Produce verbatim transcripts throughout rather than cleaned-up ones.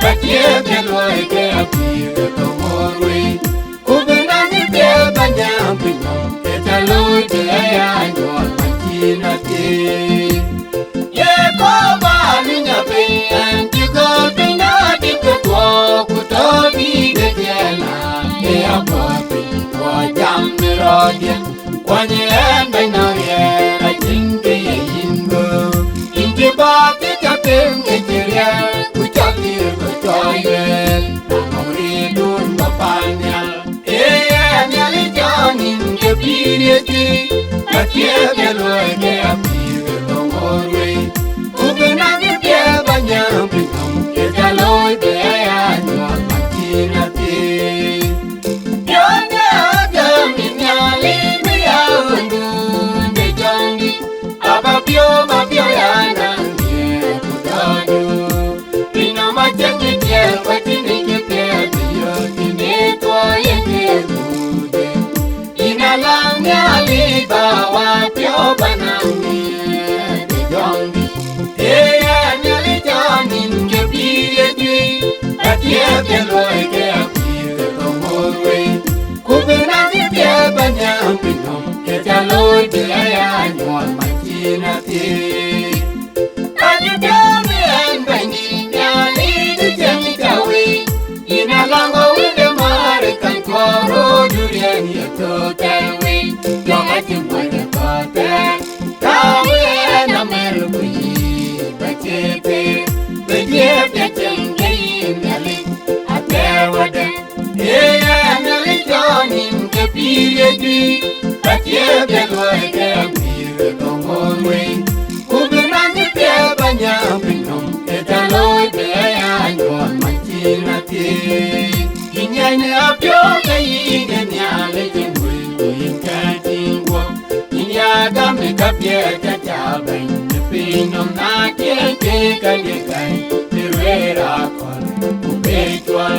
Ka thiëëk ke luɔi ke apïïr ke thok ŋoot wei. Ku bï naŋ ë thiëëk ba nyam piny nɔm, ke ca looi bï aya nyuɔɔth man cïn athiëëk. Ye kɔɔr ba luny apiny, ɛn cï gɔ̈ɔ̈r piny na dït ke thuɔɔk, ku tɔ̈ dïït ë tiɛɛl na, ë aguɔɔr piny, ku jam në rɔɔdiɛn. Kuany ɛn bɛ̈ny nɔn riɛɛr, acïn kë ye yïn gɔ̈ɔ̈r. Yïn cï bä ke ca them ke cï riɛɛr, ku cɔl dhiëër ke cɔɔc lueel, na nɔŋ riɛɛrdun bä pan nhial. Ee yɛn Nhialic jɔŋ nïn ke pïïr ye tui, ka thiëëk ke luɔi ke apïïr ke thok ŋoot wei. Ku bï naŋ ë thiëëk ba nyam piny nɔm, ke ca looi bï aya nyuɔɔth man cïn athiëëk. Piɔ̈n de agäm ë Nhialic bï ya wëndun de jɔŋdït, aba piɔ̈u, ba piɔ̈u ya naŋ nhiëër ku dɔ̈ɔ̈rdu. Piny nɔm acïn kë tiɛɛl, ku acïn kë piɛth bï yök, tïŋ ë thuɔɔu ye ke guutde. Yïn alaŋ Nhialic ba wa piɔ̈u ba naŋ nhiëër de jɔŋdït. Ee yɛn Nhialic jɔŋ nïn ke pïïr ye tui, ka thiëëk ke luɔi ke apïïr ke thok ŋoot wei. Ku bï naŋ ë thiëëk ba nyam piny nɔm, ke ca looi bï aya nyuɔɔth man cïn athiëëk. Ka cï piɔ̈u bï ɛn Bɛ̈nydït Nhialic cieŋ ca wei. Yïn alaŋ wënde määr ë kany kuɔɔr, röördun riɛɛn ye thööt thɛɛr wei. Jɔŋ acï muɔc ë thööt thɛɛr. Tääu ë ɛn amɛ̈l ku yï bä cie thëër, bï dhiëëth ya cieŋ ke yïn Nhialic athɛɛr wadäŋ. Ee yɛn Nhialic jɔŋ nïn ke pïïr ye tui, ka thiëëk ke luɔi ke apïïr ke thok ŋoot wei. Ku bï naŋ ë thiëëk ba nyam piny nɔm, ke ca looi bï aya nyuɔɔth man cïn athiëëk. Yïn yɛn ë apiɔ̈u ke yïn ë Nhialic ë mul, ku yïn kɛ̈ɛ̈c tïŋ guɔ̈p. Yïn ya gam ë käpiɛth ca ca bɛ̈ny ë piny nɔm, na tiëëc ke ka diëk gäi bï ruëër akɔ̈l ku bï cuɔl.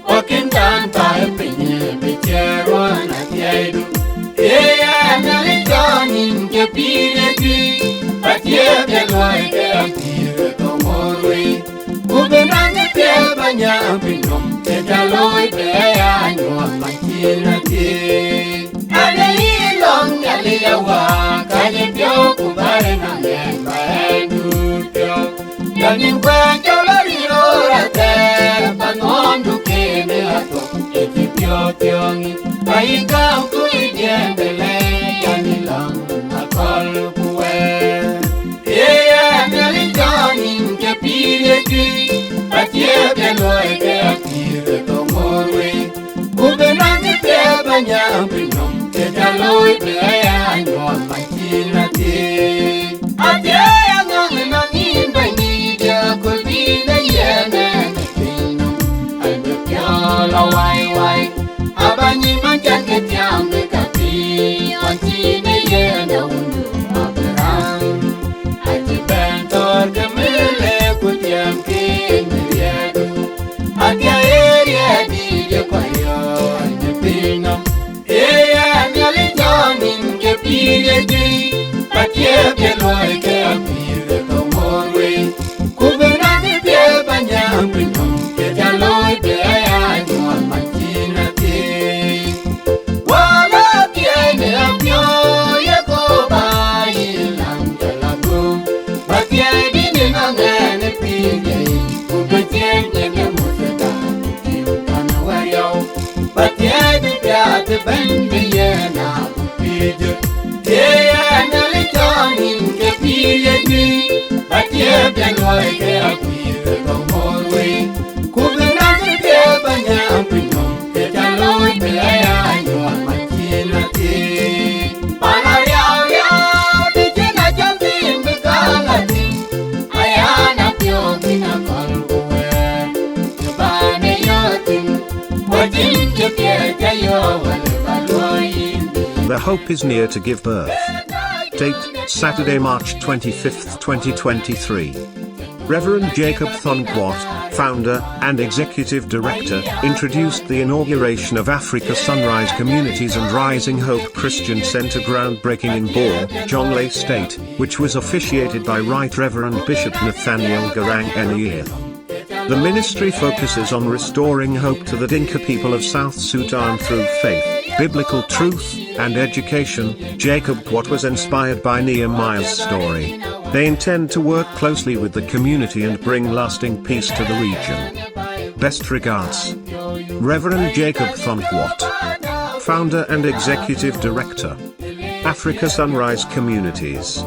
Ku akën kan thaai piny bï ciɛɛr ruɔ̈ɔ̈n athiɛɛidu. Ee yɛn Nhialic jɔŋ nïn ke pïïr ye tui, ka thiëëk ke luɔi ke apïïr ke thok ŋoot wei. Ku bï naŋ ë thiëëk ba nyam piny nɔm, ke ca looi bï aya nyuɔɔth man cïn athiëëk. Ade yï lɔ̈ŋ Nhialic awäär, ka cï piɔ̈u ku bär ë naŋ ɛn ba ɛn duut piɔ̈u. Jɔl nïn kuɛɛn jɔl aril röör athɛɛr, ba nɔɔndu kën ë athok, ke cï piɔ̈u thiɔ̈ŋ yïn. Ba yï gam ku yï diɛɛn de lɛ̈i, jɔl nïn lɔ̈ŋ akɔ̈l ku wɛɛr. Ee yɛn Nhialic jɔŋ nïn ke pïïr ye tui, ka thiëëk ke luɔi ke apïïr ke thok ŋoot wei. Ku bï naŋ ë thiëëk ba nyam piny nɔm, ke ca looi bï aya nyuɔɔth man cïn athiëëk. Athiëëk aŋɔ̈ŋ ë nɔm yïn Bɛ̈nydït, ya kööl bï në yen ɛn ë piny nɔm, an, bï piɔ̈ɔ̈l awai wai. Aba nyin man can ke tiam ke ka piny, wan cï në yen ë wun Abraham. Acï bɛ̈n thɔ̈r ke mele ku tiam ke në riɛɛdu. Athia ë riɛɛt dïït ye kɔc riɔ̈ɔ̈c në piny nɔm. Ee yɛn Nhialic jɔŋ nïn ke pïïr ye tui, ka thiëëk ke luɔi ke apïïr ke thok ŋoot wei. Ku bï naŋ ë thiëëk ba nyam piny nɔm, ke ca looi bï aya nyuɔɔth man cïn athiëëk. Wala thiëëc në apiɔ̈u ye kɔɔr ba yï läŋ ke la guum, ba thiëëc dït në nɔŋ ɛn ë pïïr ye, ku bï thiëëc në ke Muthada, ku tim tɔ̈ në wɛ̈t yɔu. Ba thiëëc bï piath ëbɛ̈n bï yen a ku pïïr jö. Ee yɛn Nhialic jɔŋ nïn ke pïïr ye tui, ba thiëëk ke luɔi ke apïïr ke thok ŋoot wei. Ku bï naŋ ë thiëëk ba nyam piny nɔm, ke ca looi bï aya nyuɔɔth man cïn athiëëk. Pan ariau riau të cïn acɔl thïn bï kal athïn, aya na piɔ̈u thïn akɔ̈l ku wɛɛr. Të bä në yɔ̈ɔ̈k thïn, ku acïn kë piɛth ca yɔ̈ɔ̈k wälë ba luɔi yïn. The Hope is near to give birth. Date, Saturday, March twenty-fifth, twenty twenty-three. Reverend Jacob Thon Gwot, founder and executive director, introduced the inauguration of Africa Sunrise Communities and Rising Hope Christian Center groundbreaking in Bor, Jonglei State, which was officiated by Right Reverend Bishop Nathaniel Garang Enier. The ministry focuses on restoring hope to the Dinka people of South Sudan through faith, biblical truth, and education. Jacob Watt was inspired by Nehemiah's story. They intend to work closely with the community and bring lasting peace to the region. Best regards, Reverend Jacob Thon Watt, founder and executive director, Africa Sunrise Communities.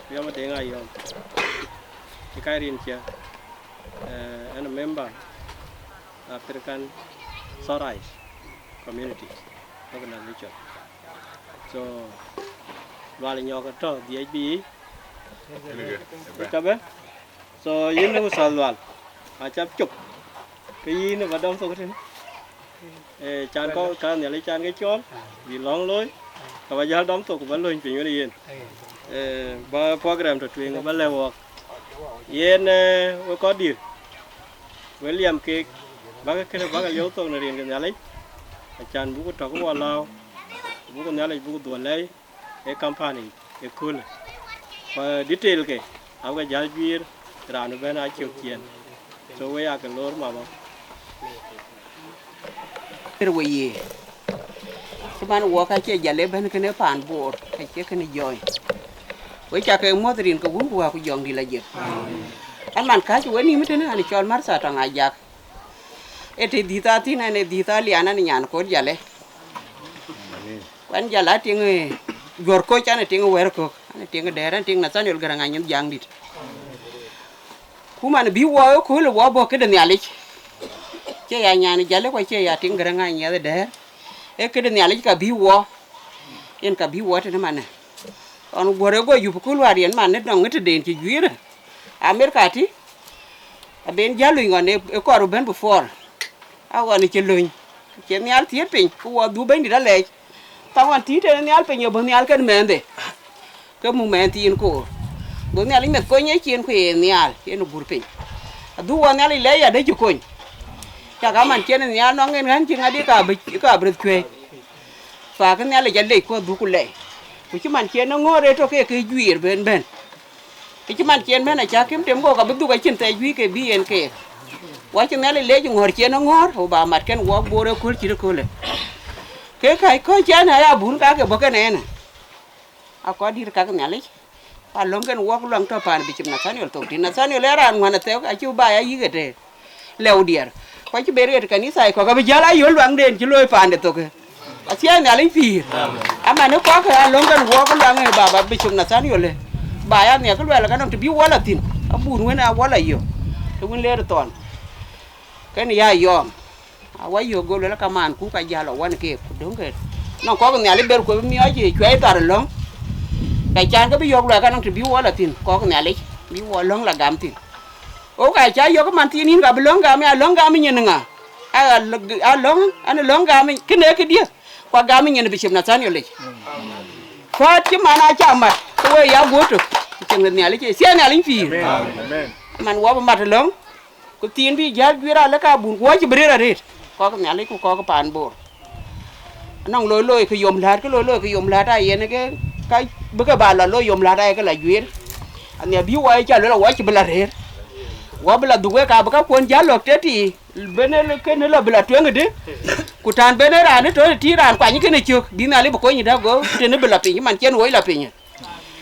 Yom Deŋ Ayom, ë kac rin cia, eh, ɛn a member African Sunrise Community Organization. So, Lual Nyɔk tɔ̈ dhiëc bï yic, ë ka bɛ̈n. So, yïn ë Ustaz Lual, acap cop, ke yïn ë ba dɔm thok tënë. Eh, can kɔ̈k ka Nhialic can ke cɔɔl, bï lɔ̈ŋ looi, ka ba jäl dɔm thok, ku ba lööny piny wën yen. Eh, ba program tɔ̈ tueŋ, ba lɛ̈k wɔk. Yen, eh, we kɔc dït, we liɛm keek, bäk kënë, bäk liɔ̈u thok në rin ke Nhialic, acan buku tɔ̈ ke wɔ lääu, buku Nhialic buku dhuɔl lɛi, ë company ëköölë. Ku detail ke, abï ke jäl juiir, raan ëbɛ̈n aa cök ciëën. So we aa ke loor mama. Kër we ye. Cï man wɔ ka cie jäl ëbɛ̈n kënë paan Bor, ka cie kënë jɔɔny. We ca ke muɔ̈th rin ke Wun ku Wät ku Jɔŋdït la jek. An man kääc we nïïm tënë an cɔl Martha Tɔŋ Ajak. Ë të dhiëth a thïn, an ë dhiëth a lian, an nyan koor jale. Ku an jal a tiŋ, eh, juɔ̈r koc, an tiŋ wɛ̈r kök, an tiŋ dɛ̈ɛ̈r, an tiŋ Nathaniel Garaŋ Anyieth Jaŋdït. Ku man bï wɔ ëköölë wɔ bɔ̈ këde Nhialic. Cie ya nyan jale, ku cie ya tiŋ Garaŋ Anyieth dɛ̈ɛ̈r. Ee këde Nhialic ka bï wɔ, yen ka bï wɔ tënë manë. Ɣɔn guɔ̈r ë guɔ yup ëkööl wäär yen man ë nɔŋ ë tëden cï juiir. Amerika tï, aben jäl löny ɣɔn ë, ë kɔɔr bɛ̈n before. A ɣɔn ë cï löny, cï Nhial thiëët piny, ku wɔ dhuk Bɛ̈nydït alɛɛc. Ka ɣɔn tïït en Nhial piny, ë bɔ̈ Nhial kën mɛnhde, ke muk mɛnh thiin koor. Go Nhialic meth kony ë cin, ku ye Nhial, yen ë gur piny. Adhuk wɔ Nhialic lɛɛc adë cï kony. Cak aman cïn Nhial nɔŋ en ɣän cï ŋadï ka bï, ka bï röt cuëëc. Thak Nhialic alec ku adhuk ku lɛɛc. Ku cï man cïn ë ŋöör ë tök ke ke juiir ben bɛ̈n. Kë cï man cïn bɛ̈n acä kïm tem, go ka bï dhuk acïn thɛɛc juëc ke bï yen keek. Wɔ cï Nhialic leec ŋɔ̈ɔ̈r cïn ë ŋɔ̈ɔ̈r, ku ba mat kën wɔ Bor ëkööl cït ëköölë. Ke kääc kɔ̈c cän aya bun ka ke bɔ̈ kën ɛn. Akɔɔr dït kak Nhialic, ku alöŋ kën wɔ luaŋ tɔ̈ paan Bishop Nathaniel thok tït. Nathaniel ee raan ŋuän athɛɛk, acï ba ya yïk ëtëë. Lëu diɛɛr. Ku acï ben ɣet kanitha kɔ̈k abï jäl a yöl luaŋden cï looi paande thok. Athiɛɛi Nhialic pïïr. Aman ë kɔ̈k alöŋ kën wɔ luaŋ ë baba Bishop Nathaniel ë. Ba ya nhiɛk kë luɛl ka nɔm të bï wɔ la thïn, abun wën a wɔ la yök. Të wën leer thɔn. Kën ya yɔm. Awɔ yök go luel ka man ku ka jäl wan keek ku döŋ ke. Nɔŋ kɔ̈k Nhialic ber ku bï miɔɔc ë cuɛi thar ë lɔ̈ŋ. Ka can ke bï yök luɛl ka nɔm të bï wɔ la thïn, kɔ̈k Nhialic bï wɔ lɔ̈ŋ la gam thïn. Ɣok aa cä yök man thiin yïn ka bï lɔ̈ŋ gam, ya lɔ̈ŋ gam nyin ŋa? Aa lɔ̈ŋ, an lɔ̈ŋ gam kënë këdië, ku agam nyin Bishop Nathaniel yic. Päät cï man aa cä mat, ke we ya guöt tök, ku cieŋ de Nhialic, cie Nhialic pïïr. Amen. Man wɔ bï mat lɔ̈ŋ, ku thiin bï jäl juëër alë ka bun, ku wɔ cï bï rëër arëët, kɔ̈k Nhialic ku kɔ̈k paan Bor. Anɔŋ loi looi ke yom läät, ke loi looi ke yom läät, a yen ke ka bï ke ba lɔ looi yom läät, aye ke la juëër. Anhiar bï wɔ ye cä luel awɔ cï bï la rëër. Wɔ bï la dhuk wek, ka bï kakuɔn jäl lɔ̈k tëtï, ben ë kënë lɔ bï la tueŋ ëdï. Ku tän ben ë raan ë tɔ̈ tëtï raan kuany kënë cök, bï Nhialic bï kony ëdä go tënë bï la piny, man cïn woi la piny.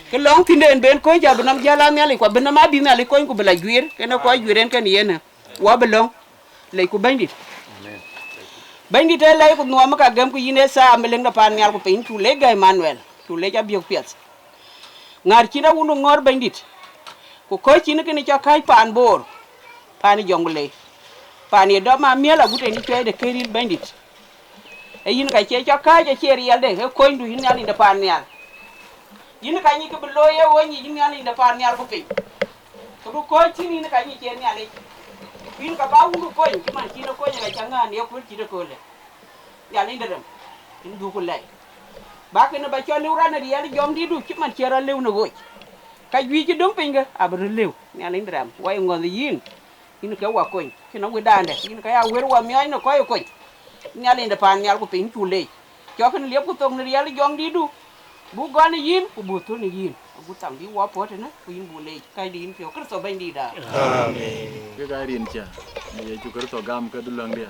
Ke lɔŋ thinden ben kony cä bï nɔm jäl a Nhialic, ku abï nɔm a bï Nhialic kony ku bï la juëër, kënë kɔc juëër en kënë yen. Wɔ bï lɔ̈ŋ. Lecku Bɛ̈nydït. Amen. Bɛ̈nydït ee lɛc ku nuɔɔm ka gɛm ku yïn ee thaar mi leŋ de paan nhial ku piny, cu lec Gäi Emanuel, cu lec Abiök piɛth. Ŋäär cïn awundu ŋɔ̈ɔ̈r Bɛ̈nydït, ku kɔ̈c cïn kënë cɔk kääc paan Bor, paan ë Jɔŋlei, paan ye dɔm amiɛl agut en cï cuɛi de këril Bɛ̈nydït. Ee yïn ka cie cɔk kääc acie riɛlde, ee konydu yïn Nhialic de paan nhial. Yïn ka nyic kë bï looi ë ɣööc nyic Nhialic de paan nhial ku piny. Kë bï kɔ̈ɔ̈c thïn yïn ka nyic ë Nhialic. Ku yïn ka ba wundu kony, cï man cïn ë kony ë ka cä ŋään ye kuël cït ëköölë. Nhialic de rem, yïn dhuk ku lɛc. Ba kënë ba cɔl lëu raan ë riɛl jɔŋdïtdu cï man cï rɔt lëu në ɣööc. Ka juëc cï döŋ piny ke abï röt lëu. Nhialic de rem, wai ŋɔ̈th yïn. Yïn ke wa kony, cïn awëëdande, yïn ke ya wër wa miɔɔc në kɔc ë kony. Nhialic de paan nhial ku piny cu leec. Cɔk kën liep ku thok në riɛl jɔŋdïtdu. Buk gɔl në yïn, ku buk thöl në yïn. Agut tham bï wɔ puɔ̈u tënë, ku yïn buk leec. Kac de yïn piɔ̈u Kërtho Bɛ̈nydïïtda. Amen. Kek aa rin cä në Yecu Kërtho gam ke dulɔ̈ŋdiɛ̈.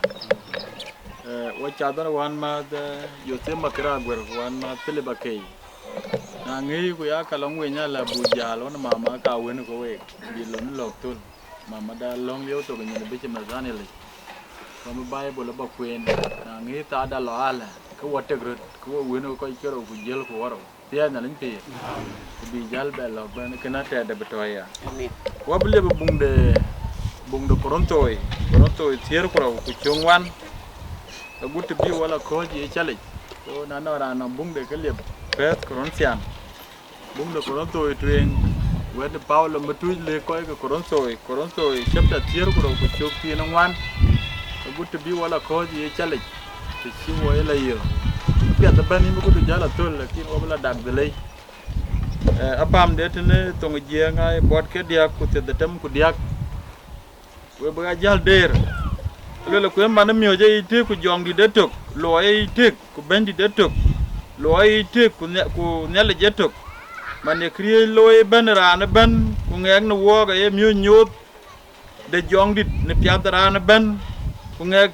Eh, wɔ cath ɣän wänmääth, eh, Yothe Makër Aguer, wänmääth Philip Akei. Na ŋic ku ya ka lɔŋ winy ala buk jäl ɣɔn mama ka wën ke week, bï lon lɔ̈k thöl. Mama da lɔ̈ŋ lieu thok nyin bï cï Nathaniel yic. Kɔm Baibul aba kueen, na ŋic thaada lɔ alä, ke wɔ tek röt, ke wɔ wën ke kɔc kerou ku jiël ku ɣɔrou. Thiëëc Nhialic pïïr, ku bï jäl bɛ lɔ̈k bɛ̈n, kën atɛɛrde bï tɔ̈ ya. Amen. Ku abï liep ë buŋ de, buŋ de Korinthoi, Korinthoi thiëër ku rou ku cöŋ wan, agut të bï wɔ la kɔ̈ɔ̈c ye calic. So na nɔŋ raan nɔŋ buŋ de ke liep First Corinthian, buŋ de Korinthoi tueŋ, wɛ̈t de Paulo më tuc lëk kɔc ke Korinthoi, Korinthoi chapter thiëër ku rou ku cök thiin ë ŋuan, agut të bï wɔ la kɔ̈ɔ̈c ye calic, të cï wɔ ye la yiëth. Piɛth ëbɛ̈n yïn bï këdu jäl athöl, lakin wɔ bï la dak dhilei. Eh, apamde tënë thoŋ ë Jiëëŋ aa ye buɔt ke diäk ku thiërdhetem ku diäk. We bï ɣa jäl deer. Luel ku ë man ë miɔ̈c ë yic tëk ku jɔŋdït ë tök, luɔi ë yic tëk ku bɛ̈nydït ë tök, luɔi ë yic tëk ku nhia-, ku Nhialic ë tök. Man ye këriëëc looi ëbɛ̈n raan ëbɛ̈n, ku ŋɛk në wɔɔk aye miɔ̈c nyooth de jɔŋdït në piath raan ëbɛ̈n, ku ŋɛk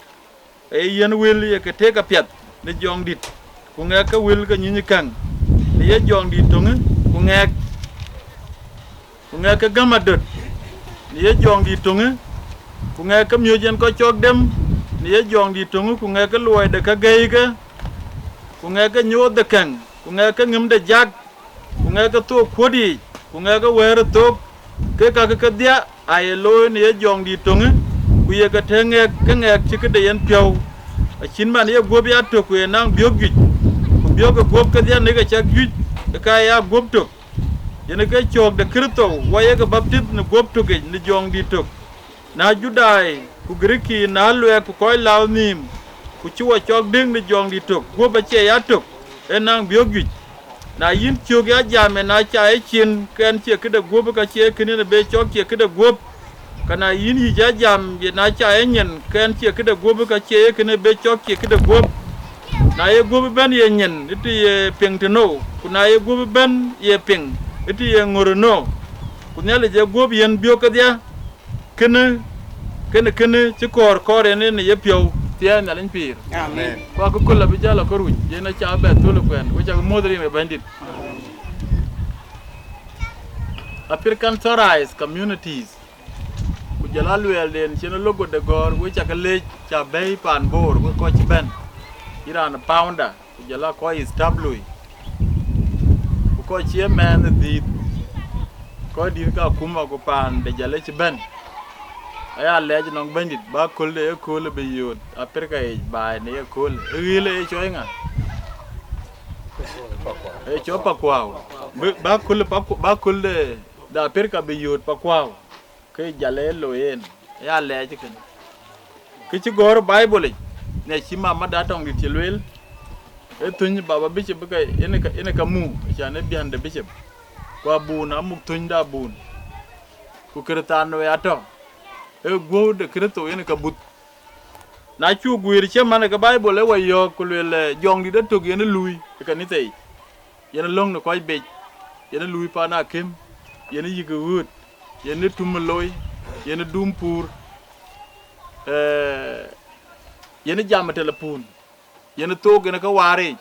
ee yen wël ye ke tek apiɛth në jɔŋdït, ku ŋɛk ke wël ke nyiny käŋ në ye jɔŋdït töŋë, ku ŋɛk, ku ŋɛk ke gäm adöt në ye jɔŋdït töŋë, ku ŋɛk ke miöc yen kɔc cɔk dem në ye jɔŋdït töŋë, ku ŋɛk ke luɔi de ke gɛ̈ike, ku ŋɛk ke nyooth de käŋ, ku ŋɛk ke ŋëm de jak, ku ŋɛk ke thok kuöt yiic, ku ŋɛk ke wɛ̈ɛ̈r ë thok, ke kakë kedhie aa ye looi në ye jɔŋdït töŋë, ku ye ke tëë ŋɛk ke ŋɛk cï këde yen piɔ̈u. Acït man ye guöp ya tök ku ye naŋ biök juëc, ku biök ë guöp kedhie në ke cäk juëc, ë ka ya guöp tök. Yen ke cöök de Kërtho, wɔ ye ke baptith në guöp tökic në jɔŋdït tök. Na Judai ku Giriki, na luɛɛk ku kɔc lääu nhïïm, ku cï wɔ cɔk dëk në jɔŋdït tök, guöp acie ya tök, ee naŋ biök juëc. Na yïn cök ya jam, ë na ca ë cin, ke ɛn cie këde guöp, ka cie kën yen ë be cɔk cie këde guöp. Ka na yïn yïc ya jam, ye na ca ë nyin, ke ɛn cie këde guöp, ka cie ye kën ë be cɔk cie këde guöp. Na ye guöp ëbɛ̈n ye nyin, ë të ye piŋ tënou, ku na ye guöp ëbɛ̈n ye piŋ, ë të ye ŋör ënou. Ku Nhialic ë guöp yen biök kedhie. Kënë, kënë, kënë cï kɔɔr kɔɔr en en ë yepiɔ̈u thiɛɛi Nhialic pïïr. Amen. Ku akëköl abï jäl akɔ̈r wic, yen aca bɛ thöl ë kuɛn, wek cak muɔ̈th rin ë Bɛ̈nydït. African Sunrise Communities, ku jɔl a luɛɛlden cïn ë logo de gɔ̈ɔ̈r, wek cak leec ca bɛ̈i paan Boor, wek kɔc cï bɛ̈n, yïn raan ë founder. Ku jɔl a kɔc ë staff lui, ku kɔc cie mɛɛn ë dhiith, kɔc dït ke akuma ku paan de jɔl ë cï bɛ̈n. Aya lɛc nɔŋ Bɛ̈nydït, bä köl de ye kööl bï yööt Aprika yic baai në ye kööl. Ë ɣil ë ye cɔi ŋa? Ë cɔi Pakuau. Bï, bä köl, Paku-, bä köl de, de Aprika bï yööt Pakuau. Ke jal ee looi en, ya lɛɛc kënë. Kë cï gɔ̈ɔ̈r Baibol yic, në cï mama da tɔŋdït cï lueel, ee thöny baba bicep ke, yen ka, yen ka mu, acan ee biän de bicep. Ku abun, amuk thöny de abun. Ku Kërthiano ya tɔ̈, ee guöp de Kërtho yen ka buth. Na cuk guiir cï man ke Baibol ë wa yɔ̈ɔ̈k, ku lueel, eh, jɔŋdït ë tök yen ë luui ë kanitha yic. Yen ë löŋ në kɔc bec, yen ë luui paan akïm, yen ë yïk ë ɣööt, yen ë tum ë loi, yen ë dum puur, eh, yen ë jam ë telepun, yen ë thook, yen ë ke waar yiic.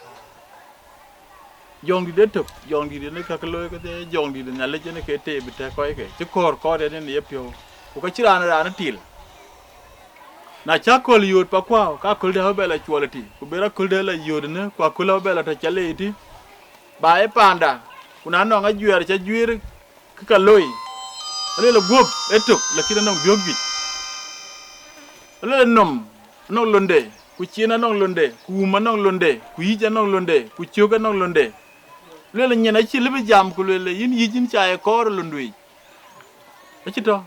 Jɔŋdït ë tök, jɔŋdït yen ë ka ke looi kedhie, jɔŋdït ë Nhialic yen ë ke teep ë tɛ̈k kɔc ke, cï kɔɔr kɔɔr yen ë yepiɔ̈u. Ku ka cï raan raan ë til. Na cä aköl yööt Pakuau, ka akölde abï bɛ la cuɔl ëtï, ku ber akölde la yööt ënë, ku aköl abï bɛ la tɔ cä leec ëtï. Ba ë paanda, ku na nɔŋ ajuɛɛr cä juiir kë ka loi, aluel guöp ë tök, lakin anɔŋ biök juëc. Aluel nɔm anɔŋ londe, ku cin anɔŋ londe, ku wum anɔŋ londe, ku yïc anɔŋ londe, ku cök anɔŋ londe. Lueel nyin acï lëbï jam ku lueel yïn yic yïn ca ye kɔɔr ë londuic. Acï tɔ̈.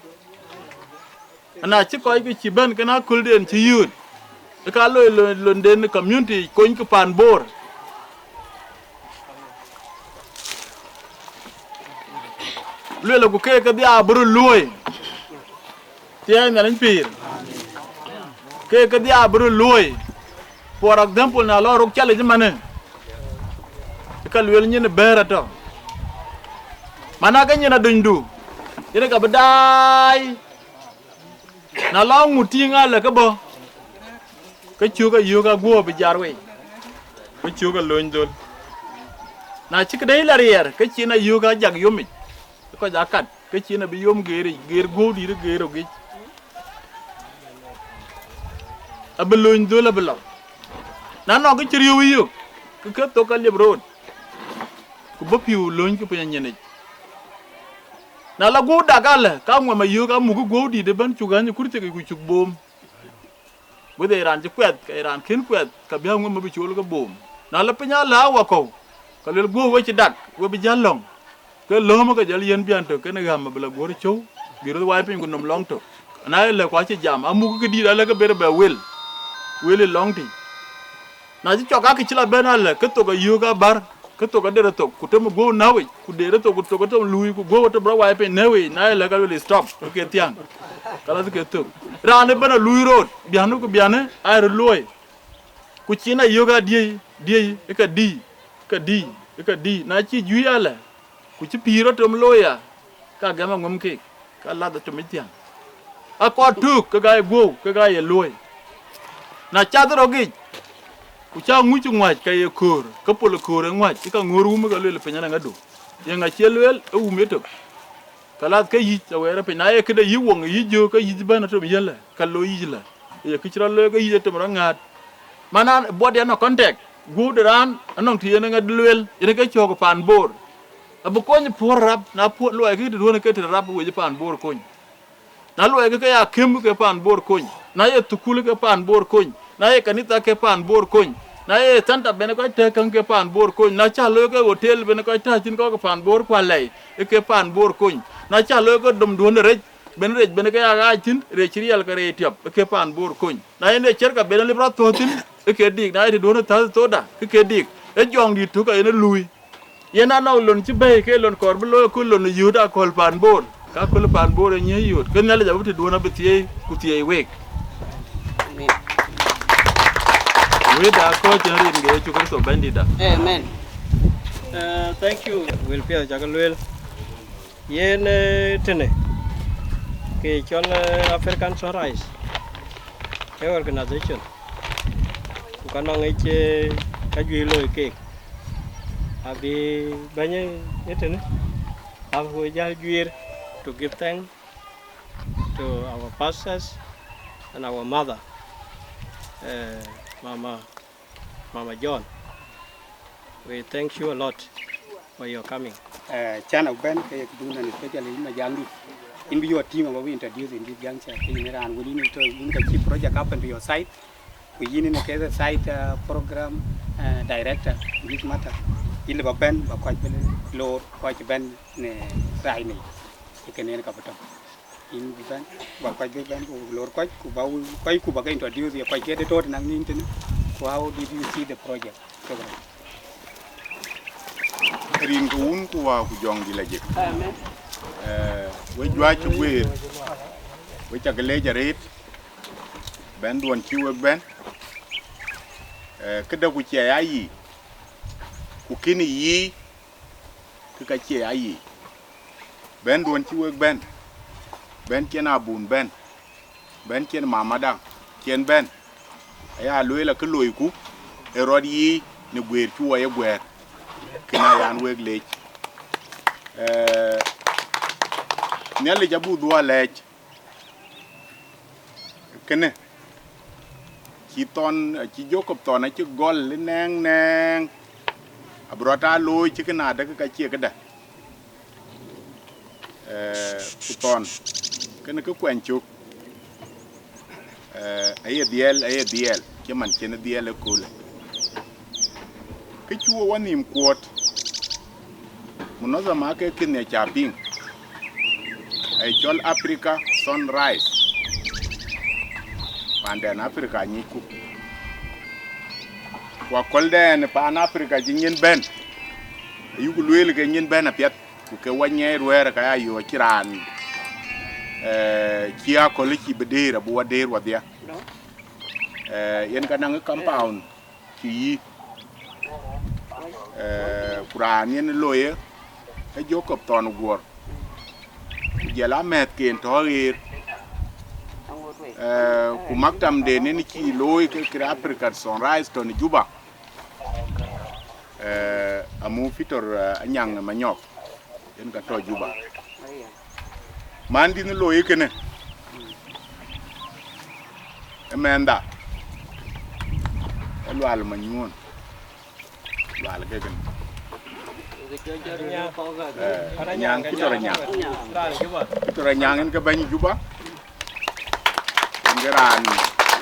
Ana cï kɔc ke cï bɛ̈n kën akölden cï yööt, ë ka loi lon- londen community kony ke paan Bor. Lueel ku keek kedhia abï röt luööi. Thiɛɛi Nhialic pïïr. Keek kedhia abï röt luööi. For example, na lɔ rok calic ëmanë, ë ka lueel nyin ë bɛ̈ɛ̈r atɔ̈. Mana ke nyin adunydu, yen ë ka bï daai. Na lɔ ŋu tïŋ alë ke bɔ̈, ke cök ayök aguɔ bï jar wei, ke cök alony dhöl. Na cï këde yï la riɛɛr, ke cin ayök ajak yomic, ke kɔc akat, ke cin abï yom geeric, geer guɔ̈u dït geer rogic. Abï lony dhöl abï lɔ. Na nɔŋ kë cï riëëu yök, ke ke thok aliep rot, ku bï pïu lony ke piny anyinic. Na la guɔ̈u dak alë, ka ŋuɛm ayök amuk guɔ̈u dït ëbɛ̈n cuk ɣäny ë kurthik ku cuk boom. Wëdhe raan cï kuɛth, ke raan kën kuɛth, ka bï aŋuɛm abï cool ke boom. Na la piny alë awakɔ̈u, ka luel guɔ̈u we cï dak, we bï jäl lɔ̈ŋ. Ke lööm ke jɔl yiɛ̈n biän tök kën ɣäm abï la guɔ̈r cöu, bï röt wai piny ku nɔm lɔŋ tök. Na ye lë ku acï jam, amuk ke dït alë ke ber bɛ wel, wel ë lɔŋ tï. Na cï cɔk akï cï la bɛ̈n alë, ke thok ayök abär, ke thok ader thok, ku tem guɔ̈u näu yic, ku der thok, ku thok atem luui, ku guɔ̈u atem rɔt wai piny nɛ̈u yic, na ye lë ka luel stop, ke ke thiäŋ. Ka la ke thök. Raan ëbɛ̈n a luui rot, biänë ku biänë, aa röt luɔi. Ku cin ayök a diëi, diëi, ë ka dïï, ka dïï, ë ka dïï. Na cï juëc alë, ku cï pïïr rɔt tem looi ya, ka gɛm aŋuɛm keek, ka lath atem ë thiäŋ. Akɔɔr tök, ke ka ye guɔ̈u, ke ka ye luöi. Na cath rɔt gic, ku ca ŋuc ŋuäc, ka ye köör, ke pol köör ë ŋuäc, ë ka ŋöör wum, ë ka lueel piny anaŋ adu. Yeŋa cie lueel, ë wum yetök. Ka lath ke yïc awɛɛr piny, na ye këde yï woŋ, yï jök, ke yïc bɛ̈n atem yëlë, ka looi yïc lë. Ye kë cï rɔt looi ke yïc atem rɔt ŋäät. Mana buɔt yɛn ë contact, guɔ̈u de raan, anɔŋ të yen ë ŋa lueel, yen ke cɔ̈k paan Bor. Abï kony puɔ̈r rap, na puɔ̈r luɔi ke të duɔ̈n ke të rap wec paan Bor kony. Na luɔi ke ke ya këm ke paan Bor kony. Na ye thukul ke paan Bor kony. Na ye kanitha ke paan Bor kony. Na ye center ben kɔc tɛ̈k käŋ ke paan Bor kony. Na ca looi ke hotel ben kɔc tääc thïn kɔc ke paan Bor ku alɛi, ë ke paan Bor kony. Na ca looi ke dom duɔ̈n rec, ben rec ben ke ya ɣaac thïn, rec cï riɛl ke rec tiɔp, ë ke paan Bor kony. Na yen de ciɛ̈r ka ben alip rɔt thööc thïn, ë ke dik. Na ye të duɔ̈n thäth thoda, ke ke dik. Ë jɔŋdït tök ayen ë luui. Yen anɔŋ lon cï bɛ̈ɛ̈i ke lon kɔɔr bï looi aköl lon ë yööt aköl paan Bor, ka aköl paan Bor ë nyïï yööt, ke Nhialic abï të duɔ̈n abï thieei ku thieei week. Amen. Wëëtda kɔc cïn rin ke Yecu Kërtho Bɛ̈nydïtda. Amen. Uh, thank you. Wël piɛth cak lueel. Yen eh, tënë ke cɔl eh, African Sunrise, ke organization, ku ka nɔŋ yic eh, ka juëc looi keek. Abï bɛ̈ny ë tënë, abï jäl juiir to give thanks to our pastors and our mother, eh, Mama, Mama John. We thank you a lot for your coming. Eh, can a bɛ̈n ke ye këdun, and especially yïn Majamdït. Yïn bï your team abï introduce in this juncture. Ke yïn raan wën yïn tɔ̈, yïn ka cï project happen to your side. Ku yïn ë ke the side uh, program uh, director in this matter. Yïn lë ba bɛ̈n ba kɔc bï lor kɔc bɛ̈n në rai në. Ë kënë yen ka bï tɔ̈. Yïn bï bɛ̈n, ba kɔc bï bɛ̈n ku lor kɔc, ku ba wï- kɔc ku ba ke introduce ye kɔc ke de tɔ̈ tënɔŋ yïn tënë. Ku how did you see the project? Shukran. Rin ke Wun ku Wä ku Jɔŋdït Lajik. Amen. Eh, we juëc cï guëër, we cak leec arëët, bɛ̈nduɔ̈n cï wek bɛ̈n. Eh, këde ku cie ya yic, ku kën yiic, kë ka cie ya yic. Bɛ̈nduɔ̈n cï wek bɛ̈n, bɛ̈n cïn abun bɛ̈n, bɛ̈n cïn mamada cïn bɛ̈n, aya lueel akë loiku, ë rɔt yiic në guëër cï wɔ ye guɛ̈ɛ̈r, kën ayan wek leec. Eh, Nhialic abuk dhuɔ̈k lɛɛc, kënë cï thɔn, cï Jacob thɔn acï gɔl ë nɛɛŋ nɛɛŋ, abï rɔt aa looi cï kënë adäk ka cie këdä. Eh, ku thɔn kënë kë kuɛny cök, eh, aye dhiɛl, aye dhiɛl, cï man cïn dhiɛl ëköölë. Kë cï wɔ wɔ nhïïm kuɔɔt, Munazama ke kën ya ca piŋ, ee cɔl Africa Sunrise, paanden Africa anyicku. Ku akölden paan Africa cï nyin bɛ̈n, ayuk lueel ke nyin bɛ̈n apiɛth, ku ke wa nyɛɛi ruɛɛr ka ya yöök cï raan, ee, cï aköl cï bï dëër abï wa dëër wadhia. Ee, yen ka naŋ compound cï yï, ee, ku raan yen looi ë Jacob Thɔn Guɔ̈r, ku jɔl a mɛ̈thken tɔ̈ aɣeer, ee, ku maktamden yen cï looi ke kë Africa Sunrise tɔ̈ në Juba, ee, amu Peter, ee, Anyaŋ Manyɔk, yen ka tɔ̈ Juba. Mandït looi kënë, ë mɛnhda, ë Lual Manyuɔ̈n, Lual ke kënë. Ee, Anyaŋ, Peter Anyaŋ. Peter Anyaŋ yen ke bɛ̈ny Juba, yen ke raan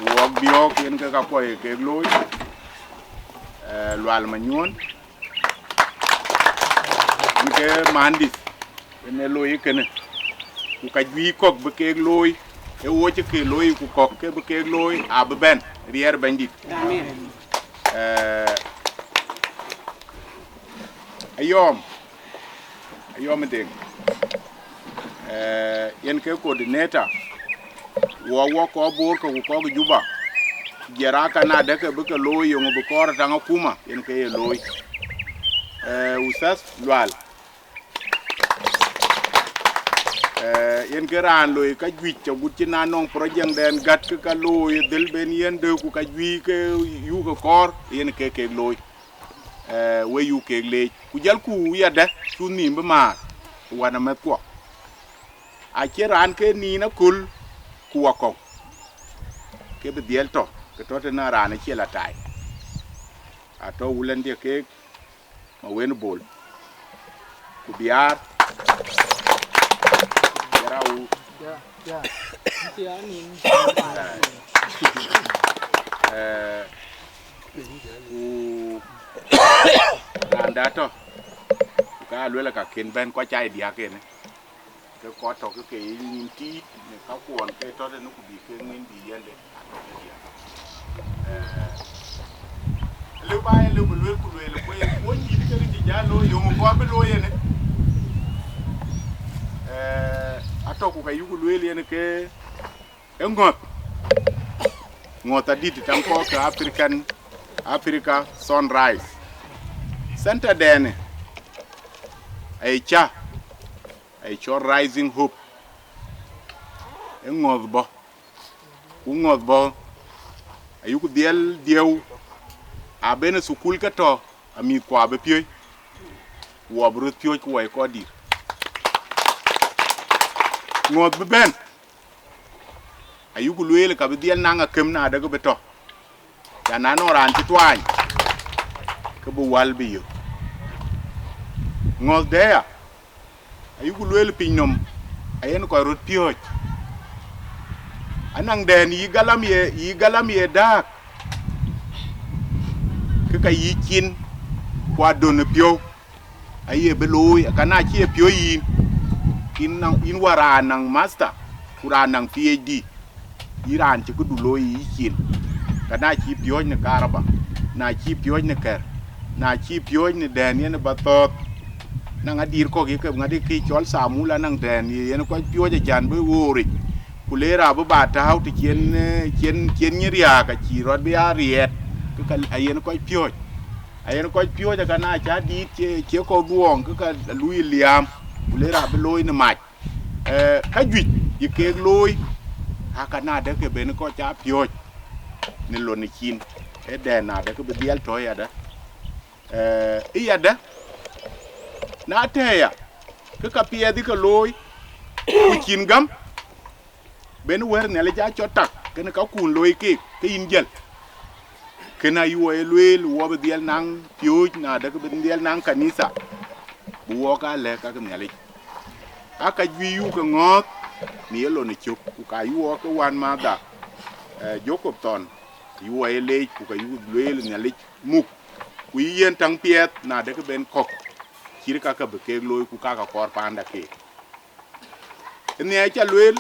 wɔɔk biɔ̈ɔ̈k, yen ke ka kuɔi kek looi, ee, Lual Manyuɔ̈n, yen ke mandït, yen ee looi kënë. Ku ka juëc kɔ̈k bï kek looi, ee wo cï ke looi, ku kɔ̈k ke bï kek looi, abï bɛ̈n riɛɛr Bɛ̈nydït. Amen. Ee, Ayɔ̈ɔ̈m, Ayɔ̈ɔ̈m Deŋ, ee, yen ke coordinator, wɔ, wɔ kɔc Bor ke ku kɔc Juba, jɔl a ka na dɛ̈ ke bï ke looi, yeŋö bï kɔɔr taŋ akuma, yen ke ye looi. Ee, Uthath Lual, ee, yen ke raan looi ka juëc, agut cï na nɔŋ projectden gät ke ka looi, dhël ben yen dëk, ku ka juëc ke yuk ke kɔɔr, yen ke kek looi. Ee, we yuk kek leec, ku jɔlku yadɛ̈, cu nhïïm bï määr, ku wänämɛ̈thkuɔ. Acie raan ke nïn aköl, ku wakɔ̈u, ke bï dhiɛl tɔ̈, ke tɔ̈ tënë raan acie la tai. Atɔ̈ wulëndiɛ̈ keek, Mawen Bol, ku Biaar, Yarau. Ee, ku raan da tɔ̈, ku ka luel ka kën bɛ̈n kɔc cai diäk ënë, ke kɔc tɔ̈ ke ke ye nyin tiit në kakuɔn ke tɔ̈ tënë, ku bï kek nyin bï yɛn de atɔ̈ ke diäk. Ee, lëu ba yen lëu bï lueel, ku lueel, ku ye kuɔny dït ke cï jäl looi, yeŋö kɔɔr bï looi yen. Ee, atɔ̈ ku ka yuku lueel yen ke ë ŋɔ̈th, ŋɔ̈th adït taŋ kɔ̈k ke African, Africa Sunrise. Centre dɛn aye cä, aye cɔl Rising Hope, ë ŋɔ̈th bɔ̈, ku ŋɔ̈th bɔ̈, ayuku dhiɛl dhiëu, abën ë thukul ke tɔ̈, amïthkuɔ abï piööc, wɔ bï röt piööc ku wɔ ye kɔc dït. Ŋɔ̈th bï bɛ̈n, ayuku lueel ka bï dhiɛl naŋ akëm na dɛ̈ ke bï tɔ̈, ca na nɔŋ raan cï tuaany, ke bï wäl bï yök. Ŋɔ̈th dɛ̈ ya, ayuku lueel piny nɔm, ayen kɔc röt piööc. Anaŋ dɛ̈n yï galam ye, yï galam ye dääk, ke ka yï cin, ku adön ë piɔ̈u. Aye bï looi, ka na cï ye piööc yïn, yïn naŋ, yïn wär raan naŋ master, ku raan naŋ P H D, yïn raan cï këdu looi yï cin, ka na cï piööc në karaba, na cï piööc në kɛ̈r, na cï piööc në dɛ̈n yen ba thɔ̈ɔ̈th, naŋ adït kɔ̈k ye ke ŋadï kë cɔl thamul, anaŋ dɛ̈n ye yen kɔc piööc acän bï ɣoor yic, ku le raan bï ba tääu të cien, eh, cien, cien nyin riääk acï rɔt bï aa riɛɛt, ke ka ayen kɔc piööc. Ayen kɔc piööc, aka na cä dïït cie, cie kɔ̈u dhuɔɔŋ, ke ka luui liaam, ku le raan bï looi në mac. Eh, ka juëc ye keek looi, aka na dɛ̈ ke ben kɔc cä piööc në lon ë cin, ë dɛ̈n na dɛ̈ ke bï dhiɛl tɔ̈ yadɛ̈. Eh, ë yadɛ̈, na tɛ̈ɛ̈ ya, ke ka piɛth ke looi, ku cïn gäm, ben wɛ̈t Nhialic aa cɔt tak, kën kakun looi keek, ke yïn jiël. Kën ayuɔ ye lueel, wɔ bï dhiɛl naŋ piööc, na dɛ̈ ke bï dhiɛl naŋ kanitha, bï wɔk aa lɛ̈k kake Nhialic. Aa ka juëc yuk ke ŋɔ̈ɔ̈th në ye lon ë cök, ku ka yuɔ ke wän madha, eh, Jacob Thɔn, yuɔ ye leec, ku ka yuk lueel Nhialic muk, ku yï yen täŋ piɛth, na dɛ̈ ke ben kɔ̈k. cït kakë bï keek looi, ku kaka kɔɔr paanda keek. Ë nhiɛɛr ca lueel,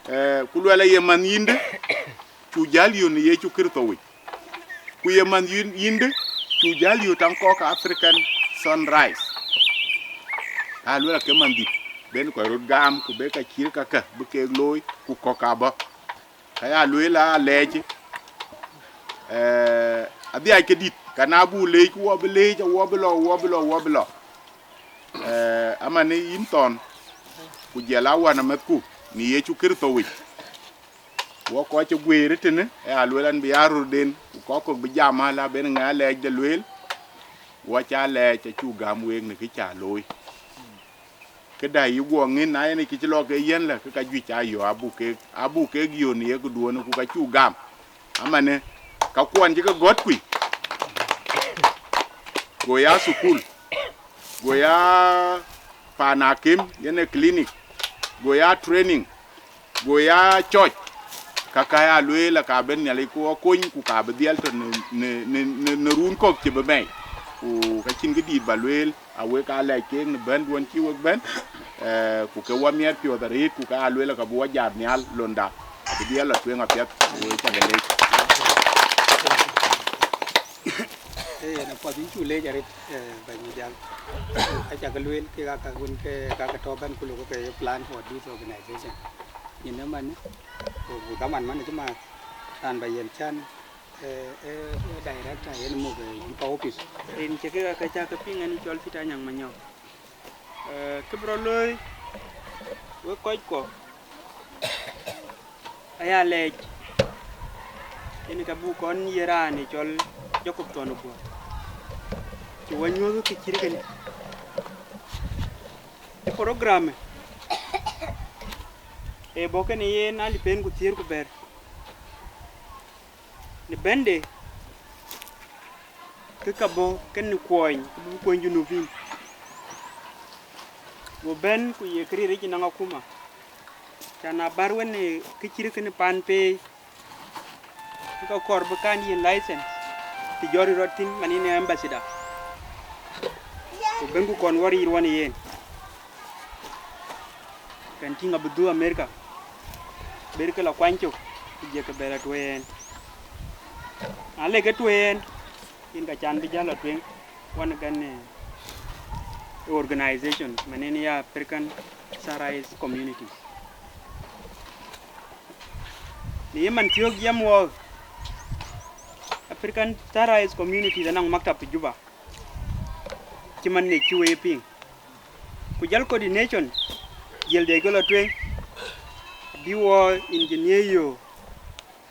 eh, ku luɛl aye manh yïndë, cu jäl yön në Yecu Kërtho yic. Ku ye manh yïn- yïndë, cu jäl yöt taŋ kɔ̈k African Sunrise. Aa lueel ake manh dït, ben kɔc röt gam, ku be ka cït kakë bï keek looi, ku kɔ̈k abɔ̈. Ka ya lueel aa lɛɛc, eh, adhiac ke dït, ka na buk leec, ku wɔ bï leec, awɔ bï lɔ, wɔ bï lɔ, wɔ bï lɔ. Eh, amanë yïn Thɔn, ku jɔl a wän amɛthku në Yecu Kërtho yic. Wɔ kɔc cï guëër tënë, ë ya lueel an bï ya röörden, ku kɔc kɔ̈k bï jam ala ben ŋa lɛɛc de lueel, wɔ ca lɛɛc acuk gäm week në kë ca looi. Këda yï guɔ ŋïn, na yen kë cï lɔ ke yen lë, ke ka juëc aa yö, abuk keek, abuk keek yö në ye këduɔ̈ɔ̈në, ku ka cuk gam. Amanë, ka kuɔn cï ke gɔ̈t kuc, go ya thukul, go ya paan akïm, yen ee clinic, go ya training, go ya church, ka ka ya lueel, aka ben Nhialic ku wɔ kony, ku ka bï dhiɛl tɔ̈ në, në, në, në, në run kɔ̈k cï bï bɛ̈ɛ̈i. Ku ka cïn kë dït ba lueel, awek aa lɛc keek në bɛ̈nduɔ̈n cï wek bɛ̈n, eh, ku ke wɔ miɛt piɔ̈ɔ̈th arëët, ku ka ya lueel, aka bï wɔ jat nhial londa, abï dhiɛl lɔ tueŋ apiɛth, ku wek ca ke leec. Ee, yen apuɔth, yïn cuk leec arëët, eh, bɛ̈ny Majal. Aca ke lueel, kek aa ka wën ke, ka ke tɔ̈ bɛ̈n ku lok ke plan for this organization. Yen ëmën, ku, ku dhaman man cï maath, raan ba yen can, eh, eh, eh, director yen muk, eh, Juba office. Rin cï kek aa ka ca ke piŋ, ɣɛn cɔl Peter Anyaŋ Manyɔk. Eh, kë bï rɔt looi, wek kɔc kuɔ, aya lɛɛc, yen ka buk kɔn ye raan ë cɔl Jacob Thɔn Guɔ, cï wɔ nyuɔ̈th kë cït kënë. Ë program ë, ë bɔ̈ kënë yen alip en ku thiëër ku bɛ̈t. Në bɛ̈nde, kë ka bɔ̈ kënë kuɔny, kë bï kuɔny Junubin. Go bɛ̈n ku ye këriëëc nɔŋ akuma. Can abär wën ë kë cït kënë pan peei, kë ka kɔɔr bï kan yiën license, të jɔt rɔt thïn man yen ë embassy da. Ku bɛ̈n ku kɔn wär yïr wän ë yen. Kɛn tïŋ abï dhuk America, ber ke la kuany cök, ku jëk ke bɛ la tueer en. Na le ke tueer en, yen ka can bï jäl la tueŋ, wän ë gɛn, eh, organization, man en ya African Sunrise Communities. Në ye man thiɔ̈k jiɛm wɔ, African Sunrise Communities anɔŋ maktab ë Juba, cï man nek cï wek piŋ. Ku jɔl coordination, jël dɛ ke la tueŋ, abï wɔ engineer yo,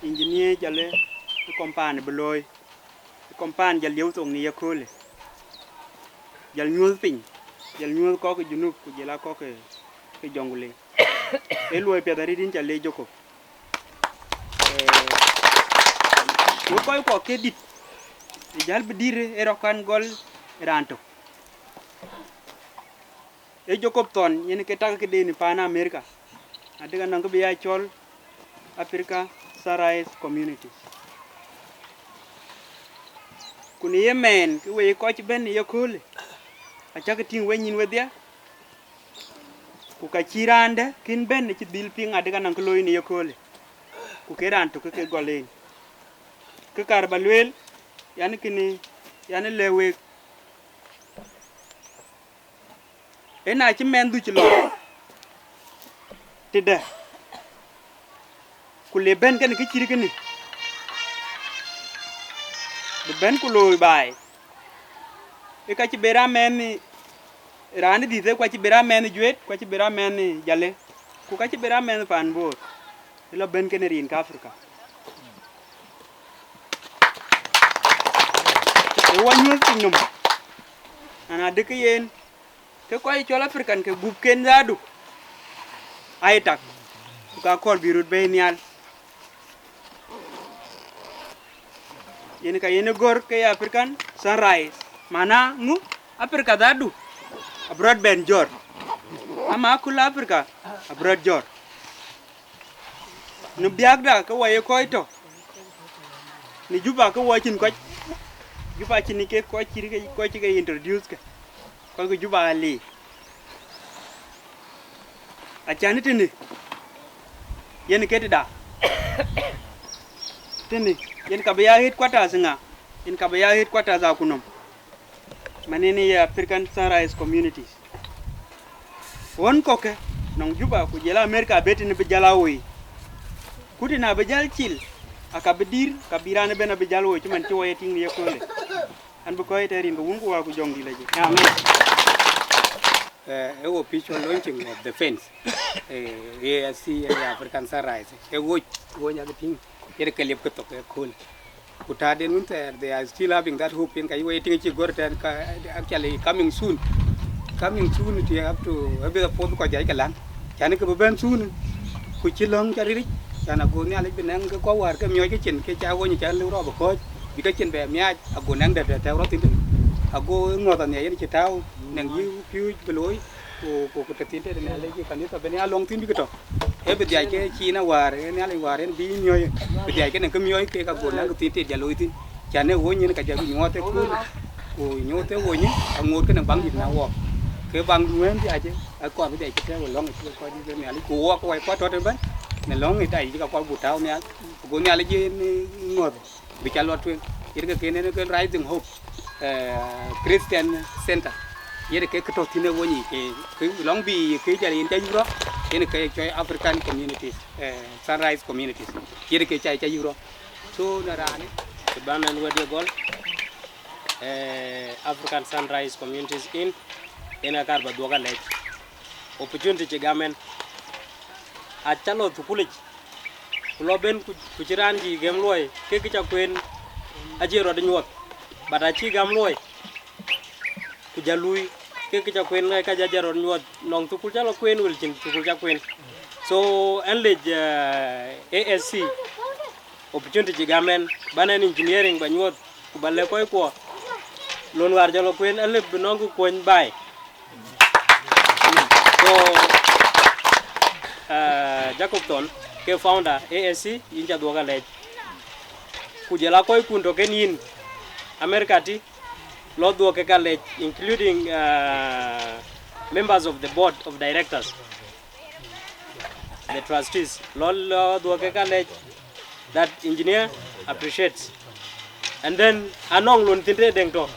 engineer jɔl ë compound bï looi, compound jɔl lieu thok në ye köölë, jɔl nyuɔ̈th piny, jɔl nyuɔ̈th kɔ̈k ë Junub, ku jɔl a kɔ̈k ë, ë Jonglei. Ee luɔi piɛth arëët yïn ca leec Jacob. Eh, wek kɔc kuɔ ke dït, ë jäl bï dït ë rɔt kan gɔl raan tök. Ee Jacob Thɔn yen ke tak këden ë paan America, adï ka nɔŋ kë bï ya cɔl Africa Sunrise Communities. Ku në ye mɛɛn, ke wek kɔc bɛ̈n ë ye köölë, acäkï tïŋ wenyin wedhie, ku ka cï raan dɛ̈ kën bɛ̈n acï dhil piŋ adï ka nɔŋ kë looi në ye köölë, ku ke raan tök ke ke gɔl en. Kë kaar ba lueel, yan kënë, yan lɛ̈k week, ëna cï mɛnhdu cï lɔ tëdɛ̈, ku le bɛ̈n kënë kë cït kënë, bï bɛ̈n ku looi baai, ë ka cï ber amɛnh raan ë dhïth, ë ku acï ber amɛnh juëët, ku acï ber amɛnh jale, ku ka cï ber amɛnh paan Bor, ë lɔ bɛ̈n kënë rin ke Africa. Ë wɔ nyuɔ̈th piny nɔm, an, adï ke yen, ke kɔc cɔl African ke gupken dhadu, aa ye tak, ku ka kɔɔr bï röt bɛ̈ɛ̈i nhial. Yen ka yen ë gɔ̈r ke ye African Sunrise, mana ŋu Africa dhadu abï rɔt bɛ̈n jɔ̈ɔ̈r, ama akul Africa abï rɔt jɔ̈ɔ̈r. Në biäkda ke wɔ ye kɔc tɔ̈, në Juba ke wɔ cïn kɔc, Juba cïn ke kɔc cït ke kɔc cï ke introduce ke. Kɔc ke Juba aa lik. Acän tënë yen ke tëda. Tënë yen ka bï ya headquarters ŋa? Yen ka bï ya headquarters akunɔm. Man yen ye African Sunrise Communities. Ɣön kɔ̈kkë nɔŋ Juba ku jël America abet tënë bï jäl a woi. Ku tënë abï jäl cil, aka bï dïr, ka bï raan ëbɛ̈n abï jäl woi cï man cï wɔ ye tïŋ në ye köölë. An bï kɔc tɛ̈ rin ke wun ku wä ku jɔŋdït la jël. Amen. Eh, e official launching of the fence. Eh, A S C, eh, African Sunrise. E woc, woc yak tïŋ. Yet ke liep ke thok e kööl. Ku taden wun thɛɛr, they are still having that hope in ka waiting ci gor ten ka, actually coming soon. Coming soon, it have to, a bit of fourth ko jai ka lang. Chan ke bï bɛ̈n soon. Ku cï lɔ̈ŋ ca riric, cän ago Nhialic bï nɛŋ ke kɔc wäär ke miɔɔc ke cin, ke ca wony cän lëu rɔt bï kɔ̈ɔ̈c, bï ke cin bɛ miaac, ago nɛŋ dɛ̈t bɛ tɛ̈ɛ̈u rɔt thïn tënë. Ago ŋɔ̈th anhiɛc yen cï tääu, nɛŋ yï piööc bï looi, ku, ku, ku tɛ̈ thïn tëde Nhialic yï kanitha ben ya luɔŋ thïn bï ke tɔ̈. Ee bï dhiac ke cin awäär, ee Nhialic wäär yen bï yï miɔɔc, bï dhiac ke nɛŋ ke miɔɔc kek ago nɛŋ ke thïn tëde ya looi thïn. Cän ee wony yen ka jɔ bï nyuɔɔth ë kööl, ku nyuɔɔth ë wony, aŋoot ke nɛŋ baŋ dït na wɔɔk. Ke baŋ wën dhiac, akɔɔr bï dhiac ke tɛ̈ɛ̈u ë lɔ̈ŋ ë cï kɔc dït ke Nhialic, ku wɔɔk wɛc kɔc tɔ̈ tën bɛ̈n, në lɔ̈ŋ ë dac cï ka kɔc buk tääu nhial, ago Nhialic yen ŋɔ̈th bï ca lɔ tueŋ. Yen ke ken en ke Rising Hope, eh, Christian Center. Yen ke ke tɔ̈ thïn ë wony ke, ke lɔ̈ŋ bï ke jal yen ca yïk rɔt, yen ke cɔl African Communities, eh, Sunrise Communities. Yen ke ca, ca yïk rɔt. So na rani, ke ban en wɛ̈t ye gɔl, eh, African Sunrise Communities in, en akar ba dhuɔk alɛc. Opportunity cï gam en. Aca lɔ thukulic, ku lɔ ben ku, ku cï raan cï gɛm luɔi, ke kë ca kueen acie rɔt nyuɔɔth, but acï gam luɔi, ku ja lui, ke kë ca kueen ka ja ja rɔt nyuɔɔth, nɔŋ thukul ca lɔ kueen, wël cïn thukul ca kueen. So, ɛn lec, eh, A S C, opportunity cï gam ɛn, ban ɛn engineering ba nyuɔɔth, ku ba lɛ̈k kɔc kuɔ, lon wäär jɔl kueen, alëp bï nɔŋ kë kuɔny baai. So, uh, Jacob Thon, ke founder A S C, yïn ca dhuɔk alɛc. Ku jɔl a kɔc kun tɔ̈ ken yïn, America tï, lɔ dhuɔk ke ka lec, including, uh, members of the board of directors, the trustees, lɔ, lɔ dhuɔk ke ka lec, that engineer appreciates. And then anɔŋ lon thïn tëë deŋ tɔ̈,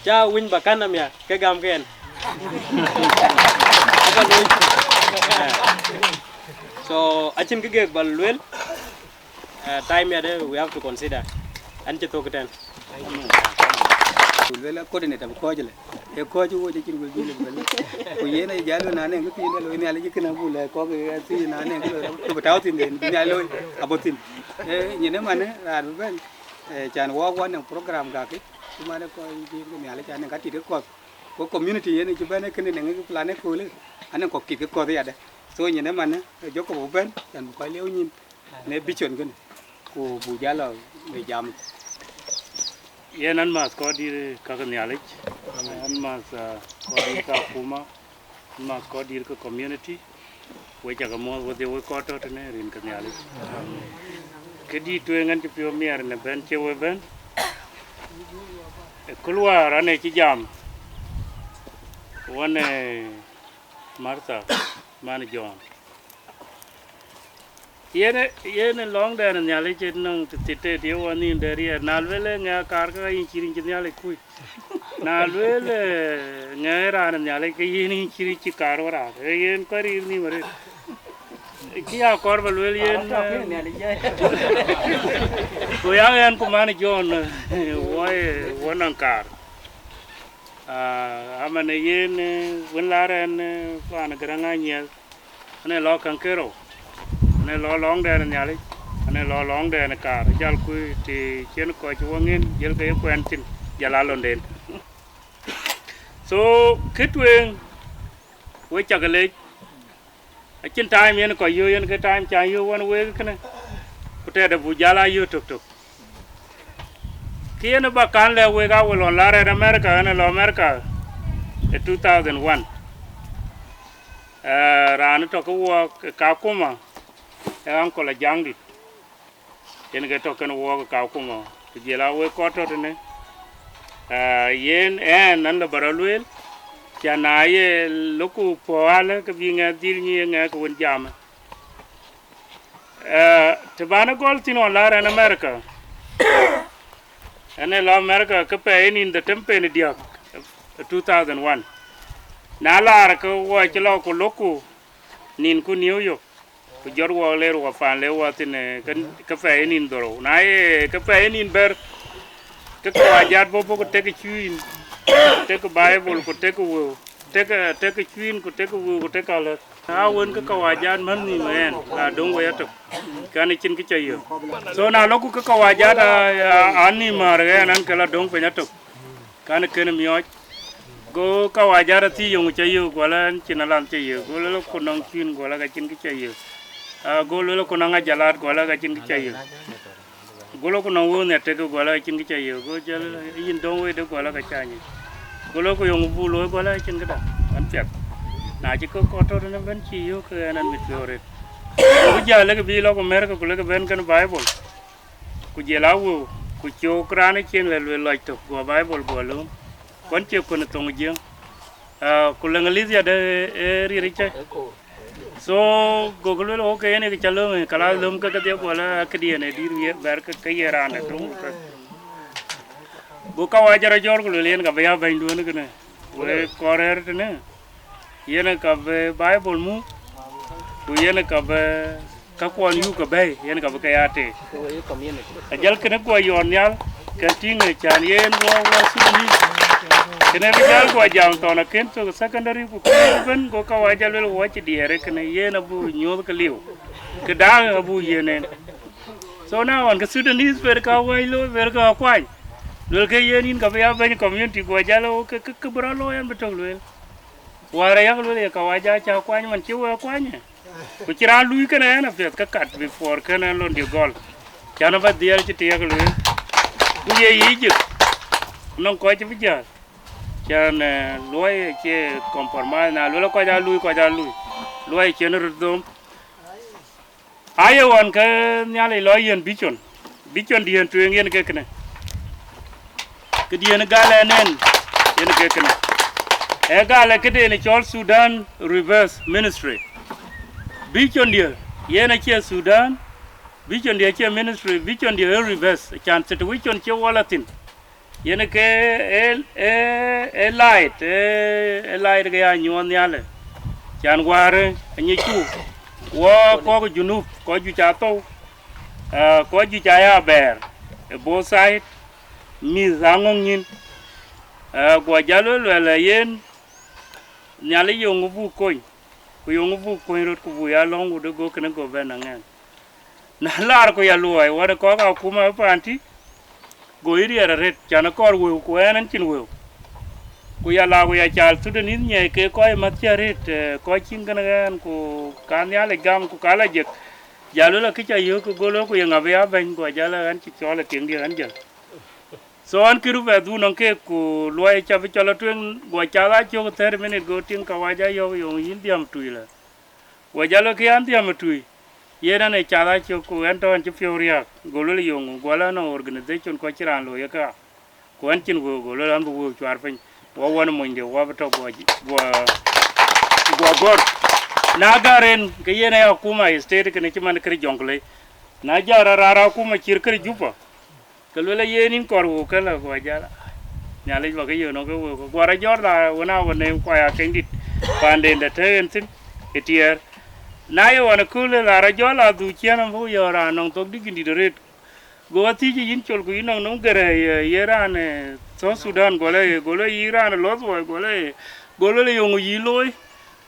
ca winy ba kan amia ke gam ke ɛn. Aba looi. Eh. So, acïn kë gek ba luel, eh, time yade we have to consider. An cï thok tɛn. Ku luel a coordinator bï kɔc lë. Ee kɔc wööc acïn wël bï lë bï lë. Ku yen aye jal wën anëŋ kë thiin de looi Nhialic kënë abuk lɛ̈k kɔ̈k, ee, thiin anëŋ kë looi, kë bï tääu thïn den, bï Nhialic looi, abɔ̈ thïn. Ee, nyin ëmanë raan bï bɛ̈n, ee, can wɔɔk wɔ anëŋ program gakï, cï man ë kɔc bï ke Nhialic anëŋ ka tit ke kɔ̈th. Ku community yen cï bɛ̈n ë kënë nɛŋ kë plan ë köölë, anëŋ kɔ̈k tit ke kɔ̈th yadë. So nyin ëmanë, ee, jɔkï buk bɛ̈n, can bï kɔc lieu nyin në vision kënë, ku buk jal lɔ në jam. Yen an math kɔc dït ka ke Nhialic, an math, ah, kɔc dït ka akuma, an math kɔc dït ke community, wek cakë muɔ̈th wedhie wek kɔc tɔ̈ tënë rin ke Nhialic. Kë dït tueŋ an cï piɔ̈u miɛɛr në bɛ̈n cie we bɛ̈n. Ë kul wäär an ë cï jam, wan ë Martha, man John. Yen, yen lɔ̈ŋdɛn Nhialic ë nɔŋ të thit tëët ye wɔ nïn de riɛɛr. Na lueel ë ŋɛk kaar, ke yïn cï rin cï Nhialic kuc. Na lueel, eh, ŋɛk raan Nhialic, ke yïn yïn cï rin cï kaar wä raar. Ee yen kɔc riir nïïm arëët. Cï ya kɔɔr ba lueel yen, eh, ku ya ɣɛn ku man John, eh, wɔ, eh, wɔ nɔŋ kaar. Ah, aman ë yen, eh, wën laar ɛn, eh, paan Garaŋ Anyiɛth. Anë lɔ käŋ kerou, anë lɔ lɔ̈ŋdɛn Nhialic, anë lɔ lɔ̈ŋdɛn kaar, jal ku të cïn kɔc cï wɔ ŋiɛn, jël ke ye kuɛn thïn, jal aa londen. So, kë tueŋ, wek cakë lec, acïn time yen kɔc yök, yen ke time ca yök wën wek kënë, ku tɛ̈dë buk jal aa yök tök tök. Kë yen ba kan lɛ̈k wek, a we lɔn la rɛ̈t America, ɣɛn ë lɔ America ë two thousand one. Eh, raan tɔ̈ ke wɔɔk ë Kakuma, ë uncle Ajaŋdït. Yen ke tɔ̈ kën wɔɔk ë Kakuma, ku jël a wek kɔc tɔ̈ tënë. Eh, yen ɛn, an lɔ ba rɔt lueel, Ya na ye loku puɔ̈u alë ke bï ŋɛk dhil nyi ye ŋɛk ke wën jam. Eh, të bän ë gɔl thïn ɣɔn laar ɛn America, ɛn ë lɔ America ke pɛɛi ë nïn dhetem pɛɛi diäk, eh, two thousand one. Na laar ke wɔ cï lɔ ku loku nïn ku New York, ku jɔt wɔ ler wɔ paan le wɔ thïn, eh, ke, ke pɛɛi ë nïn dhorou. Na ye ke pɛɛi ë nïn bɛ̈r, ke kawajat bɔ̈ bɔ̈ ku tek cuïn, ku tek Bible, ku tek wëu, tek, tek cuïn, ku tek wëu, ku tek alë. Aa wën ke kawajat män nhïïm ɣɛn, la döŋ wei atök, kɛn ë cïn kë ca yök. So na loku ke kawajat a, a, a nhïïm määr ɣɛn, an ke la döŋ piny atök, kɛn ë kën miɔɔc. Go kawajat athii yöŋ ca yök, guɔlë ɛn cïn alanth ca yök, go lëlë ku nɔŋ cuïn, guɔlë ka cïn kë ca yök. Ah, go lëlë ku nɔŋ ajalat, guɔlë ka cïn kë ca yök. Go lɔ ku nɔŋ wëu nhiaar tek, guɔlë ka cïn kë ca yök, go jël yïn döŋ wei de, guɔlë ka ca nyic. Go lɔ ku yöŋ bu looi, guɔlë ka cïn këda, an piɛth. Na cï kɔc kɔ̈k tɔ̈ tënë bɛ̈n cï yök ke ɛn an mit piɔ̈u arëët. Go jäl lek bï lɔ ku mɛ̈rkë ku lek bɛ̈n kën Bible. Ku jël a wëu, ku cök raan ë cieŋ lɛ lueel lɔc tök, guɔ Bible guɔ lööm. Kuɔn cie kuën ë thoŋ Jiëŋ. Ah, ku lëŋ Elizia de ë riɛr ë cä. So, gokï lueel, okay, yen ë kë ca lööm, ë, kala lööm ke kedhie guɔ la këdiën ë dït wiëër bɛ̈r ke, ke ye raan ë döŋ ke. Go kawaja rɔt jɔ̈ɔ̈r ku lueel, yen ka bï ya bɛ̈nyduön kënë. Wek kɔɔr rɛ̈ɛ̈r tënë, yen ë ka bï Bible muk, ku yen ë ka bï ka kuɔn yuk ke bɛ̈ɛ̈i, yen ka bï ke ya teek. Ajäl kënë guɔ yɔɔr nhial, kën tïŋ ë cän yen wɔ, wɔ Sudanese. Kënë bï jäl guɔ jam thɔn akën thök secondary ku kënë ëbën, go kawaja lueel wɔ cï diɛɛr ë kënë, yen abuk nyuɔ̈th ke liu. Kë daak abuk yiën en. So na ɣɔn ke Sudanese ber ka wɛ̈c looi, ber ka kuany. Luelkë yen yïn ka bï ya bɛ̈ny community, guɔ jäl ë ke, ke, ke bï rɔt looi ɛn bï tök lueel. Wäär ayak lueel ye kawaja ca kuany man cï wek kuany ë. Ku cï raan luui kënë ɛn apiɛth ke kat before kënë lon dië gɔl. Cän aba dhiɛl cï tiɛɛk lueel. Ku ye Egypt, nɔŋ kɔc cï bï jäl. Cän, eh, luɔi cie compromise, na lueel kɔc aa luui, kɔc aa luui. Luɔi cien röt dhom. Aye ɣɔn ke Nhialic lɔ yen vision. Vision diën tueŋ yen ke kënë. Këdiën gal ɛn en yen ke kënë. Ee gal ë këden cɔl Sudan Reverse Ministry. Vision dië yen acie Sudan, vision dië acie ministry, vision dië ë reverse. Cän situation cie wɔ la thïn. Yen ke e, e, e light, e, e light ke ya nyuɔɔth nhial ë. Cän wäär ë anyic ku wɔ kɔc Junub, kɔc juëc aa thou, ah, kɔc juëc aa ya bɛɛr ë both side, mïth aa ŋɔ̈ŋ nyïn. Ah, guɔ jäl lueel luɛl ë yen, Nhialic yöŋ buk kony, ku yöŋ buk kony röt, ku buk ya lɔ̈ŋ wut ë go kënë go bɛ̈n aŋɛn. Na laar ku ya luɔi, wën kɔ̈k akuma ë paan tï, go yï riɛɛr arëët, cän akɔɔr wëu, ku ɛn ɛn cïn wëu. Ku ya la, ku ya cal Sudanese nyiɛɛi ke kɔc ë mäth cï arëët, eh, kɔc cïn kën ɣɛɛn, ku ka Nhialic gam, ku ka la jek. Jal lueel akë ca yök, ku go lueel ku ye ŋa bï ya bɛ̈ny, guɔ jal ë ɣɛn cï cɔɔl ë tiŋdiɛ̈ ɣɛn jël. So ɣɛn kï rupɛth dun nɔŋ keek, ku luɔi ca bï cɔl atueŋ, guɔ cath aa cök thirty minute, go tiŋ kawaja yɔ̈ɔ̈k yöŋ yïn dhiäm tui lë. Guɔ jal lueel kë an dhiäm ë tui. Yen ɛn ë cath aa cök, ku ɛn tɔ̈ ɛn cï piɔ̈u riääk, go lueel yöŋ, guɔ la nɔŋ organization kɔc cï raan looi ë kaa. Ku ɛn cïn wëu, go lueel an bï wëu cuaar piny. Wɔ wën ë monyde, wɔ bï tɔ̈ guɔ, guɔ, guɔ gɔ̈r. Na gär en, ke yen aya akuma ë state kënë cï man kërë Jonglei. Na jɔl rɔt raar akuma cïr kërë Juba, ke lueel yen yïn kɔɔr wëu këlä, guɔ jal. Nhialic bä ke yöök nɔŋ ke wëu, guɔ rɔt jɔt la wën a wën ë kuaya keny dït, paanden dä tëë en thïn ë tiɛɛr. Na ye ɣɔn ë kööl la rɔt jɔl la dhuk ciɛ̈n, abuk yɔ̈ɔ̈k raan nɔŋ thok dï gïn dït arëët. Go athiëc yïn col, ku yïn nɔŋ nɔm gërɛi, eh, ye raan, eh, South Sudan, guɔ lë, guɔ lë yï raan ë Loth Wuɔi, guɔ lë, guɔ lë yöŋ yï looi.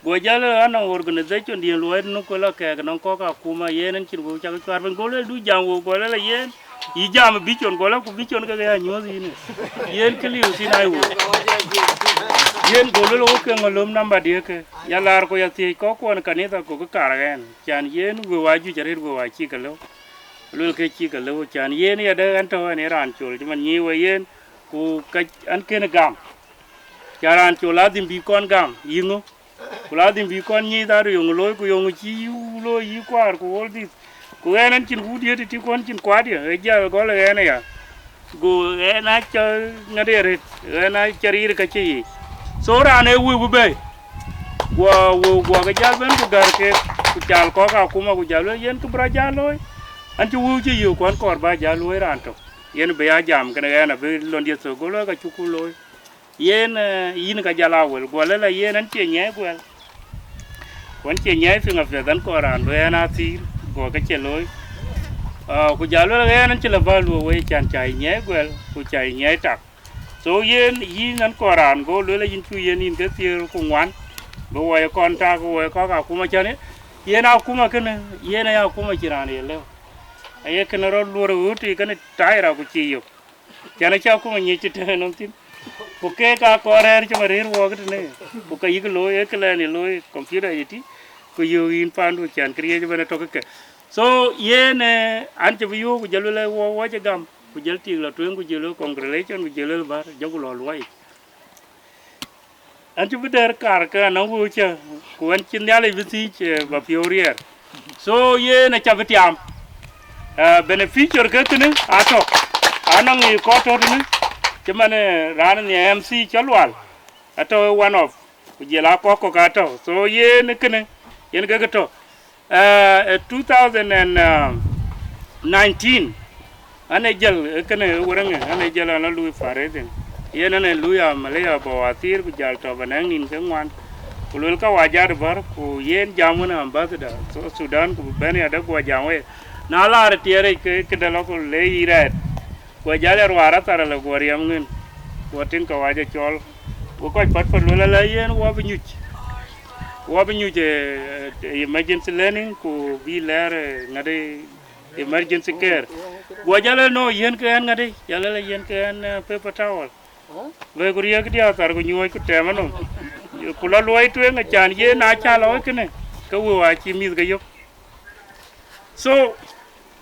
Guɔ jäl ë anɔŋ organization diën luɔi tënë ku la kɛɛk nɔŋ kɔ̈k akuma, yen ɛn cïn wëu cak cuaar piny. Go lë du jam wëu, guɔ lë la yen, yï jam ë vision, guɔ lë ku vision ke ke ya nyuɔ̈th yïn ë. Yen kë liu thïn ai wëu. Yen go lë la wok ke ŋö löm namba diëkë. Ya laar ku ya thiëc kɔ̈k kuɔn kanitha, ku kë kar ɣɛn. Can yen wëu ajuëc arëët, wëu acï ke lëu. Luel ke cï ke lëu, can yen yadë ɛn tɔ̈ ɛn ë raan col, cï man nyiic we yen, ku ka ɛn kën gam. Ca raan col adhim bï kɔn gam, yï ŋö? Ku la dhim bï kɔn nyiic dhaadu yöŋ looi, ku yöŋ cï yï looi yï kuaar, ku all this. Ku ɣɛn ɛn cïn wut diëët tï, ku ɛn cïn kuaar dië, ë jal gɔl ë ɣɛn aya. Go ɣɛn a cä ŋäde arëët, ɣɛn a cä riir ka cï yiic. Thou raan ee wëu bï bɛ̈ɛ̈i. Guɔ wëu guɔ ke jäl bɛ̈n ku gär keek, ku cal kɔ̈k akuma ku jäl lueel yen kë bï rɔt jäl looi. An cï wëu cï yök kuan kɔɔr bä jäl luöi raan tök. Yen bï ya jam kënë ɣɛn abï lon diɛ̈ thök go luɔi ka cuk ku looi. Yen, eh, yïn ka jäl a wël, guɔ lël a yen an cie nyiɛɛi guɛl. Ku an cie nyiɛɛi piŋ apiɛth an kɔɔr raan bï ɣɛn a thiir, guɔ ke cie looi. Ah, ku jäl lueel ɣɛn an cï lë bä luöö wei can ca yï nyiɛɛi guɛl, ku ca yï nyiɛɛi tak. So yen yïn an kɔɔr raan go lueel a yïn cu yen yïn ke thiëër ku ŋuan, bï wɔ ye kɔn tak, wɔ ye kɔk akuma cän yen akuma kënë, yen aya akuma cï raan ye lëu. Aye kënë rɔt luɔr ɣööt ë kënë taira ku cï yök. Cän acä akuma nyic cï tënë nɔm thïn. Ku keek aa kɔɔr rɛ̈ɛ̈r cï ma rëër wɔɔk tënë. Ku ka yïk looi, ee këlɛn ye looi, computer ye tï, ku yöök yïn pandu cän këriëëc ëbɛ̈n ë tök ke. So yen, eh, an cï bï yöök ku jɔl lueel wɔ, wɔ cï gam. Ku jël tik lɔ tueŋ, ku jël congratulation, ku jël bär, jɔku lɔ luɔi. An cï bï dɛ̈r kar ke anɔŋ wëu cä, ku an cï Nhialic bï thiic, eh, bä piɔ̈u riɛɛr. So yen acä bï tiam. Eh, beneficiary ke kënë atɔ̈. Anɔŋ ë kɔc tɔ̈ tënë, cï man, eh, raan nhiɛ M C cä lual, atɔ̈ one of, ku jël a kɔk kɔ̈k atɔ̈. So yen kënë, yen ke kë tɔ̈. Eh, eh, two thousand and nineteen, an e jël, eh, kënë, eh, wërëŋë, an e jël an la lui fundraising. Yen an e lui amaliya bawathiir ku jäl tɔ̈ bä nɛ̈ŋ nïn ke ŋuan. Ku luel ka wa jat bär, ku yen jam wën ambassador South Sudan, ku bï bɛ̈n ya dɛ guɔ jam wei. Na laar tiɛɛr yic ke, këdë lɔ ku le yï rɛɛt. Guɔ jäl ya ruaar athar alë guɔ riɛm ŋën. Guɔ tïŋ ka wa jɛ cɔl. Guɔ kɔc pätpät luel ala yen wɔ bï nyuc. Wɔ bï nyuc, eh, eh, emergency learning ku bï lɛɛr, eh, ŋäde emergency care. Guɔ jal ë no yiën ke ɣɛn ŋäde, jal ë yiën ke ɣɛn, eh, paper towel. Loi ku riëëk diäk thar ku nyuɔɔc ku tɛm anɔm. Ku lɔ luɔi tueŋ acan yen na cä lɔ kënë, ke wëu acï mïth ke yök. So,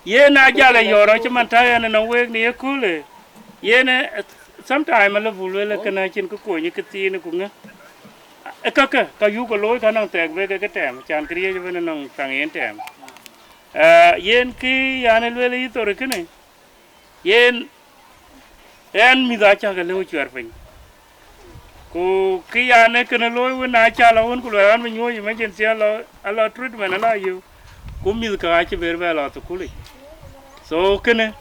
yen na jal ë yɔ̈ɔ̈r cï man tɔ ɣɛn ënɔŋ week në ye köölë, yen, eh, sometime alë buk lueel ë kënë acïn kë kony ë këthiin ku ŋë. Ë kakë, ka yuk ke looi ka nɔŋ thɛɛk bek ke tɛm, can këriëëc ëbën ënɔŋ thaŋ yen tɛm. Eh, yen kë yan ë lueel ë yï thor kënë, yen ɣɛn mïth acä ke lëu cuɛr piny. Ku kë yan ë kënë looi wën acä lɔ wën ku luɛl an bï nyuɔɔc emergency alɔ, alɔ treatment alɔ yök. Ku mïth ke acï ber bɛ lɔ thukulic. So kënë,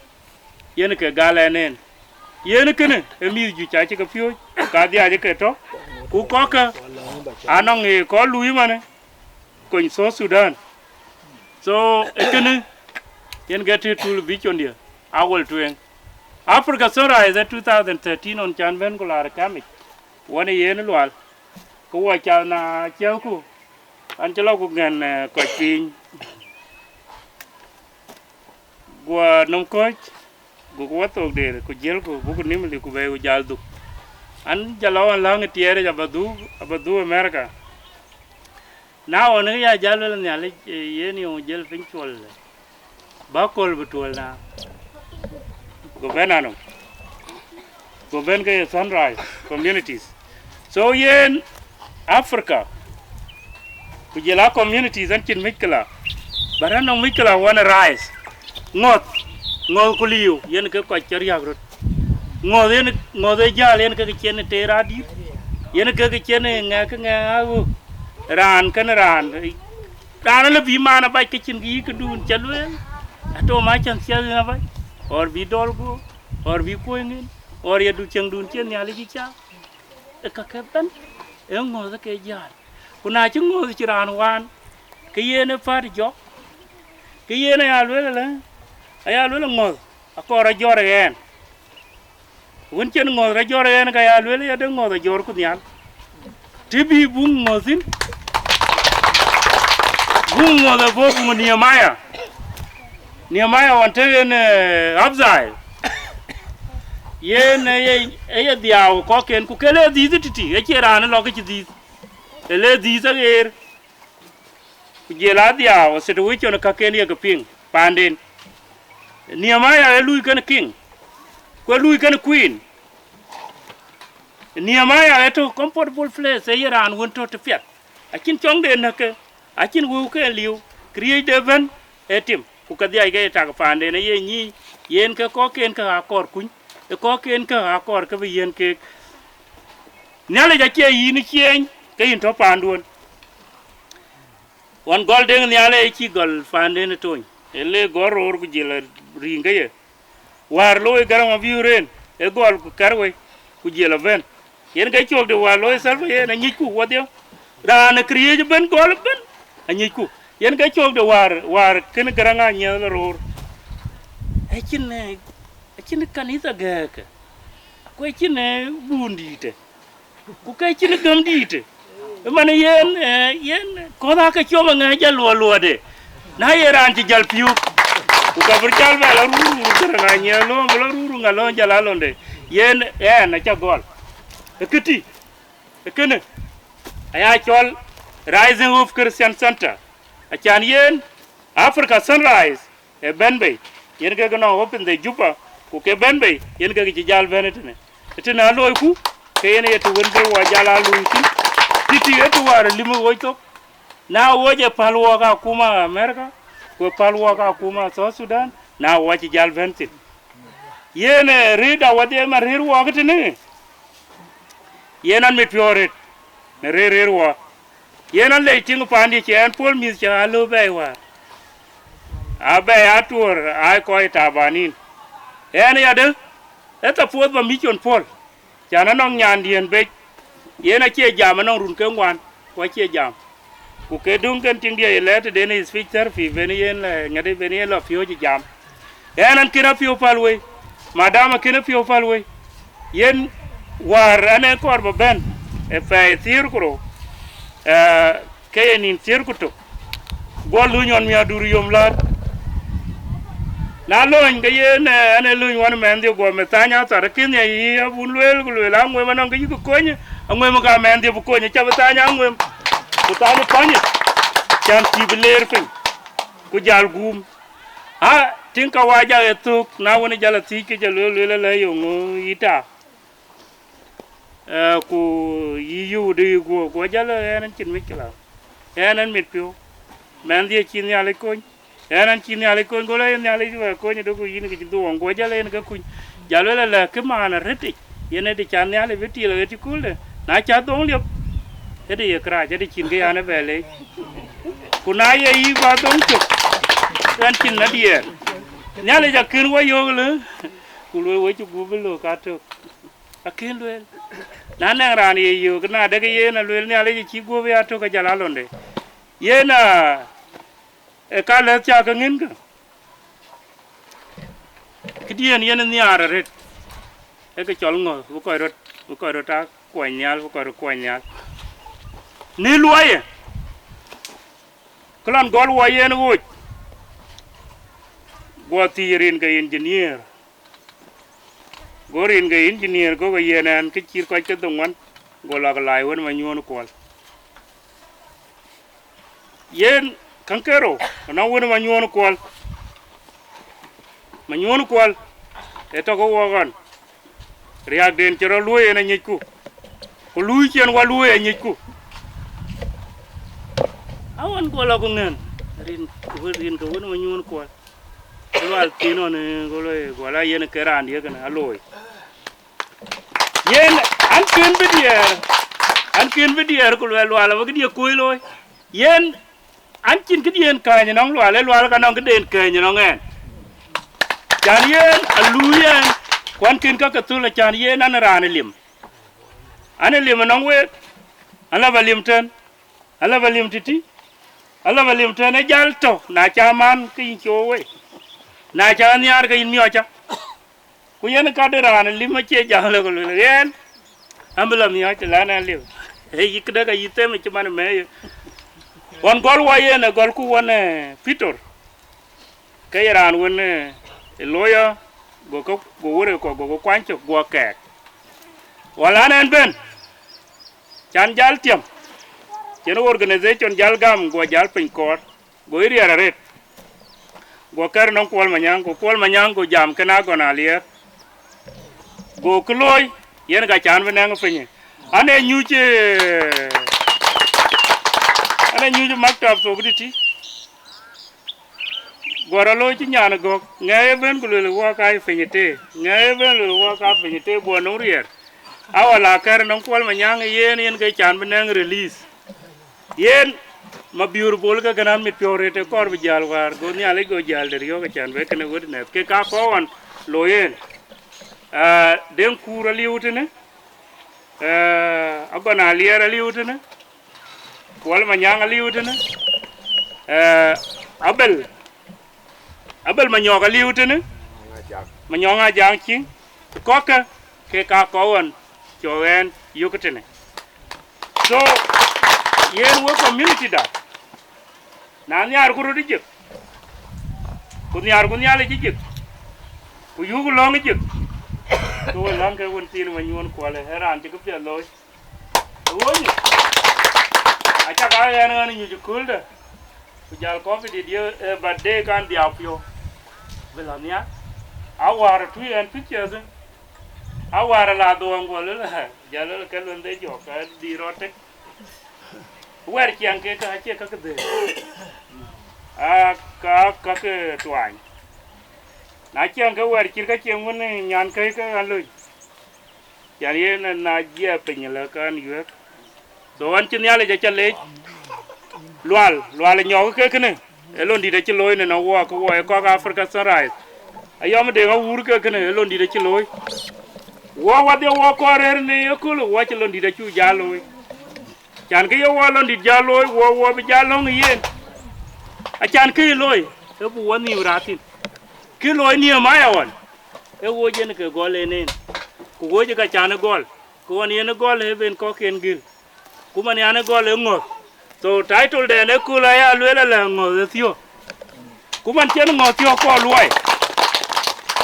yen ke gal ɛn en. Yen kënë, ë mïth juëc acï ke piööc, ka dhiac ke tɔ̈, ku kɔ̈kkë anɔŋ ë kɔc luui manë, kony South Sudan. So, ë kënë, yen ke të tul bï condië, awal tueŋ. Africa Sunrise ë two thousand thirteen ɣɔn can bɛ̈n ku laar kamic, wën ë yen lual, ke wɔ cath na ciɛ̈uku, an cï lɔ ku ŋɛn, eh, kɔc piny. Guɔ nɔm kɔ̈c, gokï wɔ thok der, ku jiëlku, buk nimli, ku bɛ̈i ku jäl dhuk. An jal ɣɔn läŋ ë tiɛɛric abä dhuk, abä dhuk America. Na ɣɔn ë ya jäl luel Nhialic, eh, yen yöŋ jël piny cuɔl, bä köl bï tuöl na. Go bɛ̈n anɔm. Go bɛ̈n ke ye Sunrise Communities. So yen Africa, ku jël a communities an cïn mickila, but anɔŋ mickila wän ë rice. Ŋɔ̈th, ŋɔ̈th ku liu, yen ke kɔc cï riäk röt. Ŋɔ̈th yen, ŋɔ̈th ë jäl yen ke cïn ë teer adït, yen ke cïn ë ŋɛk ë ŋɛk aɣöök. Raan kën raan, raan alë bï man abac ke cïn kë yï këdun cä lueel, atom acän thiäth yen abac, or bï dɔl guɔ, or bï kuöc ŋën, or ye du cieŋdun cï Nhialic cï cak. Ë kakë bɛ̈n, ë ŋɔ̈th ke jäl. Ku na cï ŋɔ̈th cï raan waan, ke yen ë päät jɔk, ke yen aya lueel ëlë, aya lueel ŋɔ̈th akɔɔr ajɔr ë ɣɛn. Wën cïn ŋɔ̈th rɔt jɔr ɣɛn, ka ya lueel ya de ŋɔ̈th ajɔrku nhial. Të bï buk ŋɔ̈th thïn, buk ŋɔ̈th abɔ̈ buk Nehemia. Nehemia ɣɔn tëk en, eh, exile. Yen ë ye, ë ye dhiau kɔcken, ku ke le dhiith tïtï, acie raan ë lɔ ke cï dhiith. Ë le dhiith aɣeer. Ku jël adhiau situation käkken yekë piŋ paanden. Nehemia ë lui kënë king, ku ë lui kënë queen. Nehemia ë tɔ̈ comfortable place, ë ye raan wën tɔ̈ të piɛth. Acïn cɔŋde näk ke, acïn wëu ke liu, këriëëcde ëbën ë tim, ku ke dhiac ke ye tak paanden ë ye nyiic, yen ke kɔ̈kken ke akɔɔr kuny, ë kɔ̈kken ke akɔɔr ke bï yiën keek. Nhialic acie yïn ciëëny, ke yïn tɔ̈ paanduön. Ɣɔn gɔl Deŋ Nhialic cï gɔl paanden ë tony, ë le gɔl roor ku jël rïŋ ke ye. Wäär looi Garaŋ Mabiöör en, ë gɔl ku kɛ̈r wei, ku jël ëbɛ̈n. Yen ke cök de wäär looi Salva yen, anyicku wadhiɛ. Raan ë këriëëc ëbɛ̈n gɔl ëbɛ̈n, anyicku. Yen ke cök de wäär, wäär kën Garaŋ Anyiɛth la roor. Acïn, acïn kanitha gɛ̈ɛ̈kë, ku acïn buun dïïtë. Ku ke cïn gäm dïïtë. Ëmën yen, eh, yen kɔ̈th aake com aŋɛ̈ɛ̈c jal luɔluɔde. Na ye raan cï jal piɔ̈u, ku ka bï jal bɛ la rurur Garaŋ Anyiɛth lööŋ, bï la rurur ŋa lööŋ jal alonde. Yen ɛn aca gɔl. Ë këtï, ë kënë, aya cɔl Rising of Christian Center. Acan yen Africa Sunrise, ë bɛ̈n bei, yen kek nɔŋ open the Juba, ku ke bɛ̈n bei, yen kek cï jal bɛ̈n ëtënë. Ëtënë aloiku, ke yen ye të wën bei wɔ jal aa luui thïn. Tïtï ë të wäär lim ë woc thok, na woc ë päl wɔɔk akuma America, ku ë päl wɔɔk akuma South Sudan, na wɔ cï jal bɛ̈n thïn. Yen ë rëër da wadhie man rëër wɔɔk ëtënë, yen an mit piɔ̈u rëët, në rëër rëër wɔɔk. Yen an lec tiŋ paandï cï ɛn puɔl mïth cä aa lëu bɛ̈ɛ̈i wäär. Abɛ̈ɛ̈i atuɔ̈r aa kɔc tabanin. Ɛn yadë, ë thapuɔth bä mission puɔl, can anɔŋ nyandiën bec. Yen acie jam anɔŋ run ke ŋuan, ku acie jam. Ku ke döŋ kën tiŋdiɛ̈ ye lɛ̈ɛ̈t tëden ë speech therapy ben yen lɛ ŋäde ben yen lɔ piööc jam. Ɛn an kën apiɔ̈u päl wei, madam akën apiɔ̈u päl wei. Yen wäär an ë kɔɔr bä bɛ̈n ë pɛɛi thiëër ku rou, eh, ke ye nïn thiëër ku tök, guɔ luny ɣɔn miäkduur yom läät. Na lööny ke yen, eh, an ë lööny wan mɛnhdië guɔ meth thany athar, akïn ya yï abun lueel ku lueel aŋuem anɔŋ ke yïk kony, aŋuem ka mɛnhdië bï kony, aca bï thany aŋuem, ku thany pany, can cï bï leer piny, ku jal guum. A tiŋ ka wac a ë thök, na wën ë jal athiic ke jɔ lueel, lueel alä yöŋö yï ta, eh, ku yï yöu de yï guɔ, guɔ jal ë ɛn an cïn mickila. Ɛn an mit piɔ̈u, mɛnhdië cï Nhialic kony. Ɛn an cï Nhialic kony, go lɔ yen Nhialic wɛ kony ëdë ku yïn ke cï dhuɔɔŋ, guɔ jal yen ke kuny. Jal lueel alä kë maan arëtic, yen ëdï ca Nhialic bï tiil ɣet cï kulde, na ca dhoŋ liep, ëdï ye kërac, ëdï cïn kë yan ë bɛ leec. Ku na ye yï ba dhoŋ cök, ɛn cïn na diɛɛr. Nhialic akën wä yök lë, ku lueel we cï gup bï lök atök. Akën lueel. Na nɛŋ raan ye yök, na dek yen a lueel Nhialic cï gup ya tök ajal alonde. Yen a, ë ka lɛ̈th ca ke ŋinkë. Këdiën yen nhiaar arëët, ee kë cɔl ŋö, bï kɔc röt, bï kɔc röt aa kuɔny nhial, bï kɔc röt kuɔny nhial. Në luɔiyë, kë lɔn gɔl wɔ yen ɣööc, guɔ thiëc rin ke engineer. Go rin ke engineer go ke yen ɛn kë cït kɔc ke dhoŋuan, go lak laai wën Manyuɔ̈ɔ̈n Kuɔl. Yen käŋ ke rou, ënɔŋ wën Manyuɔ̈ɔ̈n Kuɔl. Manyuɔ̈ɔ̈n Kuɔl, ee tɔ̈ ke wɔ ɣɔn. Riääkden cï rɔt luöi en anyicku, ku luui cï en wä luöi anyicku. Awën guɔ lɔ ku ŋɛ̈n, rin, rin ke wën Manyuɔ̈ɔ̈n Kuɔl. Lual thiin ɣɔn, ee, go loi, guɔ la yen ke raan diëk kënë, alooi. Yen, an kën bï diɛɛr, an kën bï diɛɛr, ku luɛl lual abï këdië kuöc looi. Yen, an cïn këdiën kääny ënɔŋ lual, ee lual ka nɔŋ këden kääny ënɔŋ ɛn. Can yen, aluui ɛn, ku an kën ka ke thöl, acan yen an raan ë lim. An ë lim ënɔŋ week, an la bä lim tën, an la bä lim tëtï, an la bä lim tën ë jal tɔ̈, na ca man ke yïn ciook wei, na ca nhiaar ke yïn miɔcä. Ku yen ka de raan ë lim acie jam lë ku luel ɣɛn, an bï lɔ miɔɔc të lɛ̈n ɛn liu. Ee yï këdë ka yï them cï man ë mɛ̈ɛ̈i. Ɣɔn gɔl wɔ yen ë gɔlku wën ë Pitor, ke ye raan wën ë lawyer, go ke, go wërë kɔ̈k, go ke kuany cök, guɔ kɛɛk. Wala ɛn bɛ̈n, can jal tiam, cïn organization jal gam, guɔ jal piny kɔɔr. Go riɛɛr arëët, guɔ kɛ̈r nɔŋ Kuɔl Manyaŋ, ku Kuɔl Manyaŋ go jam kën Agɔn Aliɛɛr. Go kë looi, yen ka can bï nɛŋ ë piny. An ee nyuc, ee, an ee nyuc maktab thok tïtï. Guɔ rɔ looi cï nyan ë gɔ̈k, ŋɛk ëbën ku luel wɔ ka piny ëtëë, ŋɛk ëbën luel wɔ ka piny ëtëë, guɔ nɔŋ riɛɛr. Awala kɛr nɔŋ Kuɔl Manyaŋ yen, yen ke can bï nɛŋ release. Yen Mabiöör Bol ke kënë amit piɔ̈u rëët ë kɔɔr bï jäl wäär, go Nhialic go jäl de riɔ̈ɔ̈k acän bï kënë witness ke ka kɔɔr ɣɔn looi yen. Ah, Deŋ Kuur aliu tënë, eh, Agɔn Aliɛɛr aliu tënë, Kuɔl Manyaŋ aliu tënë, eh, Abel, Abel Manyɔk aliu tënë, Manyɔk Ajaŋ Ciŋ, kɔ̈kkë ke ka kɔɔr ɣɔn cɔk ɣɛn yök tënë. So, yen wek community da, na nhiaarku röt ë jek, ku nhiaarku Nhialic ë jek, ku yuk lɔ̈ŋ ë jek, ke we läŋ ke wën thiin Manyuɔ̈n Kuɔl ë raan cï këpiɛth looi. Wööny, acä ka ɣɛn ɣɛn nyuc ë kööldä, ku jäl kɔ̈k dït ye, eh, birthday kan dhiau piɔ̈u, bï lɔ nhial. Awäär ë tui ɣɛn pictures, awäär ë la dhuɔɔŋ guɔ lël, jäl lël ke luɛn dhie jɔk, ka dï rɔt tek. Wɛ̈ɛ̈r ciɛŋ ke ka acie kakë dhëëk, aa ka kakë tuany. Na ciɛŋ ke wɛ̈ɛ̈r cït ka cieŋ wën nyan kɛ̈i ke ɣän löny. Can yen na jiɛɛp piny lë kän yuëëk. So ɣɛn cï Nhialic acä leec. Lual, Lual ë nyɔk ke kënë, ë lon dït acï looi në nɔn wɔ ke wɔ ë kɔ̈k Africa Sunrise. Ayɔm Deŋ Awuur ke kënë, ë lon dït acï looi. Wɔ wadhie wɔ kɔɔr rëër në yeköl, wɔ cï lon dït acï jäl looi. Can kë ye wɔ lon dït jäl looi, wɔ wɔ bï jäl lɔ̈ŋ ë yen. Acan kë ye looi, ë buk wɔ nhïïm raar thïn. Kë looi Nehemia ɣɔn, ë wɔ yen ke gɔl en en. Ku wɔ cï ka can ë gɔl, ku ɣɔn yen ë gɔl ë ben kɔ̈k en gël. Ku man yan ë gɔl ë ŋɔ̈th. So title dɛn ë kööl aya lueel alɛ ŋɔ̈th ë thiɔ̈k. Ku man cïn ŋɔ̈th thiɔ̈k kɔɔr luɔi.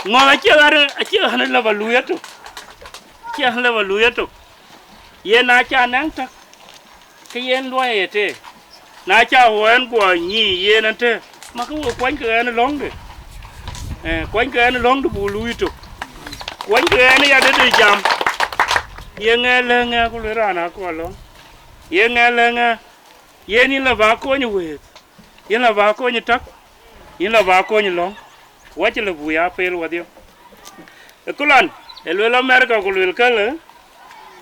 Ŋɔ̈th acie ɣän, acie ɣän lëu ba luui etök. Acie ɣän lëu ba luui etök. Yen na ca nɛŋ täk, ke yen luɔi ë tëë. Na ca wɔ ɛn guɔ nyii yen ɛn tëë, makë we kuɔnykë ɣɛn ë lɔ̈ŋde. Eh, kuɔnykë ɣɛn ë lɔ̈ŋde buk luui tök. Kuɔnykë ɣɛn ë yadede jam. Ye ŋɛ lëŋɛ ku luel raan akɔɔr lɔ̈ŋ. Ye ŋɛ lëŋɛ, yen yïn lɔ ba kony ë wëëth, yïn lɔ ba kony ë täk, yïn lɔ ba kony ë lɔ̈ŋ, wacï lɔ buk ya pel wadhië. Ë kulɔn, ë luel America ku luel këlë,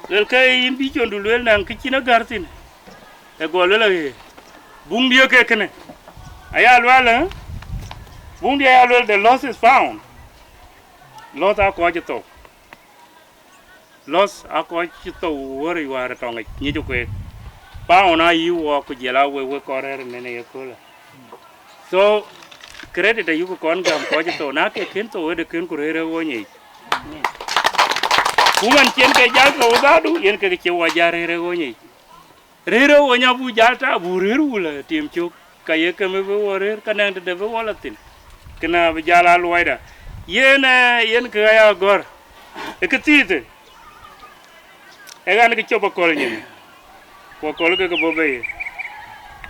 luel ke yïn bï condu luel naŋ kë cïn agär thïn, ë gɔ luel aɣeer. Buŋdië ke kënë, aya luel, buŋdië aya luel the lost is found. Lost aa kɔc ë thou. Lost aa kɔc cï thou wär ë wäär ë tɔŋic nyic ë kueek. Pound aa yï wɔɔk ku jiɛl aa wek wek kɔn rɛ̈ɛ̈r ënën ë yeköölë. So credit ayuk kɔn gäm kɔc cï thou, na ke kën thou ëde kën ku rëër ë ɣööc yic. Ku man cïn ke jäl thou dhadu, yen kek cï wɔ jäl rëër ë ɣööc yic. Rëër ë ɣööc abuk jäl ta, abuk rëër wulë tim cök, ka ye këm bï wɔ rëër, ka nɛŋ tëde bï wɔ lɔ thïn. Kënë abï jäl aa luɔida. Yen, eh, yen kë aya gɔ̈r. Ë kë thiithë, ë ɣɛn kë cop aköl nyin, ku aköl ke ke bɔ̈ bei.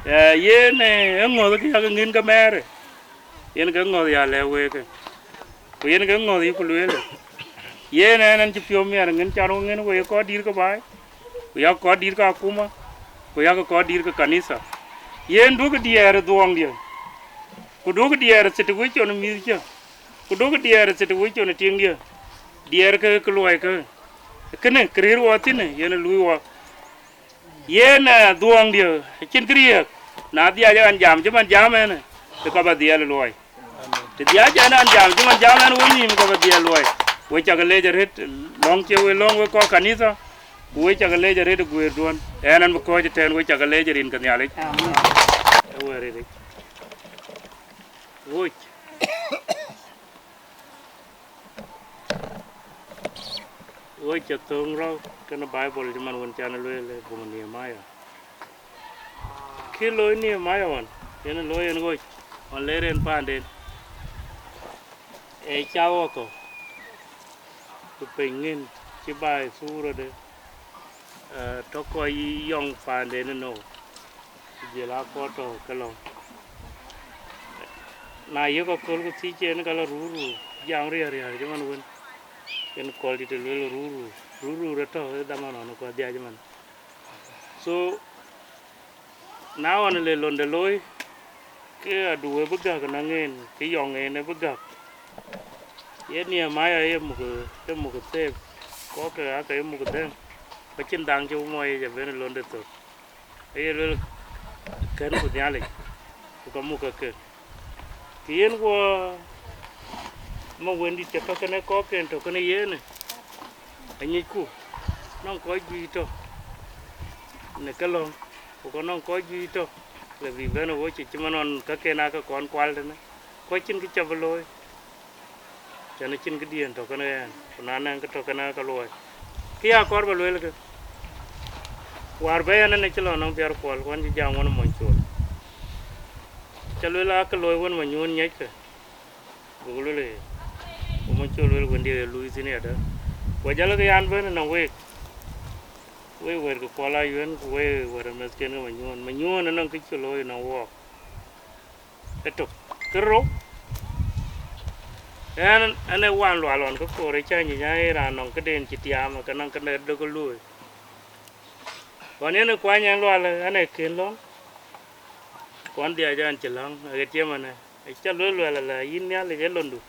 Eh, yen, eh, ë ŋɔ̈th kë yak ŋïn ke mɛɛrë, yen ke ŋɔ̈th ya lɛ̈k weekë, ku yen ke ŋɔ̈th yï ku lueelë. Yen ɛn, ɛn cï piɔ̈u miɛt ŋïn can wek ŋïn wek kɔc dïït ke baai, ku yak kɔc dïït ke akuma, ku yak kɔc dïït ke kanitha. Yen duökï diɛɛr ë dhuɔɔŋdiɛ̈, ku duökï diɛɛr ë situation ë mïthkiɛ, ku duökï diɛɛr ë situation ë tiŋdiɛ̈, diɛɛr ke ke luɔikë. Kënë kë rëër wɔ thïn, yen ë luui wɔ. Yen, eh, dhuɔɔŋdiɛ̈ acïn kë riëëk, na dhiac ɣɛn jam cï man jam ɛn, ke ka ba dhiɛl luɔi. Të dhiac ɛn ɣɛn jam cï man jam ɛn wenhïïm, ka ba dhiɛl luɔi. We cak leec arëët, lɔ̈ŋ cie we lɔ̈ŋ wek kɔc kanitha, ku we cak leec arëët ë guëërduön. Ɛn, ɛn bï kɔ̈ɔ̈c ëtɛ̈ɛ̈n, we cak leec ë rin ke Nhialic. Amen. Ë wɛ̈ɛ̈r ë rec. Wöc. Wöc ca thöŋ rɔ̈u kënë Baibol cï man wën can lueel ë buŋ Nehemia. Kë looi Nehemia ɣɔn, yen looi en wöc, ɣɔn ler en paanden. Ee ca ɣɔ̈kɔ, ku piny ŋïn cï baai thuu röt, eh, tɔ kɔc yɔŋ paanden ënou, ku jël akɔɔr tɔ ke lɔ̈ŋ. Na yök aköl ku thiëc en, ka lɔ ruu ruu, jam riäär riäär cï man wën. Yen kɔl dït ë lueel ruu ruu, ruu ruu rɔt tɔ ë dhaman ɣɔn ë kɔc dhiac man. So na ɣɔn le londe looi, ke adu ë bï gäk naŋ en, ke yɔŋ en ë bï gäk. Ye Nehemia ye muk, ye muk thep, Kɔ̈k ke aake ye muk dhëŋ, ku acïn dhaŋ cï wek mɔc yic abën ë londe thök. Aye luel, kën ku Nhialic, ku ka muk ke ke. Kë yen guɔ, ma wëndït cä ka kënë kɔ̈k ken tɔ̈ kënë yenë, anyicku, nɔŋ kɔc juëc tɔ̈ në ke lɔ̈ŋ, ku ka nɔŋ kɔc juëc tɔ̈, le bï bɛ̈n ë wocë cï man ɣɔn ka ken aake kɔn kual tënë, ku acïn kë cä bï looi. Cän acïn këdiën tɔ̈ kënë ɣɛn, ku na nɛŋ kë tɔ̈ kënë ka luɔi. Kë ya kɔɔr ba lueel ke, wäär bɛ̈ɛ̈i ɛn, ɛn acï lɔ nɔŋ Biar Kuɔl, ku ɛn cï jam wën ë Mony Col. Cä lueel aa kë looi wën Manyuɔ̈n ŋiɛckë, gokï lueel ee, ku Mony Col lueel wëndiɛ̈ ye luui thïn yadë. Ku ajälë ke yan bɛ̈n ënɔŋ week, wek wɛ̈ɛ̈tkï Kuɔl Ayuën, ku wek wɛ̈ɛ̈t ë mɛ̈thken ke Manyuɔ̈n. Manyuɔ̈n ënɔŋ kë cï looi ënɔŋ wɔɔk. Ëtök. Kë rou, ɛn, ɛn ee wan Lual ɣɔn ke koor ë cä nyic, aa ye raan nɔŋ këden cï tiaam, ke nɔŋ kënë dökï luöi. Ɣɔn yen ë kuany ɛn Lual, ɛn ee kën lɔ̈ŋ, ku ɛn dhiac ɛn cï läŋ, aɣet cï ëmënë, acä lueel luɛl ala yïn Nhialic ë londu.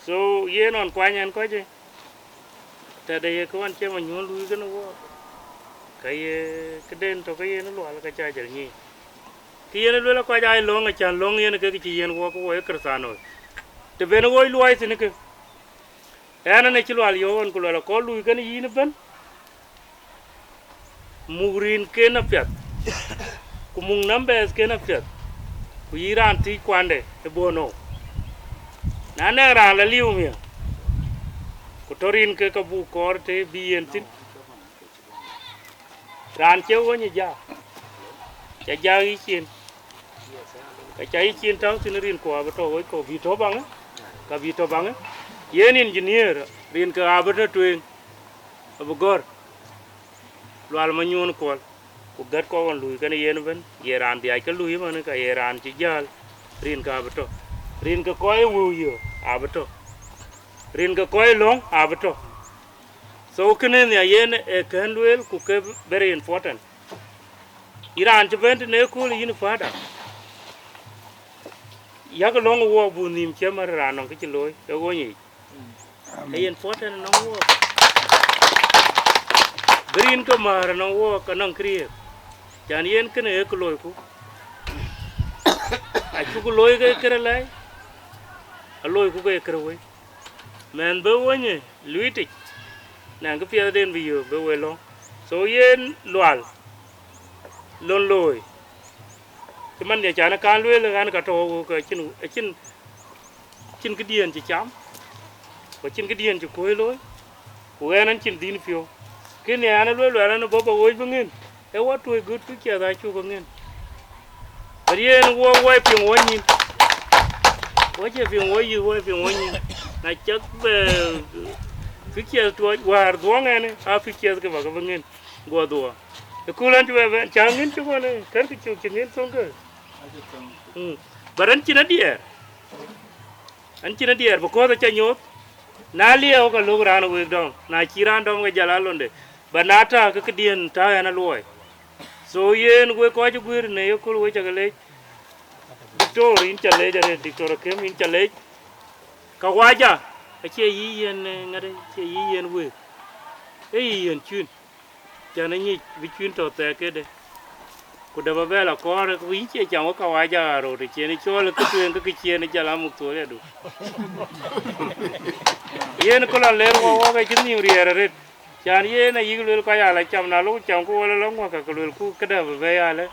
So, yen ɣɔn kuany ɛn kɔc ë, tɛ̈dë ye kë ɣɔn cï Manyuɔ̈n luui kënë wɔɔk, ka ye këden tɔ̈ ke yen Lual ka cä jël nyic. Kë yen lueel kɔc aa ye lɔ̈ŋ, acän lɔ̈ŋ yen kek cï yen wɔɔk ke wɔ ye Kërthanoi. Të ben ɣoc luɔi thïn kë, ɛn, ɛn acï Lual yöök ɣɔn ku Lual akɔɔr luui kënë yïn ëbën. Muk rinken apiɛth, ku muk numbers ken apiɛth, ku yï raan thiëc kuande ë bono. Na nɛŋ raan la liu mië, ku tɔ rinke ka buk kɔɔr të bï yen thïn. Raan cie ɣöny ë jak, ca jak yïcin, ka ca yïcin tɔ̈u thïn rin ku abï tɔ ɣöc kɔ̈u bï tɔ baŋë, ka bï tɔ baŋë. Yen engineer rin ke abï tɔ tueŋ, abï gɔ̈r. Lual Manyuɔ̈n Kuɔl, ku gät kɔc ɣɔn luui kënë yen ëbën, ye raan dhiac ke luui ëmën, ka ye raan cï jäl, rin ke abï tɔ. Rin ke kɔc ë wëu yö abï tɔ. Rin ke kɔc ë lɔ̈ŋ abï tɔ. So kënë nhiac yen ë kën lueel ku ke very important. Yïn raan cï bɛ̈n tënë ëkööl yïn fada, yak lɔ̈ŋ ë wɔɔk buk nhïïm cï mär raan nɔŋ kë cï looi ë ɣöny yic. Ë yen puɔ̈t tɛ̈n ënɔŋ wɔɔk, bï rin ke määr ënɔŋ wɔɔk anɔŋ këriëëk, cän yen kënë ee kë loiku. Acuk looi ke kërë lɛ̈i, aloiku ke kërë wei. Mɛnh bï wönyë luitic, nɛŋ kë piɛthden bï yök bï we lɔ̈ŋ. So yen Lual, lon looi, cï man ye can ë kan lueel, ɣɛn ka tɔ̈u wok acïn, acïn, acïn këdiën cï cam, ku acïn këdiën cï kuöc looi, ku ɣɛn an cïn dhïn piɔ̈u. Kënë ɣɛn ë lueel, luɛl ɛn bɔ̈ ba ɣööc bï ŋën, ee wɔ tuöc good pictures acuk ŋën. But yen wɔ wɔ piŋ wɔ nyin, wɔ cie piŋ wɔ yith, wɔ piŋ wɔ nyin. Na cak bɛ pictures tuɔɔc wäär dhuɔŋ ɛn, aa pictures ke bä ke bï ŋën, guɔ dhuɔɔk. Ëkööl ɛn cï bɛ bɛn, cä ŋën cï ɣɔn, ee, kɛ̈rkï cök cï ŋën thoŋ ke. Mm. But ɛn cïn adiɛɛr. Ɛn cïn adiɛɛr, because acä nyooth. Na liɛɛu ka lök raan wek dɔm, na cï raan dɔm ke jal alonde. But na tääu ke këdiën tääu ɛn aluɔi. So yen wek kɔc cï guëër në yekööl wek cä ke leec. Diktor, yïn cä leec arëët, Diktor Akem, yïn cä leec. Ka waja, acie yï yen, eh, ŋadë, acie yï yen wëëk. Ee yï yen cuin. Cän ë nyic bï cuin tɔ thɛɛk këde. Ku dap abɛ̈l akɔɔr, ku yïn cie cam wek ka waja ɣaar rou të cien ë cɔɔl ë kë tueŋ ke kë cien ë jal amuk thuɔɔr yadu. Yen kë lɔ ler wɔ wɔk acï nhïïm riɛɛr arëët. Cän yen ayïk luel kɔc ala cam, na lok cam ku wala lɔ ŋuɔ̈k ka, ke luelku këdë bï bɛ̈i alë.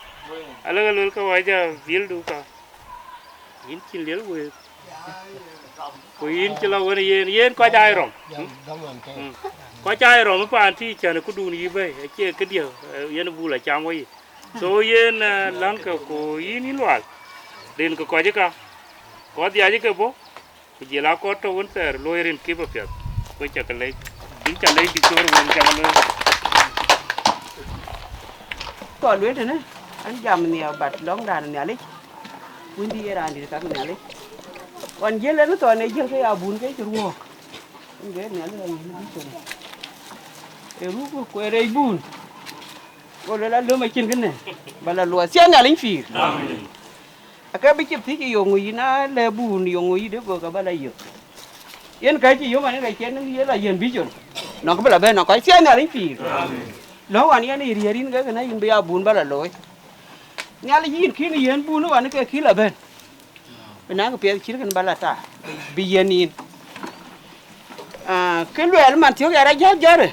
Alë ke luel ka waja dhildu ka. Yïn cïn liel wëëk. Ku yïn cï lɔ wën yen, yen kɔc aa rɔm. Mm. Kɔc aa rɔm ë paan tïï cän ë këdun yï bɛ̈i, acie këdië, eh, yen bul acam wɔ yï. So yen, eh, läŋkë ku yïn yïn Lual. Rin ke kɔc ë ka. Kɔc dhiac ke bɔ̈. Ku jël akɔt tɔ wën thɛɛr looi rin kip apiɛth. Ku cä ke lec. Yïn cä lec Diktor wën cä ke lueel. Kɔn lueel tënë, an jam nhiau, but lɔ̈ŋdan Nhialic. Wëndï ye raandït kak Nhialic. Ɣɔn jiël en thɔn ë jiël ke ya bun ke cï ruɔ̈ɔ̈k. Ŋe Nhialic aŋic bï cök. Ee ruk ku ee rec bun. Go luel alöm acïn kënë. Ba la luɔi thiëëc Nhialic pïïr. Amen. Ake bï cï thiëc yöŋ yic, na lɛ bun yöŋ yic de, go ke ba la yök. Yen ka cï yöŋ an, ka cien ye la yen vision. Nɔŋ kë bï la bɛ̈n nɔŋ kɔc thiëëc Nhialic pïïr. Lɔ̈ŋ ɣɔn yɛn ë riɛɛr yïn ke kënë yïn bï ya bun bä la looi. Nhialic yïn kïn yen bun ɣɔn ke kï la bɛ̈n. Bï naŋ kë piɛth cït kën bä la ta bï yen yïn. Ah, kë luɛɛl man thiɔ̈k ya rɔt jäl jɔ̈rë.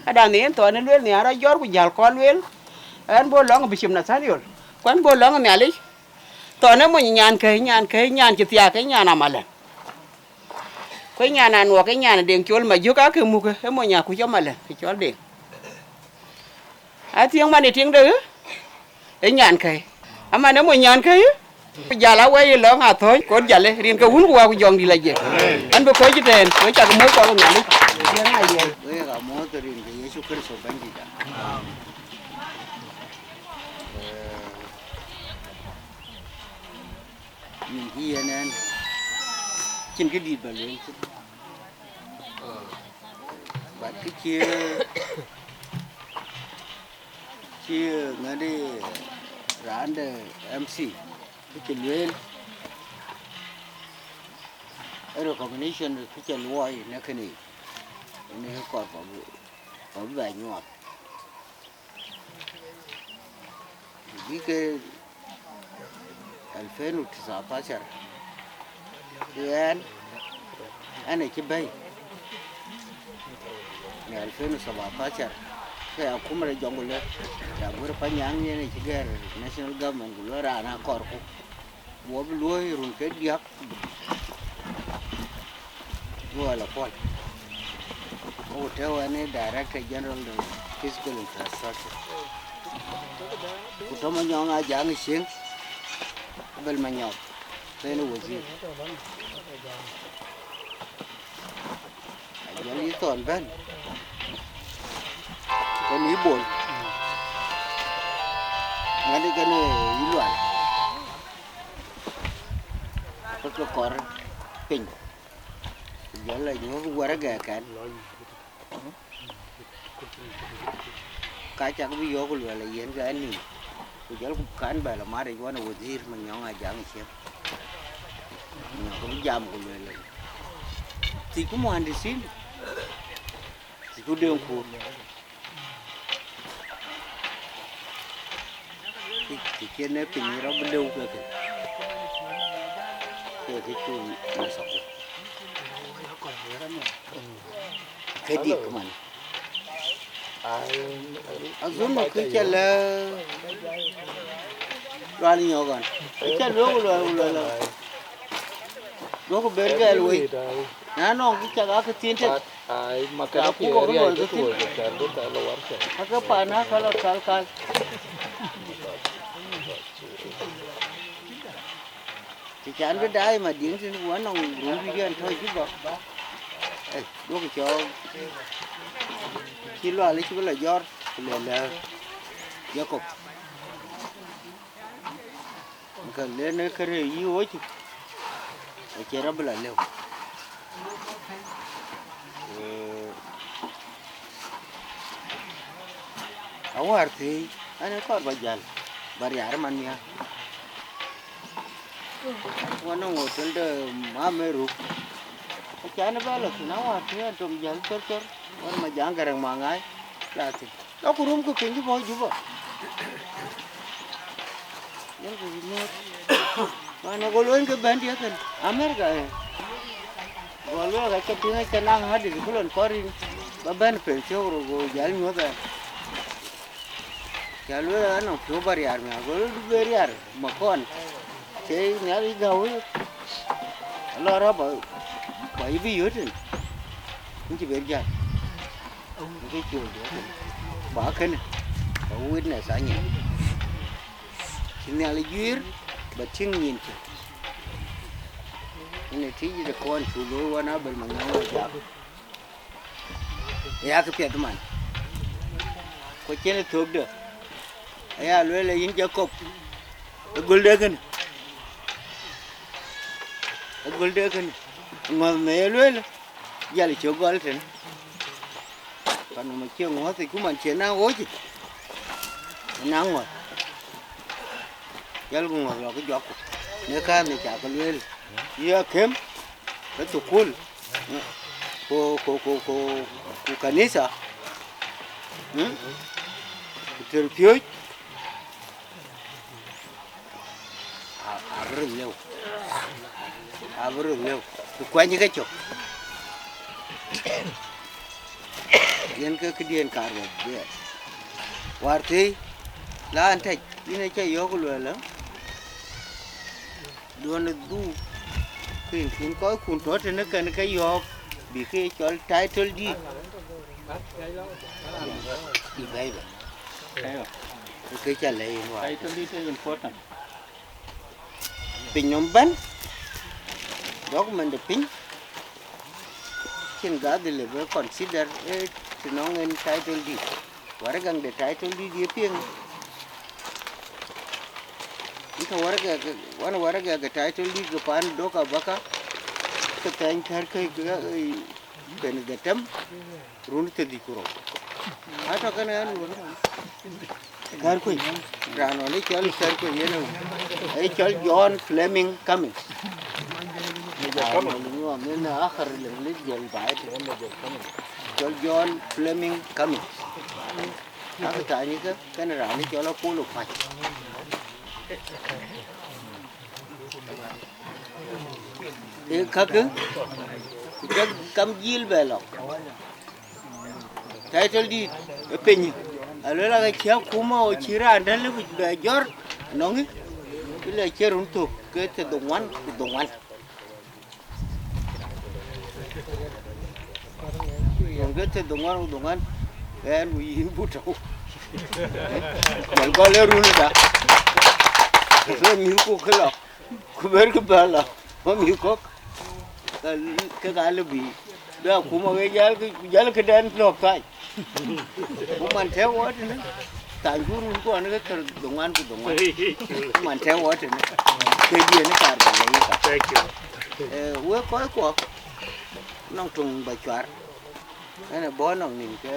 Adan yen thɔn ë lueel nhiaar rɔt jɔ̈r ku jäl kɔn lueel. Ɛn bï lɔ̈ŋ Bishop Nathaniel. Ku ɛn bï lɔ̈ŋ Nhialic. Thɔn ë mony nyan kë, nyan kë, nyan cï thiaak, nyan amalɛn. Ku nyan anuɔk, nyan Deŋ col Majök akë muk, ë mony akuc amalɛn, kë cɔl Deŋ. Athiëŋ man ë tiŋde, ë nyan kë. Aman ë mony nyan kë, ku jäl awɛi lɔ̈ŋ athööny, kɔɔr jäl ë, rin ke wun ku wa ku jɔŋdït la jiëk. An bï kɔc tɛ̈ɛ̈n, ku cak mɔ̈th kɔk Nhialic. Yen aye. Wek amoth rin ke Yecu Kërtho Bɛ̈nydït. Min cï yen ɛn, cïn kë dït bä lueel thïn. But kë cï, cï ŋädï raan de M C, kë cï lueel, ë recognition kë cï luɔi në kënë yic, ënë kɔɔr bä bï, bä bï bɛ nyuɔɔth. Bï ke ألفين وتسعتاشر, ku ɣɛn, ɣɛn acï bɛ̈i në ألفين وسبعتاشر, ke ya kum rɔt jɔŋ ku lë, ya guër Panyang yen acï gɛ̈ɛ̈r national government, ku luɔi raan akɔɔrku. Wɔ bï luɔi run ke diäk, luɔi la pɔl. Ku tëë wɛn ë Director General de Physical Infrastructure. Ku tɔ̈ Manyɔŋ Ajaŋ ë cieŋ, Abel Manyɔk, ke yen ë wazir. Ajɔl yï thɔn bɛ̈n, kën yï bol, ŋädï kën yï lual, ke ke kɔr piny, ku jɔl la nyuɔ̈th wärëgɛkɛn. Ka cak bï yɔ̈ɔ̈k luɛl ë yen ke anïïm, ku jɔlku kan bɛ la maric wan ë wazir Manyɔŋ Ajaŋ Ciëŋ. Manyɔŋ ke bï jam ku luɛl ë, thiëcku muhandisin, thiëcku Deŋkur. Kë, kë cïn ë piny rɔt bï lëu ke kë, ke kë cu masako. Ke dik man. Azunu kë cä lë lual nyɔk ɣɔn. Kë cä luel ku lual ku lual. Duɔ̈kkë ber gɛɛl wei. Na nɔŋ kë cak akë thiin tek. Ai, ma ka kɛn ku bɔ̈ kë luɔi kë thïn. Akë paan akë lɔ kal kal. Të can bï daai ma diëŋ thïn ku anɔŋ run dït yɛn tɔ̈ Juba. Ei, duɔ̈kkë cɔɔk. Cï lual cï bï lɔ jɔ̈ɔ̈r, ku luel lɛ̈ɛ̈r. Jakop. Ka len ë kërë yï ɣööc, acie rɔt bï lɔ lëu. Ee, awär thëëi, an, ë kɔɔr ba jäl, ba riaar man nhial. Wä nɔŋ hotel de Mameruk. Acan ë bɛ lɔ thïn, awär thëëi, an, tom jäl cɔr cɔr, wän ma jaŋ Gäräŋ Maŋai, la thïn. Lɔ ku rumkï piny cï bɔ̈ Juba. Yen ku yï muɔ̈ɔ̈th. Man, ago luɔny ke bɛ̈n diɛ̈ kën Amerika, ee. Go lueel ka cä piŋ acä naŋ hadith ku lon kɔɔr rin ba bɛ̈n pel thiɔ̈k rou, go jäl nyuɔ̈th ɛn. Cä lueel an, nɔŋ piɔ̈u ba riaar miäk, go lueel du be riaar makɔn. Cie Nhialic gäu wei. Alɔ rɔ̈ ba, ba yï bï yöt tën. Yïn cï ber jäl. Yïn ke col diɛ̈ tën. Ba kënë, ba witness anyin. Cï Nhialic juiir, ba tïŋ nyin cï. Yïn ë tïc de kɔn cu looi wan Abel Manyɔŋ Ajak. Ë yakë piɛth man. Ku cïn ë thökde. Aya lueel ë yïn Jakop, ë gölde kënë, ë gölde kënë, ŋɔ̈th në ye lueel, jal cök gɔl tënë. Pan nɔm acie ŋɔ̈th yic, ku man cie naŋ ɣööc yic, ë naŋ ŋɔ̈th. Jal ku ŋɔ̈th lɔ kë juakku, në kääth në cakë lueel, yï akëm, ke thukul, ku, ku, ku, ku, ku kanitha, mm, ku tër piööc, a- abï röt lëu, abï röt lëu, ku kuany ke cök. Yen ke këdiën kaar wek dhiɛɛt. Wäär thëi, la an tɛc, yïn acä yɔ̈ɔ̈k luɛɛlë, duɔ̈n ë dhuk, kën kën kɔckun tɔ̈ tënë kën ke yɔ̈ɔ̈k, bï ke cɔl title deed. Bï bɛ̈i bɛ. Ke cä lɛ̈k yïn wäär. Title deed is important. Piny nɔm bɛ̈n, document de piny, cïn gadhil ë bï consider ë të nɔŋ en title deed. Waragak de title deed ye piŋ. Ëka waragak, wan waragak de title deed ke pan dok abaka, ke thɛny kär ke, ke, eh, kën dhetem, run thiërdhïc ku rou. Atɔ̈ kënë ɣɛn wun. Kärkuei. Raan ɣɔn ë cɔl Kärkuei yen ë, ë cɔl John Fleming Cummings. Raan ɣɔn ë ŋuɔm yen ë akhar English jɔl baai tënë. Cɔl John Fleming Cummings. Akë thaany kë, kënë raan ë cɔl Apollo Pac. Ee kakë, ku jɔ kam jil bɛ lɔ. Title deed ë piny, aluel ake cï akuma ɣo cï raan dɛ̈ lëu bï bɛ jɔ̈r nɔŋï, bï lɛ cï run thök ke thiërdhoŋuan ku dhoŋuan. Nɔŋ ke thiërdhoŋuan ku dhoŋuan, ɣɛn ku yïn but tɔ̈u. Jɔl gɔl ë run ëda, ke mïthku kë lɔ. Ku bɛ̈ɛ̈rkï bɛ̈ɛ̈r lɔ, wä mïth kɔ̈k, ke, ke ka lëu bï, bï akuma ke jäl, jäl këdɛn lɔ̈k thany. Ku man tɛ̈ɛ̈u wɔ tënë, thany ku run kuɔn ke thiërdhoŋuan ku dhoŋuan. Ku man tɛ̈ɛ̈u wɔ tënë, ke diën ë kaar bä lɔ yï ka. Thank you. Eh, wek kɔc kuɔ, nɔŋ töŋ bä cuar. Ɣɛn ë bɔ̈ nɔŋ nïn ke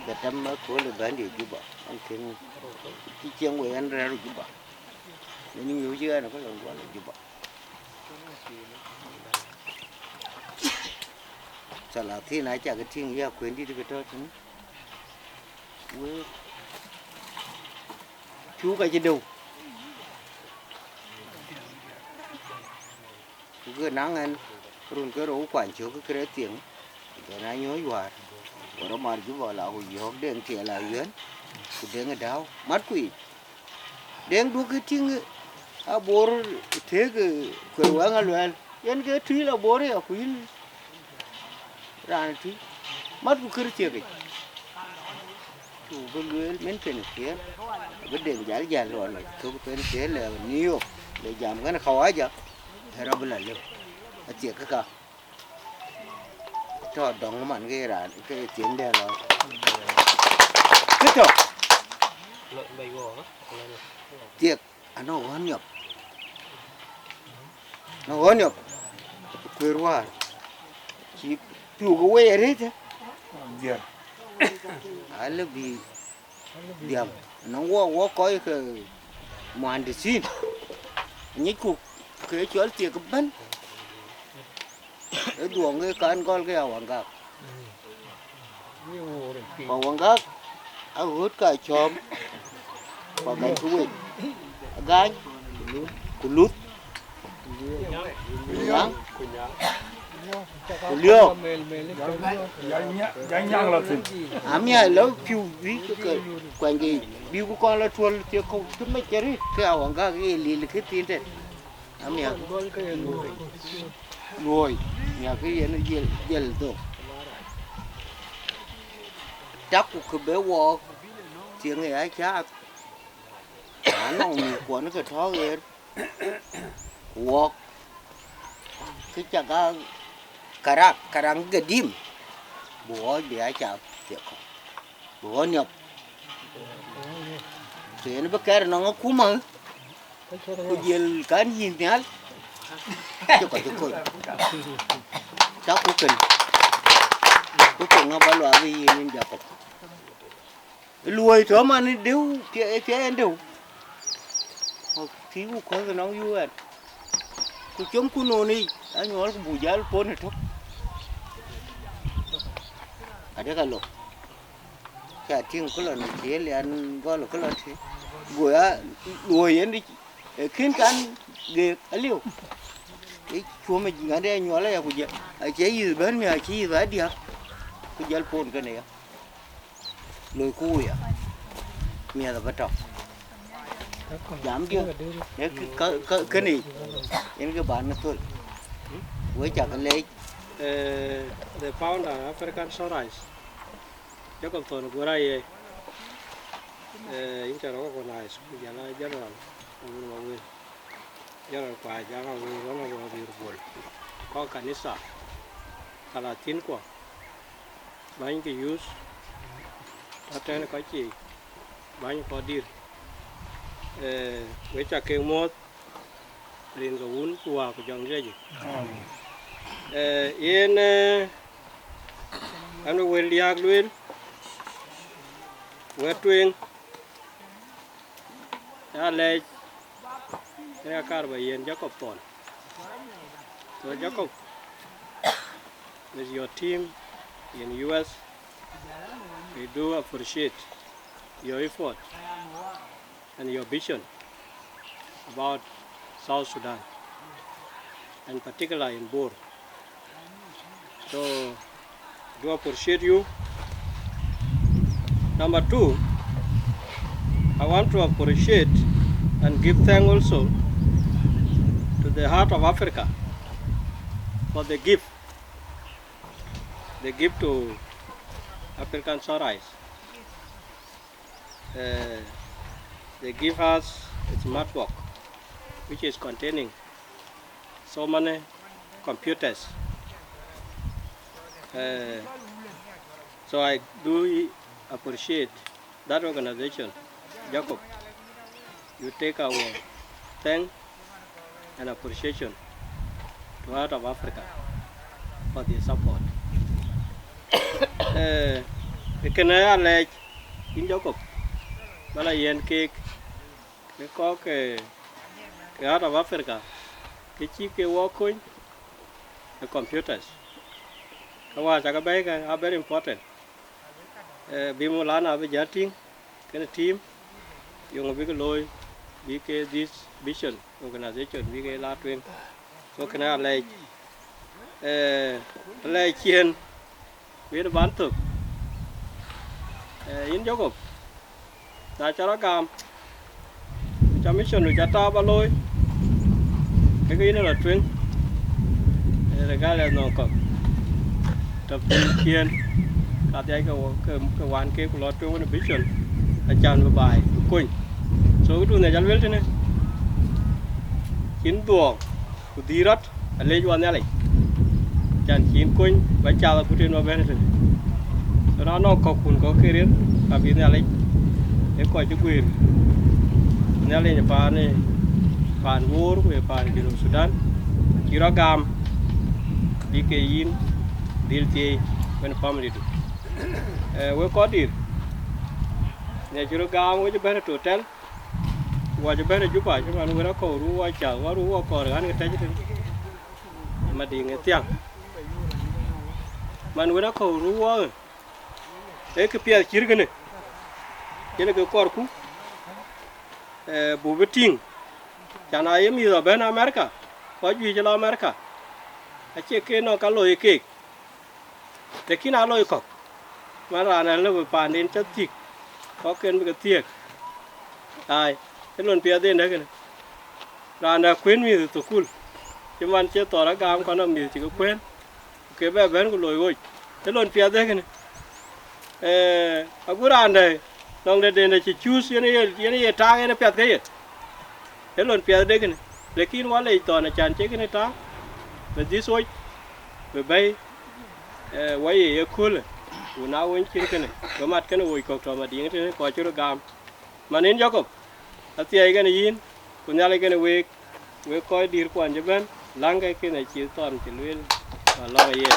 dhetem ë kööl ë bɛ̈nydït Juba. Ɣɛn kën cï cieŋ wei ɣɛn rɛ̈ɛ̈r Juba. Yen ë nyuc ɣɛn ë ke lon guɔl ë Juba. Thalathin acä ke tïŋ ya kuëndït ke tɔ̈ tënë. Wek cuk acï dëu. Ku ke naŋ ɣɛn run ke rou kuany cök ke rɛ̈ɛ̈r thiëŋ. Ku jɔn a nyuɔ̈ɔ̈c wäär. Ku rɔt mar Juba la ku yɔ̈ɔ̈k Deŋ Tiɛɛl Ayuɛ̈n. Ku Deŋ ë Dääu. Matku yic. Deŋ duɔ̈kkë tïŋ abor tëëk, eh, kuër wɛ̈ŋ aluɛɛl, yen ke tui lɔ bor ya ku yïn raan tui, mat ku kër thiëkic. Ku bï lueel min pen thiëër, abï Deŋ jäl jäl lɔn thök pen thiëër lɛ New York, le jam kën kawaja, ë rɔt bï lɔ lëu. Athiëk këka. Tɔ̈ dɔŋ man ke raan ke thiëŋ dɛ lɔ. Kë tɔ̈. Thiëk anɔŋ ɣɔn nyɔp. Anɔŋ ɣɔn nyɔp. Kuër wäär. Cï piu ke wei arëët. Dhiɛl. Alë bï dhiam. Anɔŋ wɔ, wɔ kɔc ke muhandisin. Nyicku ke cɔl thiëk ëbɛ̈n. Ë dhuɔŋ ke kan gɔl ke Awangak. Ku Awangak aɣööt ka cɔ̈ɔ̈m, ku agany ku wec, agany, ku luth, ku nyaŋ, ku liɔ̈ɔ̈k. Amiäk lɔ piu bï ke kuany ke yic, bï ku kɔn lɔ tuɔl thiëk kɔ̈u cï mec arëët ke Awangak ye lil kë thiin tɛ̈n. Amiäk luɔi, miäk ke yen jiël, jiël dhok. Takku kë bï wɔɔk thiëŋ ë ya caath, na nɔŋ mïth kuɔn ke tɔ̈ ɣer, ku wɔɔk, kë cak a karak, karak ke dim, bï wɔɔk bï ya caath thiëk kɔ̈u. Bï ɣɔn niɔp. Ku yen bï kɛɛr nɔŋ akuma, ku jiël kan yïn nhial, cï kɔc ë kony. Cak ku kën, ku thoŋ abä luaak ë yïn, yïn Jakop. Luɔi tɔ̈ man ë dëu, piɛ-, piɛɛn dëu. Ku tïï ku kɔ̈th nɔŋ U N. Ku com ku nɔn yic, anyuɔl ku buk jäl pon ëtök. Dek alok. Ca tïŋ ku lɔ në cï lian gɔl ku lɔ tï. Go ya, go yen dï, e kën kan geek aliu. E cuɔm ë ŋande anyuɔl aya ku jɛ, acie yith bɛ̈n mi, acie yith adiäk. Ku jɔl pon kënë ya. Loi ku ya. Miɛth abä tɔ. Jam diɛ, e kë-, ka, ka, kënë, yen kë ban në thöl. We cak leec. Eh, the founder African Sunrise, Jacob Thon Gura ye, eh, yïn ca recognize, ku jɔl a General Awil Mawil, General Kuac Jaŋ Awil, Honorable Abir Bol, kɔc kanitha, thalathïn kuɔ, bäny ke youth, tɔ tɛ̈n kɔc cï, bäny kɔc dït, eh, we ca ke muɔ̈th, rin ke Wun ku Wä ku Jɔŋdït Lajik. Eh, yen, eh, an wël diäk lueel, wɛ̈t tueŋ, ya lɛc, ya kar ba yen Jacob Thon. So Jacob, with your team in U S, we do appreciate your effort and your vision about South Sudan, and particularly in Bor. So, do appreciate you. Number two, I want to appreciate and give thanks also to the Heart of Africa for the gift they give to African Sunrise. Uh, they give us a smartbox, which is containing so many computers. Uh, so I do appreciate that organization, Jacob. You take our thanks and appreciation to Heart of Africa for the support. Eh, kënë ya lɛc yïn Jacob, ba la yen keek, ke kɔc ke, ke Heart of Africa, ke cï ke wɔ kony ë computers. Ke wä cakë bɛ̈i ke are very important. Eh, bï Maulana bï jäl tïŋ, kënë team, yeŋö bïk looi, bï ke this vision organization, bï ke la tueŋ. So kënë alɛc, eh, alɛc ciëën, wën ban thök. Eh, yïn Jacob, na ca rɔt gam, ku ca mission du ca tääu ba looi, ke ke yïn ë lɔ tueŋ, eh, regardless nɔŋ kɔ̈k. Tɔ piny ciëën, ka dhiac ke wo-, ke, ke wan ke ku lɔ tueŋ wën ë vision, acan bï baai, bï kony. So, këdun ë ca lueel tënë, cïn dhuɔɔk, ku dhil rɔt, alec wɔ Nhialic, can cïn kony ba cath agut en ba bɛ̈n tënë. So na nɔŋ kɔ̈kkun kɔ̈k ke riɛth, ka bï Nhialic ë kɔc cï guëër, Nhialic ë paan, ë paan Bor ku ë paan Junub Thudan, cï rɔt gam, bï ke yïn dhil thieei wën family du. Eh, wek kɔc dït, në cï rɔt gam wec ëbɛ̈n ë Total, wɔ cï bɛ̈n ë Juba, cï man wën akɔ̈u ruu wɔ cath, wɔ ruu wɔ kɔɔr ɣän ke tɛ̈c tënë. Madiŋ ë thiäŋ. Man wën akɔ̈u ruu wɔ, ee kë piɛth cït kënë, yen ke kɔɔrku, eh, buk bï tïŋ. Can aa ye mïth ëbɛ̈n America, kɔc juëc lɔ America, acie ke nɔŋ ka looi keek. Lakin aa loi kɔ̈k, man raan ë lëu bï paanden cä thiëk, kɔ̈kken bï ke thiëëk. Ai, ë lon piɛth en dɛ̈ kënë. Raan dɛ̈ kuën mïth ë thukul, cï man cie thɔɔr agam kɔn ë mïth cï ke kuën, ku ke bɛ bɛ̈n ku loi ɣoc. Ë lon piɛth dɛ̈ kënë. Eh, agut raan dɛ̈, nɔŋ de den dɛ̈ cï cuuth, yen ye, yen ye taak, yen ë piath ke ye. Ë lon piɛth dɛ̈ kënë. Lakin wɔ lec thɔn acan cie kënë taak, bï dhïth ɣoc, bï bɛ̈i, eh, wɔ ye ye köölë, ku na wën cïn kënë, bï mat kënë ɣoc kɔ̈k tɔ̈ Madiŋ tënë kɔc cï röt gam. Man yïn Jacob, athiɛɛi kënë yïn, ku Nhialic kënë week, wek kɔc dïïr kuɔn cï bɛ̈n, läŋkë kënë cï thɔn cï lueel, ba lɔ̈ŋ ë yen,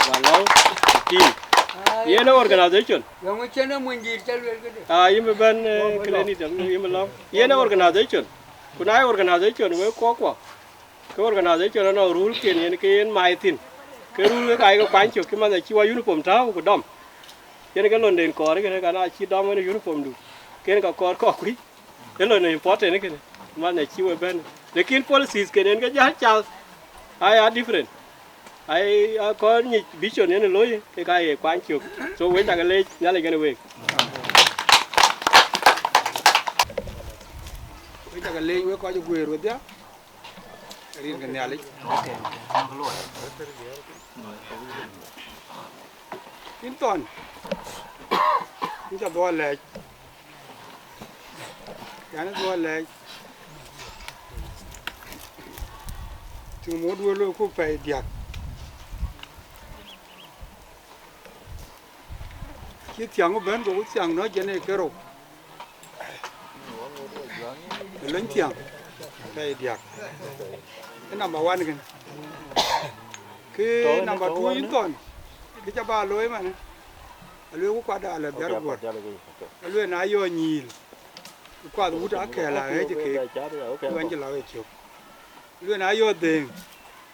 ba lɔ̈ŋ ë team. Yen ë organization. Yɔŋ cïn ë mony dïït ca lueel këde. Ah, yïn bï bɛ̈n, eh, këlë nït, yïn bï lɔ̈ŋ. Yen ë organization. Ku na ye organization, wek kuɔ̈k kuɔ. Ke organization anɔŋ rulken yen ke yen mai thïn. Ke rul ke ka ye ke kuany cök, cï man acï wɔ uniform tääu ku dɔm. Yen ke londen kɔɔr kënë, ka na cï dɔm wën uniform du, ken ka kɔɔr kɔk kuc. Ë lon important kënë, man acï we bɛ̈n. Lakin policies ken en ke jäl cath, aa ya different. Ai, a kɔɔr nyic vision yen looi, ke ka ye kuany cök. So we cak leec, Nhialic kën week. We cak leec, we kɔc guëër wedhia, rin ke Nhialic. Yïn Thɔn, yïn ca dhuɔl lɛɛc. Yan dhuɔl lɛɛc. Tïŋ mot wël looi ku pɛɛi diäk. Cï thiaŋ bɛ̈n, goku thiaŋ nɔ̈k jɛn ee kerou. Ë lony thiaŋ, pɛɛi diäk. Ë number one kën. Kë number two yïn Thɔn, kë ca ba looi manë. Alueel ku kuat alë biar guɔ̈r. Alueel na yɔ nyïïl, ku kuath wut akɛ̈l aɣɛ̈c keek, ku ɣɛn cï lɔ ë cök. Alueel na yɔ dhëëŋ,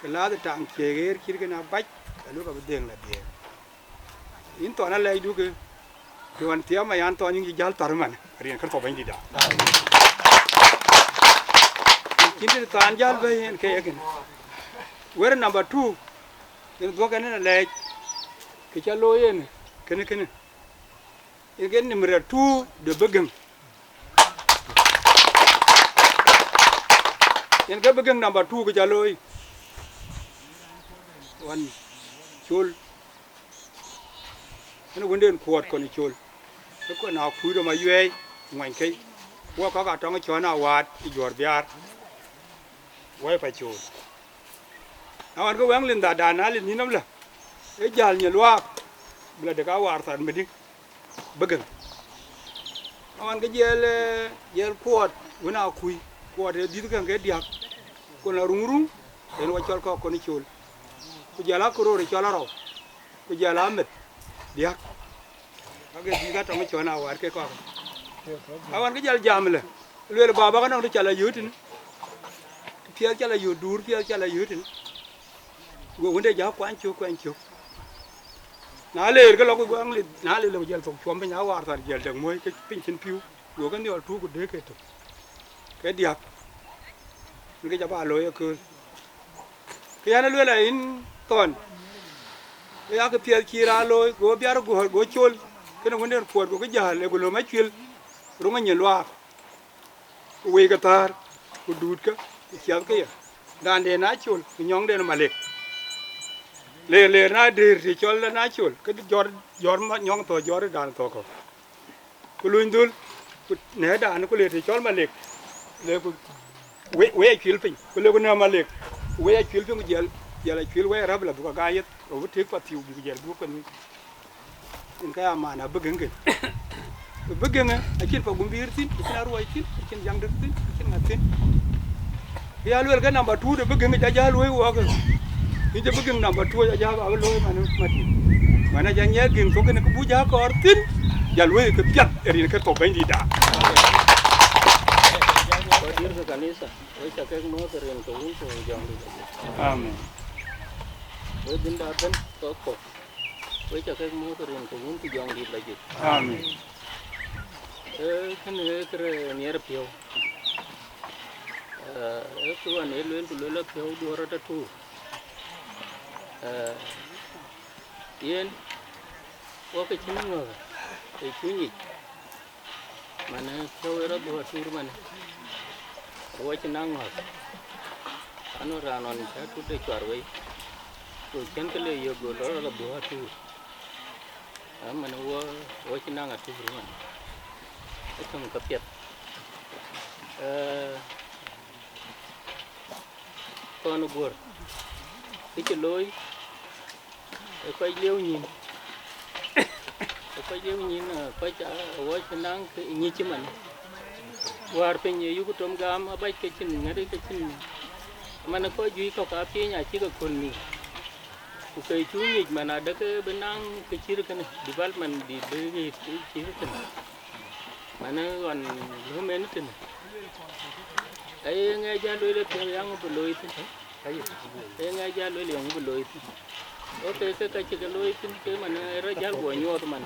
ke lääth ë taŋ cie ɣeer cït kën abac, alueel ka bï dhëëŋ la dhiëëŋ. Yïn Thɔn alɛɛcdu ke, të ɣɔn thiam ayan Thɔn yïn cï jäl thar man, rin kën thou Bɛ̈nydïtda. Cïn të thaan jäl bɛ̈i yen ke ye kën. Wër number two, yen dhuɔ̈k ɛn ë lɛɛc, kë ca looi yen, kënë kënë. Yen ke number two de bï gëŋ. Yen ke bï gëŋ number two kë ca looi. Ɣɔn col. Ënë wënden kuɔɔt kɔn ë col. Ë kɔn akuut ë ma yuɛɛi, ŋuany kei. Wɔ kɔ̈k atɔŋ cɔn awaat ë juɔ̈ɔ̈r biaar. Wai pa col. Na ɣɔn ke wɛŋ linda dan na lin nïnɔm lë. Ë jäl nyë luaak. Bï la dek awaar thar mëdï. Bï gëŋ. Awan ke jiɛl, eh, jiɛl kuɔɔt wën aa kuc, kuɔɔt ë dhiëth käŋ ke diäk, ku la ruŋ ruŋ, yen wa cɔl kɔk kɔn ë col, ku jiɛl akëror ë cɔl arɔu, ku jiɛl ameth diäk, ake dhiëth atɔŋ ë cɔn awaat ke kɔk. Awan ke jal jam lë, lueel baba ke nɔŋ të ca la yööt tënë, piɛth ca la yööt, duur piɛth ca la yööt tënë. Go wënde ja kuany cök, kuany cök. Na leer ke lɔ ku guaŋ lidh, na leer lɔ ku jɛl thok cuɔm piny, awaar thar jɛl dek muɔ̈i ke piny cïn pïu. Go ke nhiɔl tuuk ku dëëk ke tök. Ke diäk. Në ke ca ba looi ëkööl. Ke yɛn ë lueel a yïn Thɔn. Ke yak piɛth cï raan looi, go biar guɔ̈ɔ̈r, go col. Kënë wënden kuɔɔt, go ke jäl, ë ku löm acuil. Roŋ ë nyin luaak. Ku wei ke thäär, ku duutkë, ku ciɛthkë ye. Raanden acol, ku nyɔŋden malek. Leer, leer na dëër të cɔl na col, ke jɔr, jɔr ma-, nyɔŋ thɔ̈, jɔr dan thɔ̈ kɔ̈k. Ku luny dhul, ku nɛ̈ɛ̈rdan, ku leer të cɔl malek. Le ku wei, wei acuil piny, ku le ku nɛ̈ɛ̈r malek. Ku wei acuil piny, ku jiɛl, jiɛl acuil wei arap la buk aga yeth, ku bï tëëk pathiu buk jiɛl buk piny. Yen ka ya man abï gëŋ kën. Bï gëŋë, acïn pa gumbïïr thïn, acïn aruɔi thïn, acïn jaŋdït thïn, acïn ŋa thïn. Kë ya lueel ke number two de bï gëŋ, ca jäl luöi wɔɔkë. Yïn cï bï gëŋ number two, ca jäl bä looi man madït. Man aca nyiɛɛr gëŋ thok kën, kë buc ja kɔɔr thïn, ja luöi ke piath ë rin ke thok Bɛ̈nydïtda. Wadiɛɛr ke kanitha, wek ca kek mɔ̈ɔ̈th rin ke Wun ku Jɔŋdït. Amen. Wek bïn da bɛ̈n thok kɔ̈k. Wek ca kek mɔ̈ɔ̈th rin ke Wun ku Jɔŋdït lɔ jik. Amen. Ee, kënë ee kërë nhiɛɛr piɔ̈u. Ee, ee kë ɣɔn ee lueel ku lueel apiɔ̈u duɔ̈ɔ̈r rɔt atuur. Ee, yen, wɔ ke cïn ŋɔ̈ɔ̈th, ee cuny yic. Manë, piɔ̈u ë rɔt dhuɔ̈k atuur manë, wɔ cï naŋ ŋɔ̈th. Anu raan ɣɔn cä tut de cuar wei, ku cïn kë le yök, go lɔ rɔt dhuɔ̈k atuur. Ë manë wɔ, wɔ cï naŋ atuur manë, ë töŋ ke piɛth. Ee, Thɔn ë guöör, kë cï looi, ë kɔc lieu nyïn, ë kɔc lieu nyïn, ë kɔc, aa, awɔc ë naŋ kë nyic cï man. Wäär piny ë yuku tom gam abac ke cïn ŋäri ke cïn, man ë kɔc juëc kɔ̈k aa piiny acïk aköl mïth. Ku ke cu nyic man adeke bï naŋ kë cït kënë, development dït bï ɣet cït kënë. Man ë ɣɔn löm en tënë. Aye ŋɛc jal lueel ë piɛth yaŋ bï looi thïn. Aye ŋɛc jal lueel yɔŋ bï looi thïn. Ok, ke ka cï ke looi thïn, ke man ë rɔt jäl guɔ nyuɔɔth man.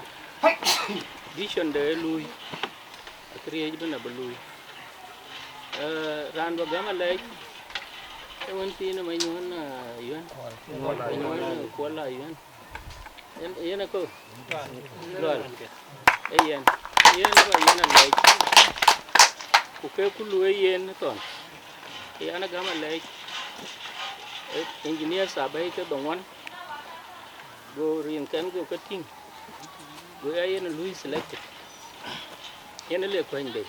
Vision de ë luui, akëriëëc bï na bï luui. Eh, raan bä gäm alɛɛc, ee wën thiin ë Manyuɔ̈n, eh, Yuɛ̈n. Manyuɔ̈n, eh, Kuɔl Ayuɛ̈n. Yen, yen ë kö? Lual. Ee yen. Yen bä yen alɛɛc. Ku ke ku luöi yen thɔn. Yen agäm alɛɛc. Eh, engineers abɛ̈i ke dhoŋuan. Go rinkɛn go ke tïŋ. Go ya yen luui selected. Yen le kuany bei.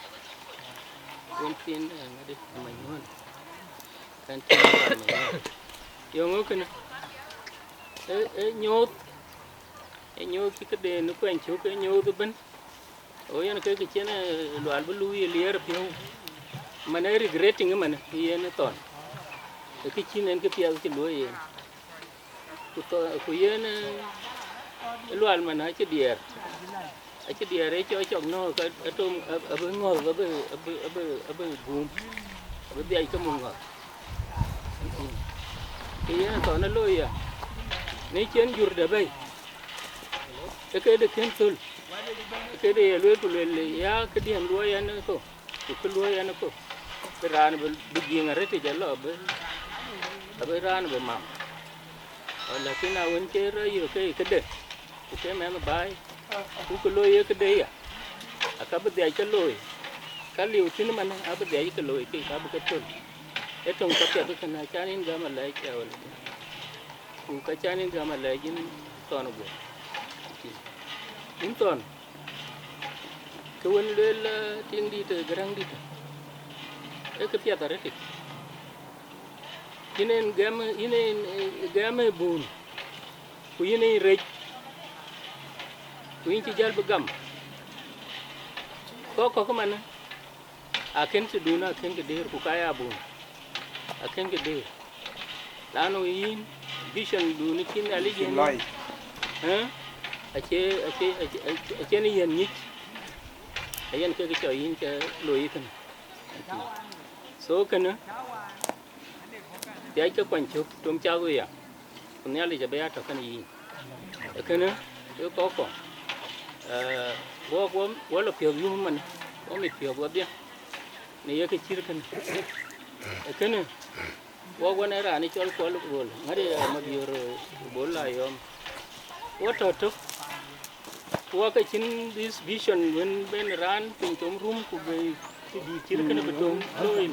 Wën thiin, eh, ŋadï, Manyuɔ̈n. Kan tïŋ Manyuɔ̈n. Yöŋö kënë. E, e nyooth, e nyooth cï këde në kuany cök, e nyooth ëbën. O yen ke kë cïn, eh, Lual bï luui ë liɛɛr piɔ̈u. Man ë regretting man yen thɔn. Ë kë cïn en kë piɛth cï luöi yen. Ku thɔ-, ku yen, eh, Lual man acï diɛɛr. Acï diɛɛr ë cɔk cɔk nɔ̈k, ka atom, ab-, abï ŋɔ̈th, abï, abï, abï, abï guum. Abï dhiac ke muk ŋɔ̈th. Ke yen thɔn ë looi ya. Në cïn jur de bɛ̈i. Ë këde kën thöl. Ë këde ye lueel ku lueel ya këdiɛ̈n luɔi ɛn ë kö. Ku kë luɔi ɛn ë kö. Bï raan bï, bï jiëŋ arëtic alɔ bï, abï raan bï mam. Lakin na wën cï rɔt yök ke këde. Ku ke mɛnh baai. Ku kë looi ye këde ya. Aka bï dhiac ke looi. Ka liu thïn man abï dhiac ke looi ke ka bï ke thöl. Ë töŋ ka piɛth kënë acan yïn gäm alɛɛc ya wala. Ku ka can yïn gäm alɛɛc yïn thɔn guɔ. Yïn thɔn. Ke wën lueel, eh, tiŋdït, eh, Gäräŋdït. Ee kë piɛth arëtic. Yïn en gɛm, yïn en, eh, gɛm ë bun. Ku yïn en rec. Ku yïn cï jäl bï gam. Kɔ̈k kɔ̈k ëmanë. Akën tëdun, akën kë dëër, ku ka ya bun. Akën kë dëër. Lanu yïn, vision dun cïn Nhialic yen. Lai. Eh? Acie, acie, acie, acie, acie në yen nyic. Ayen ke kë cɔl yïn ke looi kënë. So kënë, dhiac ke kuany cök, tom cath wei ya. Ku Nhialic abï ya tɔ̈ kënë yïn. Ee kënë, ee kɔ̈k kɔ̈k. Eh, wɔ, wɔ, wɔ lɔ piɔ̈th yum man, wɔ mit piɔ̈th wɔdhie. Në ye kë cït kënë. Ee kënë, wɔ wën ë raan ë cɔl Kuɔl Bol, ŋäde, eh, Mabiöör, eh, Bol la yɔm. Wɔ tɔ̈ tök. Wɔ ke cïn this vision wën ben raan piny tom rum ku be të dït cït kënë bï tom looi.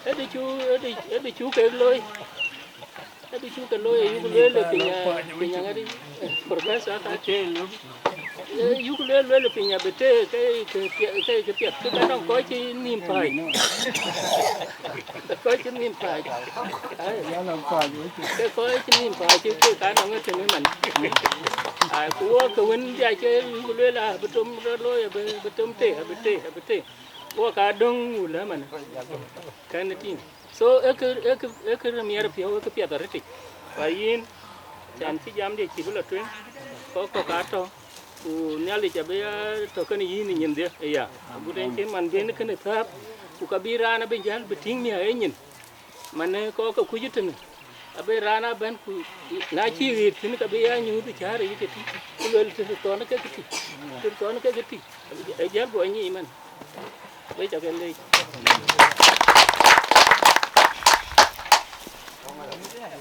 Ëdï cu, ëdï, ëdï cu kek looi. Ëdï cu ke looi, ayuk lueel ë piny, eh, piny aŋädi, eh, professor ka. Eh, yuk lueel, lueel ë piny abï tëë ke, ke, ke, ke piɛth. Ke ka nɔŋ kɔc cï nïïm pääc. Kɔc cï nïïm pääc. Ai. Ke kɔc cï nïïm pääc, ke ka nɔŋ ë tënë man. Ai, ku wɔ ke wën dhiac ke yuk lueel abï tom rɔt looi, abï, abï tom tëë, abï tëë, abï tëë. Wɔ ka döŋ wulë man. Kɛn tïŋ. So, ee kë, ee kë, ee kë miɛt piɔ̈u, ee kë piɛth arëtic. Ba yïn, can cï jamdiɛ̈ cï bï lɔ tueŋ, kɔ̈k kɔ̈k aa tɔ̈, ku Nhialic abï ya tɔ̈ kënë yïn ë nyindhië aya. Agut en cï man ben kënë thääp, ku ka bï raan abï jäl bï tïŋ miäk ë nyin. Man ë kɔ̈k ke kuc tënë, abï raan abɛ̈n ku na cï ɣet thïn, ka bï ya nyuuth ë cäär yic ëtï, ku luel të thɔn ke kë tï, të thɔn ke kë tï, ë jäl guɔ nyic man. Wek ca ke leec.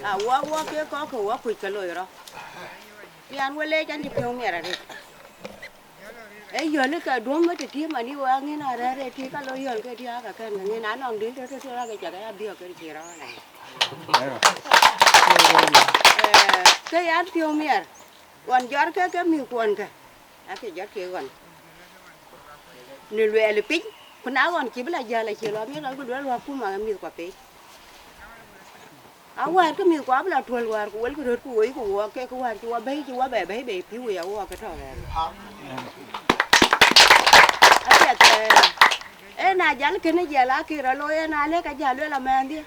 A wɔ, wɔ ke kɔ̈k ke wɔ kuc ke loi rɔt. Pian we leec an cï piɔ̈u miɛt arëët. Ee yɔl ke duɔ̈m ë tëtï man yï wek aŋën arɛ̈ɛ̈r ë tï ka loi yɔl ke tï aka kɛn ke ŋën anɔŋ dït tëtëtëra ke cak aya biɔ̈k ke cï rɔt. Eh, ke yan piɔ̈u miɛt. Ɣɔn jɔt ke ke mïth kuɔn ke. Ake jɔt ke ɣɔn. Në luɛɛl piny, ku na ɣɔn cï bï la jäl acï lɔ miɛt, ku luɛɛl wäkuma mïth kua pei. Awäär ke mïth kua bï la tuɔ̈l wäär, ku wëlkï röt, ku woi, ku wɔ ke, ku wäär cï wɔ bɛ̈i, cï wɔ bɛ bɛ̈i bei pïu ya wɔ ke tɔ̈ ɣɛɛr. Apiɛth, eh, en a jäl kënë jäl akï rɔ looi, en a lëk a jäl luel amɛɛndhië.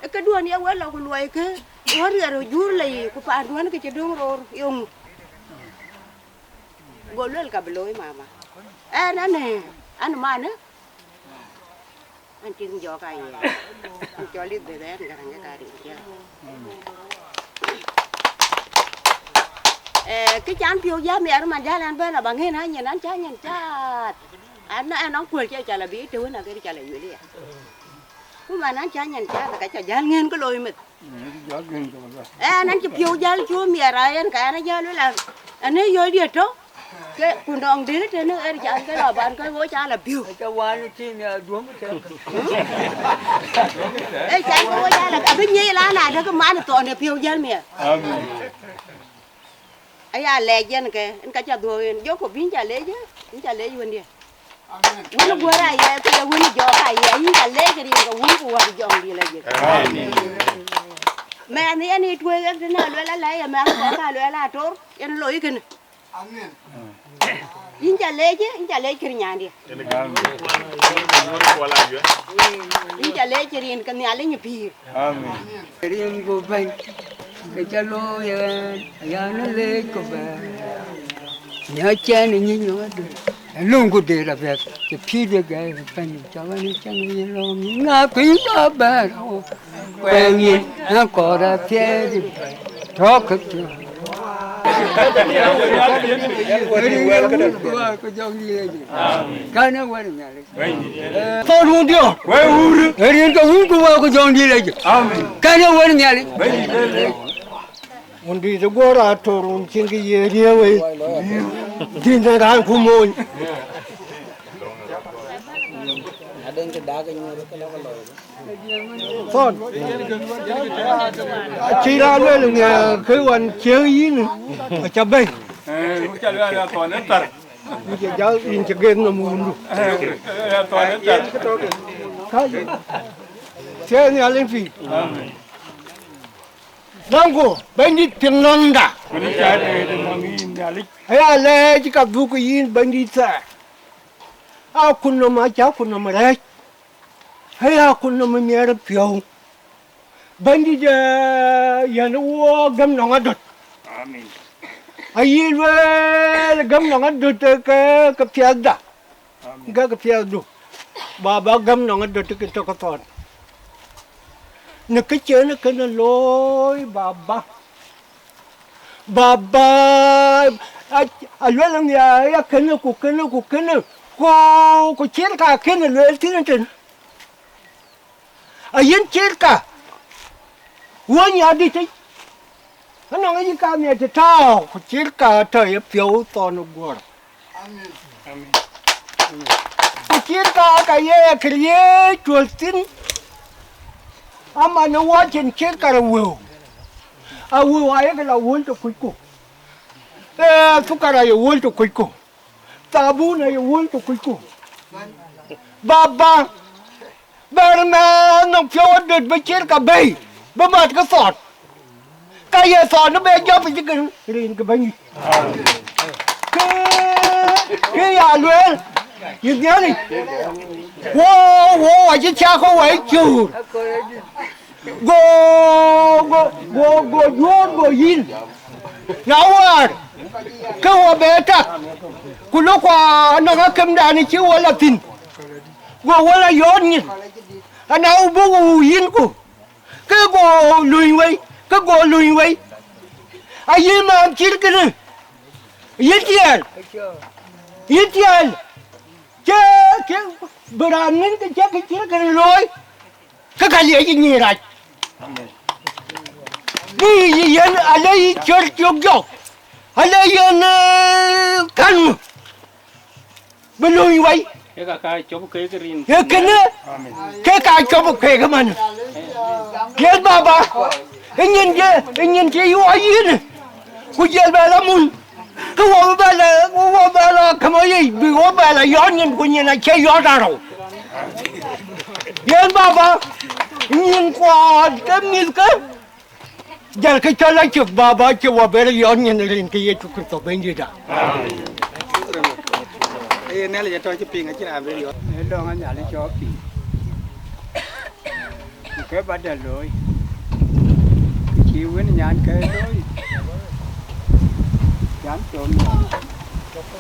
Ë këduɔ̈n ye wël lɔ ku luɔi kë, wɔ riɛr ë jur lɔ yic, ku paanduɔ̈n ke cï döŋ roor, yeŋu. Go luel ka bï looi mama. Ɛn, ɛn, ɛn manë, ɛn tiŋ jɔɔk aye. Ɛn cɔl Elizabeth, ɛn Gäräŋ ke ka rin tiɛɛl. Ee, kë can piɔ̈u jäl miɛt man jäl ɛn bɛ̈n aba ŋën an nyin an cä nyin cath. An ɛn nɔŋ kuöl cï ca la bï të wën akëdï ca la yuel ya. Ku man an cä nyin cath ka ca jäl ŋën kë looi meth. Ɛn an cï piɔ̈u jäl cu miɛt a yen ka ɛn a jäl wël an, an ë yöl diɛt tɔ̈. Ke ku nɔŋ dël tënë ɣer can ke lɔ ban ke wo ca la biu. Aca wan tim ya duom ke. E can ke wo ca la abï nyei la na de ke man thɔn e piɔ̈u jäl miɛt. Amen. Aya lɛc yen ke en ka ca dhuɔ̈k en jɔ ko bïn ca lec, in ca lec wëndiɛ. Wën guɔ̈r aye ke ye wën jɔk aye, in ca lec rin ke wun ku wä jɔŋ di la jek. Amen. Mɛn yen ituek ek tënë aluel ala ye mɛn kɔk aluel ator yen loi kënë. Amen. Yïn ca leec, yïn ca leec kër nyandï. Amen. Yïn ca leec rin ke Nhialic pïïr. Amen. Rin ku bɛ̈ny, ke ca looi ɣɛn, ayan leec ku bɛ̈n. Nya cɛn ë nyic nɔm adï, ë löŋ ku dëër apiɛth, cï pïïr de gɛɛi bɛ̈ny, ca wën ë cäŋ ë yïn lɔ̈ɔ̈m, yïn ŋa piny ba bɛ̈n. Kuɛŋ yïn ë kɔɔr apiɛth tɔ̈ ke piɔ̈u. Kɛn ee wën Nhialic. Thɔn wun diɔ. Wek wur. Ee rin ke wun ku wek ku jɔŋ dït ëcï. Amen. Kɛn ee wën Nhialic. Wun dït ë guɔ̈r ator wun cïn kë ye riëëu wei. Dït në raan ku mony. Thɔn. Acï raan lueel ŋɛ kë wan ciëŋ yïn, aca bɛ̈ny. Ee, ku ca lueel thɔn ë thar. Yïn cï jäl, yïn cï geth nɔm wundu. Ee, thɔn ë thar. Ka thiëëc Nhialic pïïr. Amen. Lɔ̈ŋku, Bɛ̈nydït piŋ lɔ̈ŋda. Ku në ca dɛɛt nɔm yïn Nhialic. Aya lɛɛc ka dhuk yïn Bɛ̈nydït thɛɛr. Akutnɔm acä akutnɔm rɛ̈ɛ̈c. Aya akutnɔm miɛt piɔ̈u. Bɛ̈nydït, ee, yɛn ë wook gäm nɔŋ adöt. Amen. Ayï lueel gäm nɔŋ adöt ke, ke piɛthda. Amen. Ke ke piɛthdu. Baba gäm nɔŋ adöt ke tök thɔn. Në kë cïn kënë looi, Baba. Baba, a, aluel nhiaar ya kënë ku kënë ku kënë. Ku, ku cït ka kënë lueel thïn tën. Ayïn cït ka, wöny adït yic, anɔŋ yï ka miɛt tɔ̈u, ku cït ka tɔ̈ ye piɔ̈u thɔn ë guɔ̈r. Amen. Ku cït ka ka ye kërieec tuɔ̈l thïn, aman ë wɔ cïn cït ka rɔ wëu, a wëu ayek la wöl të kucku, ee, thukar aye wöl të kucku. Thabun aye wöl të kucku. Baba, bɛ̈r mɛɛth nɔm piɔ̈u adöt bï cït ka bɛ̈i, bï mat ke thɔn. Ka ye thɔn bï jɔp cï ke rin ke Bɛ̈nydït. Ke, ke ya lueel, yï Nhialic. Wo, wo, acï cak ke wai cuur. Go, go, go, go juöör go yïn. Na wäär, ke wɔ bɛ tak, ku lok kua nɔŋ akëmdan cï wɔ la thïn. Go wɔ la yɔɔt nyin, ana wɔ buk wu yïn ku, ke go luny wei, ke go luny wei. Ayï mɛɛn cït kënë, yïn tiɛɛl, yïn tiɛɛl, cë, cë bï raan ŋïn ke cï kë cït kënë looi. Ke ka liɛc ë nyïïr rac. Bï yï yen ale yï cör cök jɔk, ale yen, ee, kan ŋö bï lööny wai. Ke ka ka cop keek rin. Ee kënë, ke ka cop keek ëmën. Yen baba, ë nyin je, ë nyin cï yï wɔ yïn, ku jël bɛ la mun. Ke wɔ bï bɛ lɛ, wɔ bɛ lɔ kämɔ yic, bï wɔ bɛ lɔ yɔ̈ɔ̈t nyin, ku nyin acie yɔ̈ɔ̈t arou. Yen baba, nyin kuɔɔt ke mïthke, jël ke cɔl acök baba, cï wɔ bɛ lɔ yɔ̈ɔ̈t nyin rin ke Yecu Kërtho Bɛ̈nydïtda. Ee, Nhialic atɔ̈ cï piŋ, acïn raan bï yɔ̈ɔ̈t. Ee, dɔ̈ŋ a Nhialic cɔɔk piŋ. Ku ke ba dɛ̈t looi, ku cï wën nyan ke looi, jam thom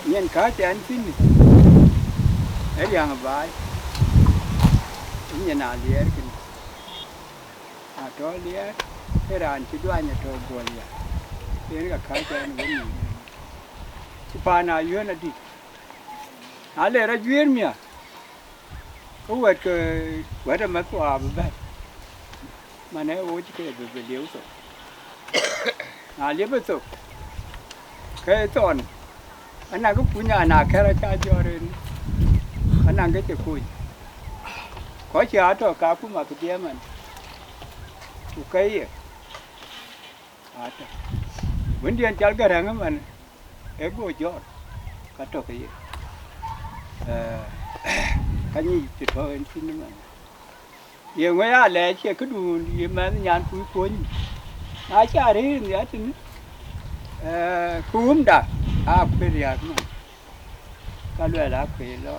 nyin kääc ɛn thïn, ë riäŋ ë baai, nyin a liɛɛr kënë, atɔ̈ liɛɛr, ë raan cï duany atɔ̈ guɔl ya. yen ka kääc ɛn wën nïïm. Ku paan Ayuɛ̈n adït, na le rɔt juëër miäk, ke wɛ̈t ke, wɛ̈t ë mäth ku abï bɛ̈n, man ë ɣööc ke bï, bï liep thok. Na liep thok, ke thɔn, anaŋ kë kuny, ana kɛ̈r aca jɔt en, anaŋ kë cï kuny. Kɔc cï atɔ̈ ka kum akëdiɛɛm man, ku ke ye atɔ̈. Wëndiɛn cal Gäräŋ man, ë go jɔt, ka tɔ̈ ke ye. Eh, ka nyic të tɔ̈ en thïn man. Ye ŋö ya lɛɛc cie këdun, ye mɛnh nyan kuc kuɔ̈ny? Na ca rëër nhial tënë, eh, kuumda, aa kuëër riääk man. Ka luɛl aa kuëër lɔ.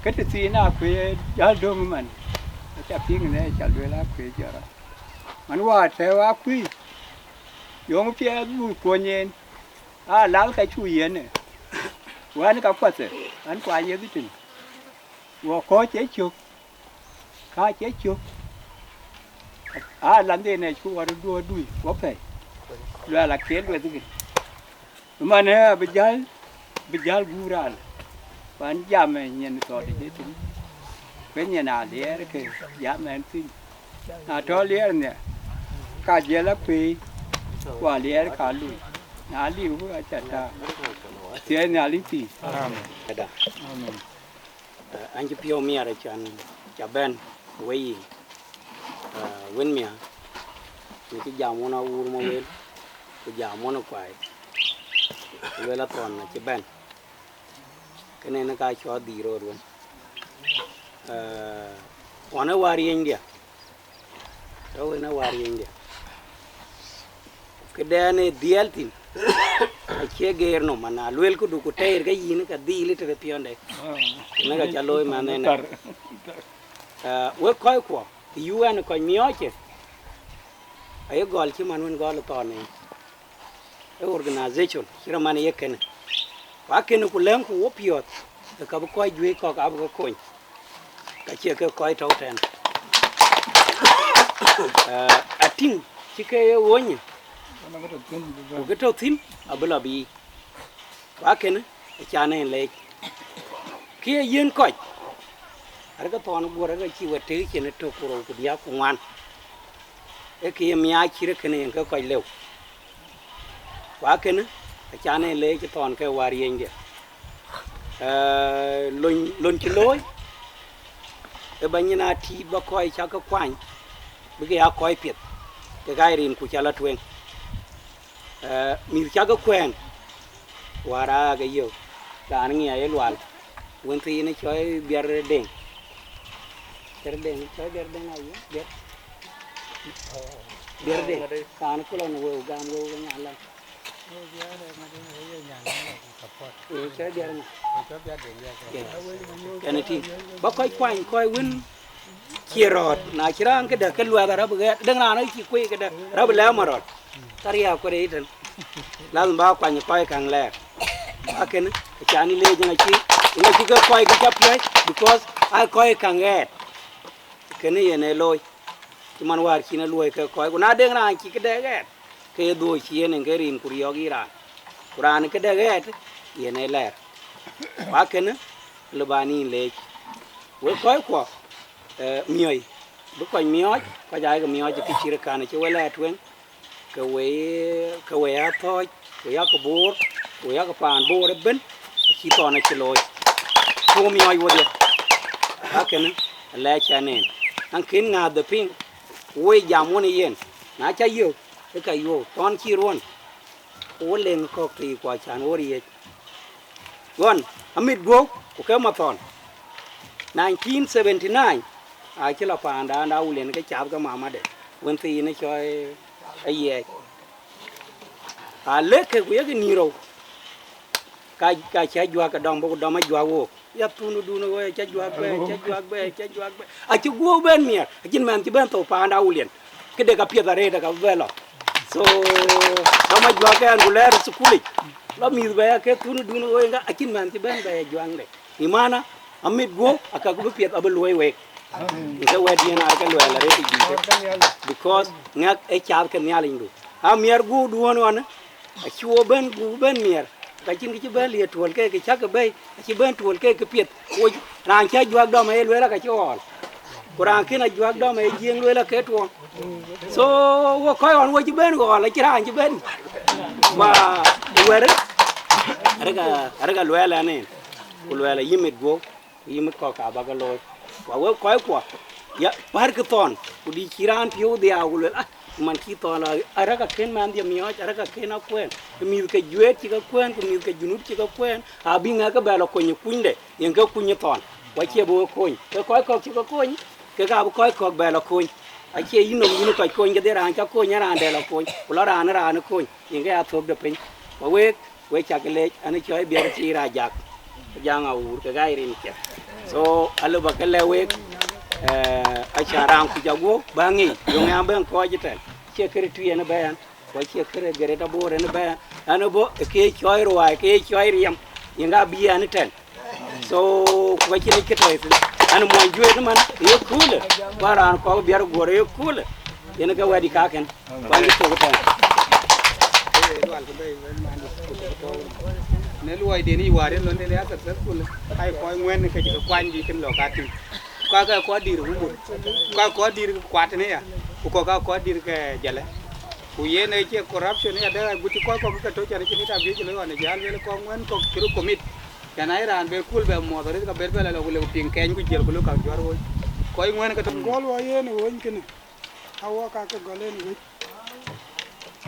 Ke të thiin aa kuëër jäl döŋ man. Aca piŋ në ca lueel aa kuëër jɔt rɔt. Man wäär tɛ̈ɛ̈u aa kuëër, yöŋ piɛth buk kuɔ̈ny en, aa lal ka cu yiɛ̈në. Wën ka kuathë, an, kuany ye dhïtën. Wɔ kɔ̈ɔ̈c ë cök, kääc ë cök, aa, landhiɛn ë cuk wär duɔ̈ɔ̈r dui, wɔ pɛ̈i, luɛl akëë lueth kë. Man ë abï jäl, bï jäl guur raan, ku an, jam ë nyin thɔɔt ë tïŋ, ku nyin aliɛɛr ke jam ɛn thïn. Na tɔ̈ liɛɛr nhial, ka jiël akuëi, ku aliɛɛr ka lui, na liu, ku aca tääu. Thiëi Nhialic thïn. Amen. Ada. Amen. Eh, an cï piɔ̈u miɛt acan ca bɛ̈n wei yic. Eh, wën miäk, në cï jam wun awuur ma wel, ku jam wun kuai, ku luel athɔn acï bɛ̈n. Kënë në ka cɔɔth dhil röör wën. Eh, ɣɔn ë wäär yiënydiɛ̈, tɔ̈ wën ë wäär yiënydiɛ̈. Këdɛn ë dhiɛl thïn, acie geer nɔm, ana luel këdu ku tɛɛr ke yïn, ka dhil tëde piɔ̈nde. Në ka ca looi man ënë. Eh, wek kɔckuɔ ë U N kɔc miɔɔcë, aye gɔl cï man wën gɔl ë thɔn en. Ë organization cï rɔt man ye kënë. Ku akënë ku lɛ̈ŋku wopiɔ̈ɔ̈th, ë ka bï kɔc juëc kɔ̈k abï ke kony, ka cie ke kɔc tɔ̈u tɛ̈n. Eh, atïŋ cï ke ye wönyë, ku kë tɔ̈ thïn abï lɔ biic. Ku akënë acan en leec. Kë ye yiën kɔc, arëk thɔn guɔ̈r, arëk cï wɛ̈t tëk cin ë tök ku rou ku diäk ku ŋuan. Ee kë ye miaac cït ë kënë yen ke kɔc lëu. Ku akënë acan en leec thɔn ke wäär yiënydiɛ̈. Eh, lon, lon cï looi, ë ba nyin aa tiit ba kɔc cak ke kuany, bï ke ya kɔc piɛth, ke ka ye rin ku ca lɔ tueŋ. Eh, mïth cak ke kuɛɛn, wäär aa ke yök, raan ŋiɛc ë lual, wën thiin ë cɔl Biɛr Deŋ. Biɛr Deŋ, cɔl Biɛr Deŋ aye, Biɛr. Biɛr Deŋ, raan ku lɔ në wëu, gam wëu ke nyan lɔ. Ee, cɔl Biɛr ŋa? Ee, kɛn ë tïŋ. Ba kɔc kuany kɔc wën cie rɔɔt, na cï raan këdë ke luɛth arɔ̈ bï ɣɛɛt, dëŋ raan ë cï kuëi këdë, rɔ̈ bï lɛ̈k ma rɔt. Ka riääk ku rëëc tën. Lazim ba kuany kɔc käŋ lɛɛr. Akënë, acan ë leec ŋa cï, ŋa cï ke kɔc ke ca piɔ̈ɔ̈c, because aa kɔc käŋ ɣɛɛt. Kënë yen ee looi. Cï man wäär cïn ë luɔi ke kɔc, ku na dëŋ raan cï këdë ɣɛɛt, ke ye dhuɔ̈k cï yen en ke rin ku riɔ̈ɔ̈k yï raan. Ku raan këdë ɣɛɛt, yen ee lɛɛr. Ku akënë, lë ba nïn leec. Wek kɔckuɔ, eh, miɔ̈c, bï kɔc miɔɔc, kɔc aake miɔɔc ë kë cït ë kan cï we lɛɛr tueŋ, ke we, ke we aa thɔ̈ɔ̈c, ku yak Boor, ku yak paan Boor ëbën, acï thɔn acï looi. Ku miɔɔc wodhie. Akënë, alɛɛc ɛn en. An kën ŋääth de piŋ, ku woi jam wën ë yen, na ca yök, ke ka yuɔ̈u, thɔn cï ruɔ̈n, ku wo leŋ kɔ̈k thii ku acan wo riëëc. Ɣɔn, amit guɔ̈u, ku ke mathɔn. Nineteen seventy nine, acï lɔ paanda, anda Awulian ke cath ke mamade, wën thiin ë cɔl Ayiɛɛc. Alëk ke ku yek nïïr rou, ka, ka cï ajuak ke dɔm, bï ku dɔm ajuak wook. Ya thundudun ë ɣöö ca juak bɛ̈ɛ̈i, ca juak bɛ̈ɛ̈i, ca juak bɛ̈ɛ̈i. Acï guɔ̈u bɛ̈n miɛt, acïn mɛnh cï bɛ̈n thou paanda Awulian. Këde ka piɛth arëët aka bï bɛ lɔ. So, dɔm ajuak ke ɛn ku lɛɛr ë thukulic. Lɔ mïth bɛ̈ɛ̈i ake thundudun ë ɣöö yen ka, acïn mɛnh cï bɛ̈n bɛ̈ɛ̈i ajuakde. Ë mana, amit guɔ̈u, aka ku bï piɛth abï luɔ̈i week. Ke wɛ̈t yen arëk luɛɛl arëët yic dïïtë. Because ŋɛk ë cath ke Nhialicdu. Amiɛt guɔ̈u duɔ̈n ɣɔn, Acï wo bɛ̈n, ku bɛ̈n miɛr, ka cïn kë cï bɛ̈n liëët tuɔl ke kë cäk ke bɛ̈i, acï bɛ̈n tuɔl ke kë piɛth. Wo raan cï ajuak dɔm aye lueel aka cï ɣɔɔl, ku raan kën ajuak dɔm aye jiëŋ lueel ake tuɔɔm. So, wo kɔc ɣɔn wo cï bɛ̈n ɣɔɔl, acï raan cï bɛ̈n. Wa wɛ̈r, arëk a, arëk a luɛɛl ɛn en, ku luɛɛl ayï mit guɔ̈u, ku yï mit kɔ̈k ka bä ke looi. Ku awek kɔckuɔ, ya, pärkï thɔn, ku dï cï raan piɔ̈u dhiau, ku luel, ah, man cï thɔn lɔ, arëk akën mɛnhdiɛ̈ miɔɔc, arëk akën akuɛɛn, ku mïth ke Juëët cï ke kuɛɛn, ku mïth ke Junub cï ke kuɛɛn, abï ŋɛk ke bɛ lɔ kony ë kunyde, yen ke kuny ë thɔn, ku acie bï we kony. Ke kɔc kɔ̈k cï ke kony, kek abï kɔc kɔ̈k bɛ lɔ kony. Acie yïn nɔm yïn kɔc kony, kedhie raan cä kony, ë raan dɛ lɔ kony, ku lɔ raan ë raan ë kony, yen ke ya thökde piny. Ku week, we cak leec, an cɔɔi Biɛt Thiir Ajak, Jaŋ Awuur, ke gai rin kiɛth. So, alë bä ke lɛ̈k week, eh, aca raan kuc aguɔ bä ŋic, yöŋ an bɛ̈n kɔc ëtɛ̈n, cie kërë tui en ë bɛ̈n, ku acie kërë geret abor en ë bɛ̈n, an ë bɔ̈ ë ke cɔɔi ruaai, ke cɔɔi riɛm, yen ka bï ɛn ëtɛ̈n. So, ku ka cïn kë tɔ̈ thïn. An muɔny Juëët man, ye köölë, ku raan kɔ̈k Biɛt Guɔ̈r ye köölë. Yen ke wɛ̈t kakën, ku an cï thök ëtɛ̈n. Në luɔiden yic wäär yen lon den ya successful, ai kɔc ŋuɛ̈n ke cï ke kuany bï kën lɔ ka tïŋ. Ku ka ke kɔc dïr Wunbur, ku ka kɔc dïr kuat në ya, ku kɔ̈k ka kɔc dïr ke jëlë. Ku yen ë cie corruption ya dɛ agut cï kɔc kɔ̈k ke tɔ̈ cän cïn ë tabiëc loi ɣɔn ë jäl lueel kɔc ŋuɛ̈n kɔ̈k cï röt commit. Cän ai raan ber kul bɛ muɔth arëth ka ber bɛ lɔ lɔ ku lëu piŋ kɛny ku jiël ku lëu ka juɔ̈r woi. Kɔc ŋuɛ̈n ke tɔ̈. Gɔl wa yen ë wöny kënë, a wɔ ka ke gɔl en wec.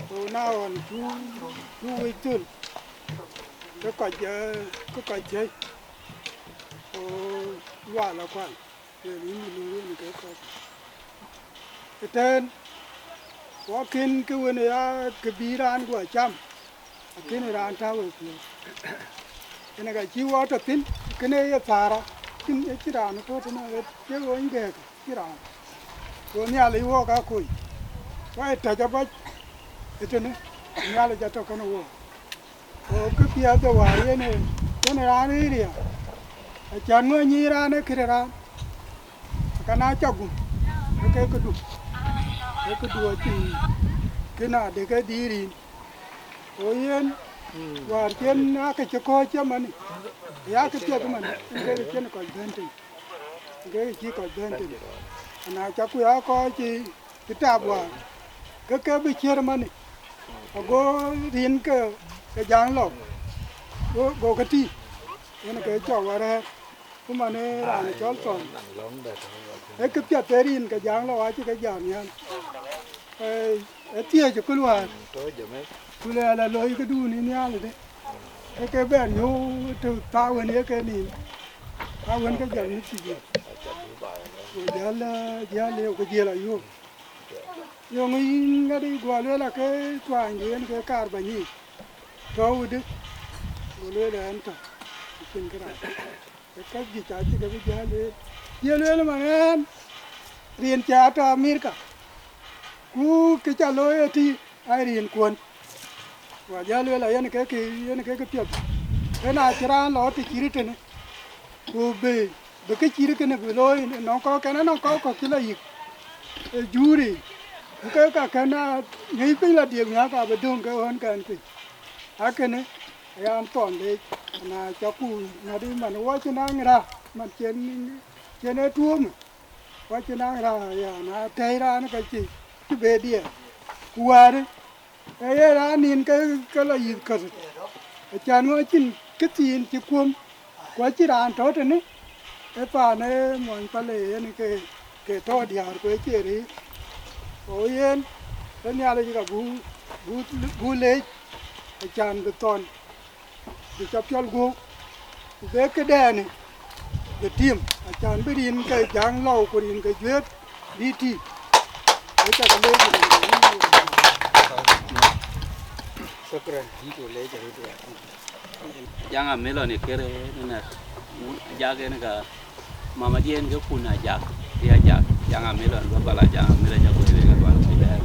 Ku na ɣɔn cu, cu wec thöl, ke kɔc, eh, ke kɔc thiëi, ku lual akuan, yen yïn bï lueel yen ke kɔc. Ëtɛ̈ɛ̈n, wɔ kën ke wën ya ke bï raan guɔ cam, akën raan tääu ë piɔ̈u. Yen ka cï wɔ tɔ̈ thïn, kënë ye thaar, cïn, acïn raan ë tɔ̈ tënë, ɣet ye ɣööny gɛ̈ɛ̈k, cïn raan. Go Nhialic wɔɔk aa kony, wɔ ye tɛ̈c abac ëtënë, Nhialic atɔ̈ kënë wɔɔk. Go këpiɛth de wäär yen ë, yen ë raan rëër ya, acan ŋö nyic raan ee këde raan, akën aa cak gum, ee ke këdu, ee këdu acïn kën adek ee dhil rin. Go yen, wäär cïn aa ke cï kɔ̈ɔ̈c cï mani, ya këpiɛth mani, yen ke cïn kɔc bɛ̈n tïŋ, yen ke cï kɔc bɛ̈n tïŋ. Ana cak ku ya kɔ̈ɔ̈c cï cï tap wäär, ke ke bï ciër mani, ago rin ke, ke jaŋ lɔ, go, go ke tïï, yen ke cɔk arɛ̈ɛ̈r, ku man ee raan cɔl Thɔn. Ee këpiɛth ee rin ke jaŋ lɔ acï ke jam nhial. Ee, ee thiëëc ë kul wäär, ku lɛɛl aloi këdun ë nhial ëdë, ke ke bɛ̈n yöök të thaawën ye ke nïïm, thaawën ke jɔl mïth cï jiël, ku jäl, jäl lëu ke jiël ayöök. Yöŋ yïn ŋadï guɔ lueel ake tuaanydu yen ke kaar bä nyiic, tɔ̈u wudï? Go lueel ɛn tɔ̈, acïn kërac. Ke käc juëc acï ke bï jäl lueel, ye lueel man ɛn, rin cä tɔ̈ Amerika, ku kë cä looi ëtï, ai rin kuɔ̈n. Wa jäl lueel a yen ke kë, yen ke kë piɛth. Yen acï raan lɔ të cït tënë, ku bï, bï kë cït kënë bï looi nɔŋ kɔ̈k kɛn, anɔŋ kɔ̈k kɔ̈k cï lɔ yïk ë juri, ku ke ka kɛn a ŋiɛc piny lɔ diëk miäk abï döŋ ke ɣön kɛn piny. Akënë, ayan thɔn leec, na cä ku ŋädï man wɔ cï naŋ raar, man cien, cien ee tuöömë, wɔ cï naŋ raar, ya na tɛ̈i raan ka cï, cï be diɛɛr. Ku wäärë, ee ye raan nin ke, ke lɔ yïth käth, acan ŋö acïn këthiin cï kuöm, ku acïn raan tɔ̈ tënë, ee paan ee muɔny pale yen ke, ke tɔ̈ diäär ku ee cie riir. Ku yen, ee Nhialic ka bu, bu, bu leec, acan bï thɔn, bï cä piɔl guöök, ku be këdɛɛnë bï tim, acan bï rin ke jaŋ lɔu ku rin ke juëët bï tïï. Ee cä ke leec. Shukran, yïn cu leec arëët. Jaŋ Amilo ni kërë ni nɛ̈k, Ajak en ka, mama diɛn ke kun Ajak, ri Ajak, Jaŋ Amilo, duɔ̈k bala Jaŋ Amilo, Ajak wëë ke dual piny dɛɛr.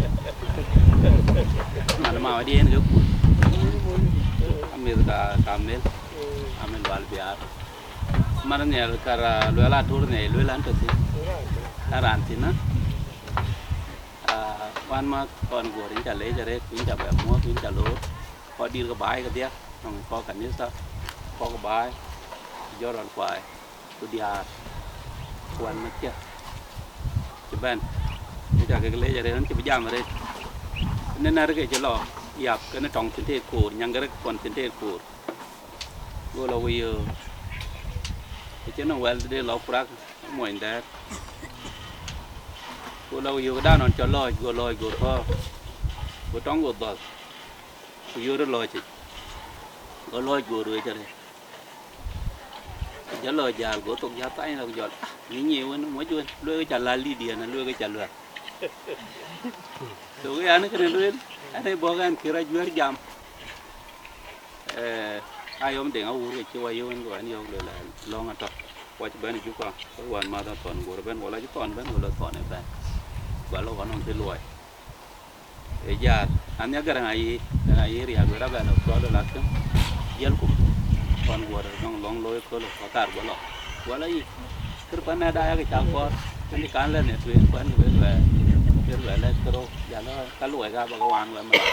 Man mama diɛn ke kun, amith ka, ka mil, amil dual biaar. Man nhial kar, ah, luel atur nhial, luel an tɔ̈ thïn. Ka raan thïn, ah. Ah, wan ma kɔn guɔ̈r, yïn ca leec arëët, yïn ca bɛ muɔ̈th, yïn ca loor. Kɔc dït ke baai kedhie, nɔŋ kɔc kanitha, kɔc ke baai, ku jɔl rɔt kuaai, ku diäär, ku wän mac cï bɛ̈n, ku ca kek leec arëët, ɣɛn cï bï jam arëët. Në nɛ̈r ke cï lɔ yäth kenë tɔŋ thïn tëët koor, nyaŋ ke rek kuɔn thïn tëët koor. Go lɔ ku yöök, acïn nɔm wɛl de lɔ kurak, mony dɛ̈ɛ̈r. Go lɔ ku yöök, dan nɔn cɔ lɔɔc, go lɔɔc, go thɔ̈ɔ̈r, go tɔŋ, go dhɔ̈l, ku yöör lɔɔc yic. Go lɔɔc, go ruëëc arëët. Ku jɔl lɔ jäl, go thok jäl thany, lɔ ku jɔl, ah, nyi nyi wën, moc wën, lueek ca läl dït diɛn, lueek ca luɛl. So, ke an, kënë lueel, an, ee bɔ̈k ɛn kï rɔt juɛ̈r jam. Eh, ayɔm deŋ awur ke cï wa yöök ɛn, go ɛn yɔ̈ɔ̈k lueel, lɔ̈ŋ atɔ̈. Wa cï bɛ̈n ë Juba, ke wän mäth athɔn guɔ̈r ëbɛ̈n, wala cï thɔn bɛ̈n, wala thɔn ëbɛ̈n. Ba lɔ ɣɔn nɔŋ kë luɔi. Ë jäl, an, ya Garaŋ Ayic, Garaŋ Ayic riääk wek abɛ̈n ë kööl ë lakin, jiëlku, kɔn guɔ̈r ë nɔŋ lɔ̈ŋ looi kööl ë kɔ̈k kaar guɔ lɔ. Guɔ lɔ yic, kër kuan nɛ̈t aa yakë cam kɔɔr, an, cï kan lɛ̈k në tueŋ kuan kë wek luɛɛl, kër luɛɛl lɛ̈k kërou, jäl ë ka luɔi ka bä ke waan wɛ̈t malɔ.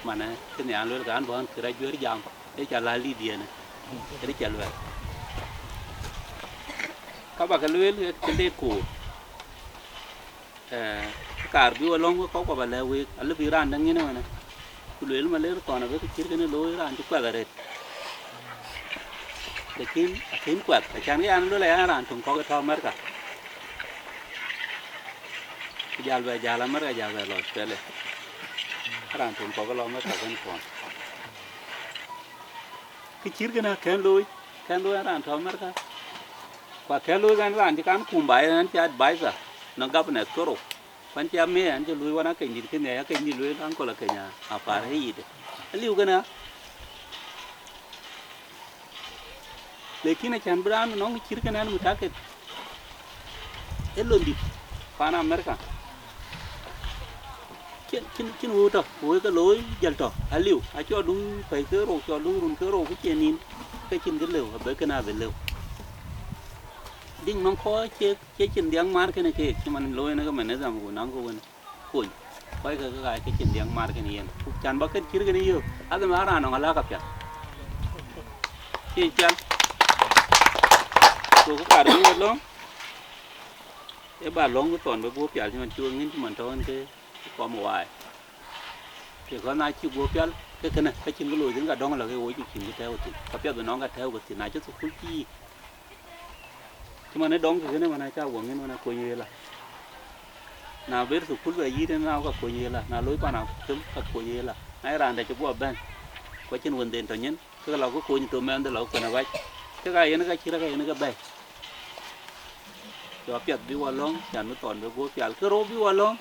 Manë, cï nhiaar lueel, ke an, bɔ̈ ɣɛn kë rɔt juëër jam, ë ca läl dït diɛ̈në, ë ca luɛl. Ka bä ke lueel, ke cïn deet koor. Eh, kaar bï wa lɔ̈ŋ wek kɔ̈k, ku ba lɛ̈k week, alë bï raan däŋ yen ëmënë. Ku lueel, ma ler thɔn abï kë cït kënë looi, raan cï kuɛth arëët. Lakin akën kuɛth, acan kë yan lueel, ayan raan töŋ kɔ̈k ë tɔ̈ Amerika. Ku jäl bɛ jäl Amerika, jäl bɛ lɔ Australia. Raan töŋ kɔ̈k lɔ Amerika kën thɔn. Kë cït kënë akën looi, kën looi raan tɔ̈ Amerika. Ku akën looi kën raan cï kan kum baai, ɣɛn cï advisor në governor thoro. Kuan cï amëë, ɣɛn cï luui wan akeny dït kënë, akeny dït lueel, uncle akeny a, apar ë yic. Aliu kënë. Lakin acan bï raan nɔŋ cït kënë, ɣɛn mutaket, ë lon dït pan Amerika. Cïn, cïn, cïn wëu tɔ̈, wëu ke looi jäl tɔ̈, aliu, acɔl du pɛ̈i ke rou, cɔl du run ke rou, ku cïn nïn, ke cïn kë lëu, abï kënë abï lëu. Dïŋ nɔŋ kɔc cie, cie cin dhiaŋ mar kënë keek, cï man looi në ke mechanism ku naŋ ke wën kony. Kɔc ke ke aa ke cin dhiaŋ mar kënë yen. Ku can bä kën cït kënë yök, adhim aa raan nɔŋ alääk apiɛth. Cï pial. Ku kë kaar bï we lɔ̈ŋ, ë ba lɔ̈ŋ bï thɔn bï guɔ pial cï man cï we ŋïn cï man tɔ̈ ɣɛn ke kɔm waai. Ke kɔn na cï guɔ pial, ke kënë, ke cïn kë looi thïn, ka dɔ̈ŋ lɔ ke woi cï cïn kë tɛ̈ɛ̈u thïn. Ka piɛth bï nɔŋ ka tɛ̈ɛ̈u ke thïn, na cï thukul cï yic. Cï man ë dɔŋ kë kënë man acä guɔ ŋïn man akony ëla. Na ber thukul bɛ yït ëna ka kony ëla, na loi pan aköl ka kony ëla. Na ye raan dɛ cï guɔ bɛ̈n, ku acïn wënden tɔ nyin, ke lɔ ke kony thok mɛnhde lɔ ke kuën abac. Ke ka yen ka cït ka yen ke bɛ̈i. Cɔ apiɛth bï wa lɔ̈ŋ, can bï thɔn bï guɔ pial. Ke rou bï wa lɔ̈ŋ,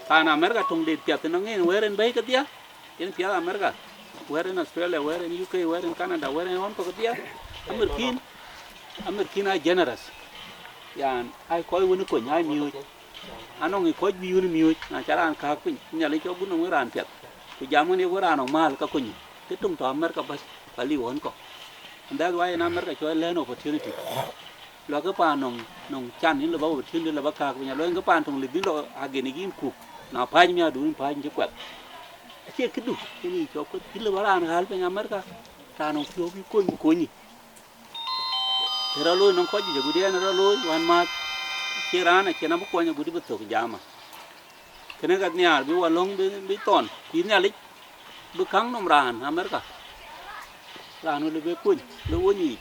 paan Amerika töŋ det piɛth ënɔŋ en wɛ̈ɛ̈r en bɛ̈i kedhie, yen piɛth Amerika, wɛ̈ɛ̈r en Australia, wɛ̈ɛ̈r en U K, wɛ̈ɛ̈r en Canada, wɛ̈ɛ̈r en ɣɔn kɔ̈k kedhie, amirkin, amirkin aa generous. Yan, ai kɔc wën kony, ai miööc. Anɔŋ ë kɔc bï wën miööc, na ca raan kääk piny, Nhialic cɔ gut nɔm wën raan piɛth. Ku jam ŋën ye wën raan nɔŋ mäl ka kony, ke töŋ tɔ Amerika bas, ku aliu ɣɔn kɔ̈k. And that's why in America cɔ learn opportunity. Luakkë paan nɔŋ, nɔŋ can yïn lɔ bä opportunity lɔ bä kääk piny, aluɔny ke paan töŋ lë bï lɔ agen yïn kuk, na päc miäkdu yïn päc cï kuɛth. Acie këdu, yen yï cɔk kueth, yïn lë bä raan ɣäl piny America, raan nɔŋ piɔ̈u bï kony bï konyi. Ë rɔt looi nɔŋ kɔc juëc agut yen ë rɔt looi, wän maath, acie raan acïn abï kuɔny agut bï thök jama. Kënë ka nhiaar bï wa lɔ̈ŋ bï, bï thɔn, ku yïn Nhialic bï käŋ nɔm raan America. Raan wën lë bï kuny, lë wony yic.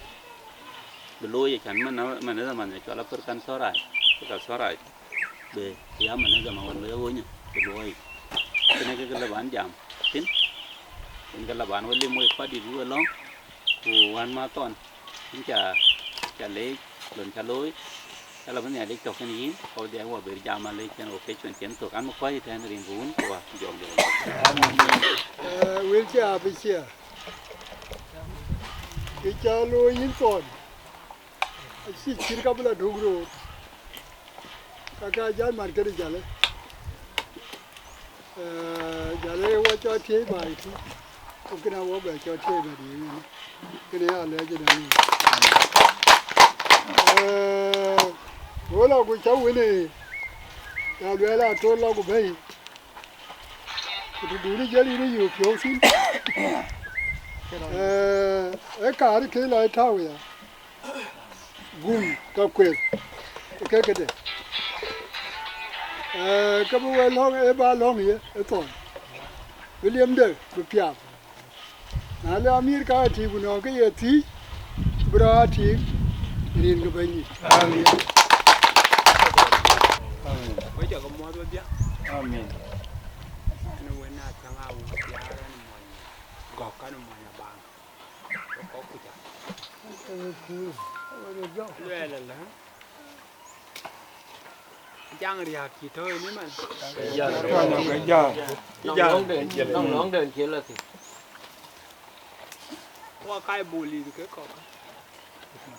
Bï looi acan man, man ë dhaman cɔl African Thɔ̈rac, Africa Thɔ̈rac. Bï ya man ë dhaman wën bï wony, bï luɔi. Kënë ke lë ban jam thïn. Yen ke lë ban wä lim wek kɔc dït bï we lɔ̈ŋ. Ku wän ma thɔn, yïn ca, ca leec, lon ca looi, ca lɔ bï Nhialic tɔ̈ kën yïn, kɔc diɛ̈ wä ber jam alec cïn occasion cïn thök, an, bï kuɔ̈c ëtɛ̈ɛ̈n rin ku wun, ku wa jɔŋ de. Eh, wël cï abï cia. Kë ca looi yïn thɔn, acï cït ka bï la duk roor. Ka ka jal mat këde jalë. Eh, jalë wɔ cɔ tiëëc baai tï. Ku kënë wɔ bɛ cɔ tiëëc bɛ diëëŋ ënë. Kënë ya lɛc ënë ni. Eh, wɔ lɔ ku cä wënë, ya luɛɛl a tol lɔ ku bɛ̈i. Të dun ë jël yïn ë yök piɔ̈u thïn. Ee, ee kaar ke lɔ tääu ya. Gum ka kueth. Ke këde. Ee, ke bï we lɔ̈ŋ, ee ba lɔ̈ŋ ye, ë thɔn. Bï liemde, bï piath. Na le amir ka ati ku nɔŋ ke ye thiëc, bï rɔt aa tik rin ke Bɛ̈nydït. Amen. Amen. Wek jɔ ke muɔ̈th wedhie. Amen. Ënë wën na thiäŋ a wun thiaar ënë muɔny gɔ̈k kënë muɔny abaŋ. Wek kɔc kuc a. Luɛɛl ëlä. Jaŋ riääk cï tɔ̈u ënë man. Jaŋ, jaŋ, jaŋ. Nɔŋ, nɔŋ den, nɔŋ, nɔŋ den cï lɔ thïn. Wa kai bol yïth ke kɔ̈k.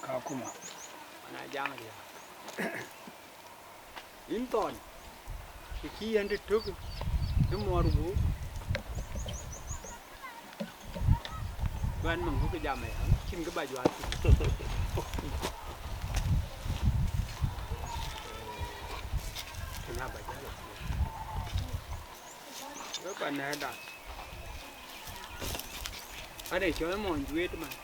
Ka kuma. Ana jaŋ riääk. Yïn thɔn, të cï yɛn të tök ë muɔɔr gup. Juan nɔm buk jam aya, cïn kë ba juan thïn. Kën aba jal. Wek pa nɛ̈ɛ̈da. Ade cɔl mɔny juet man.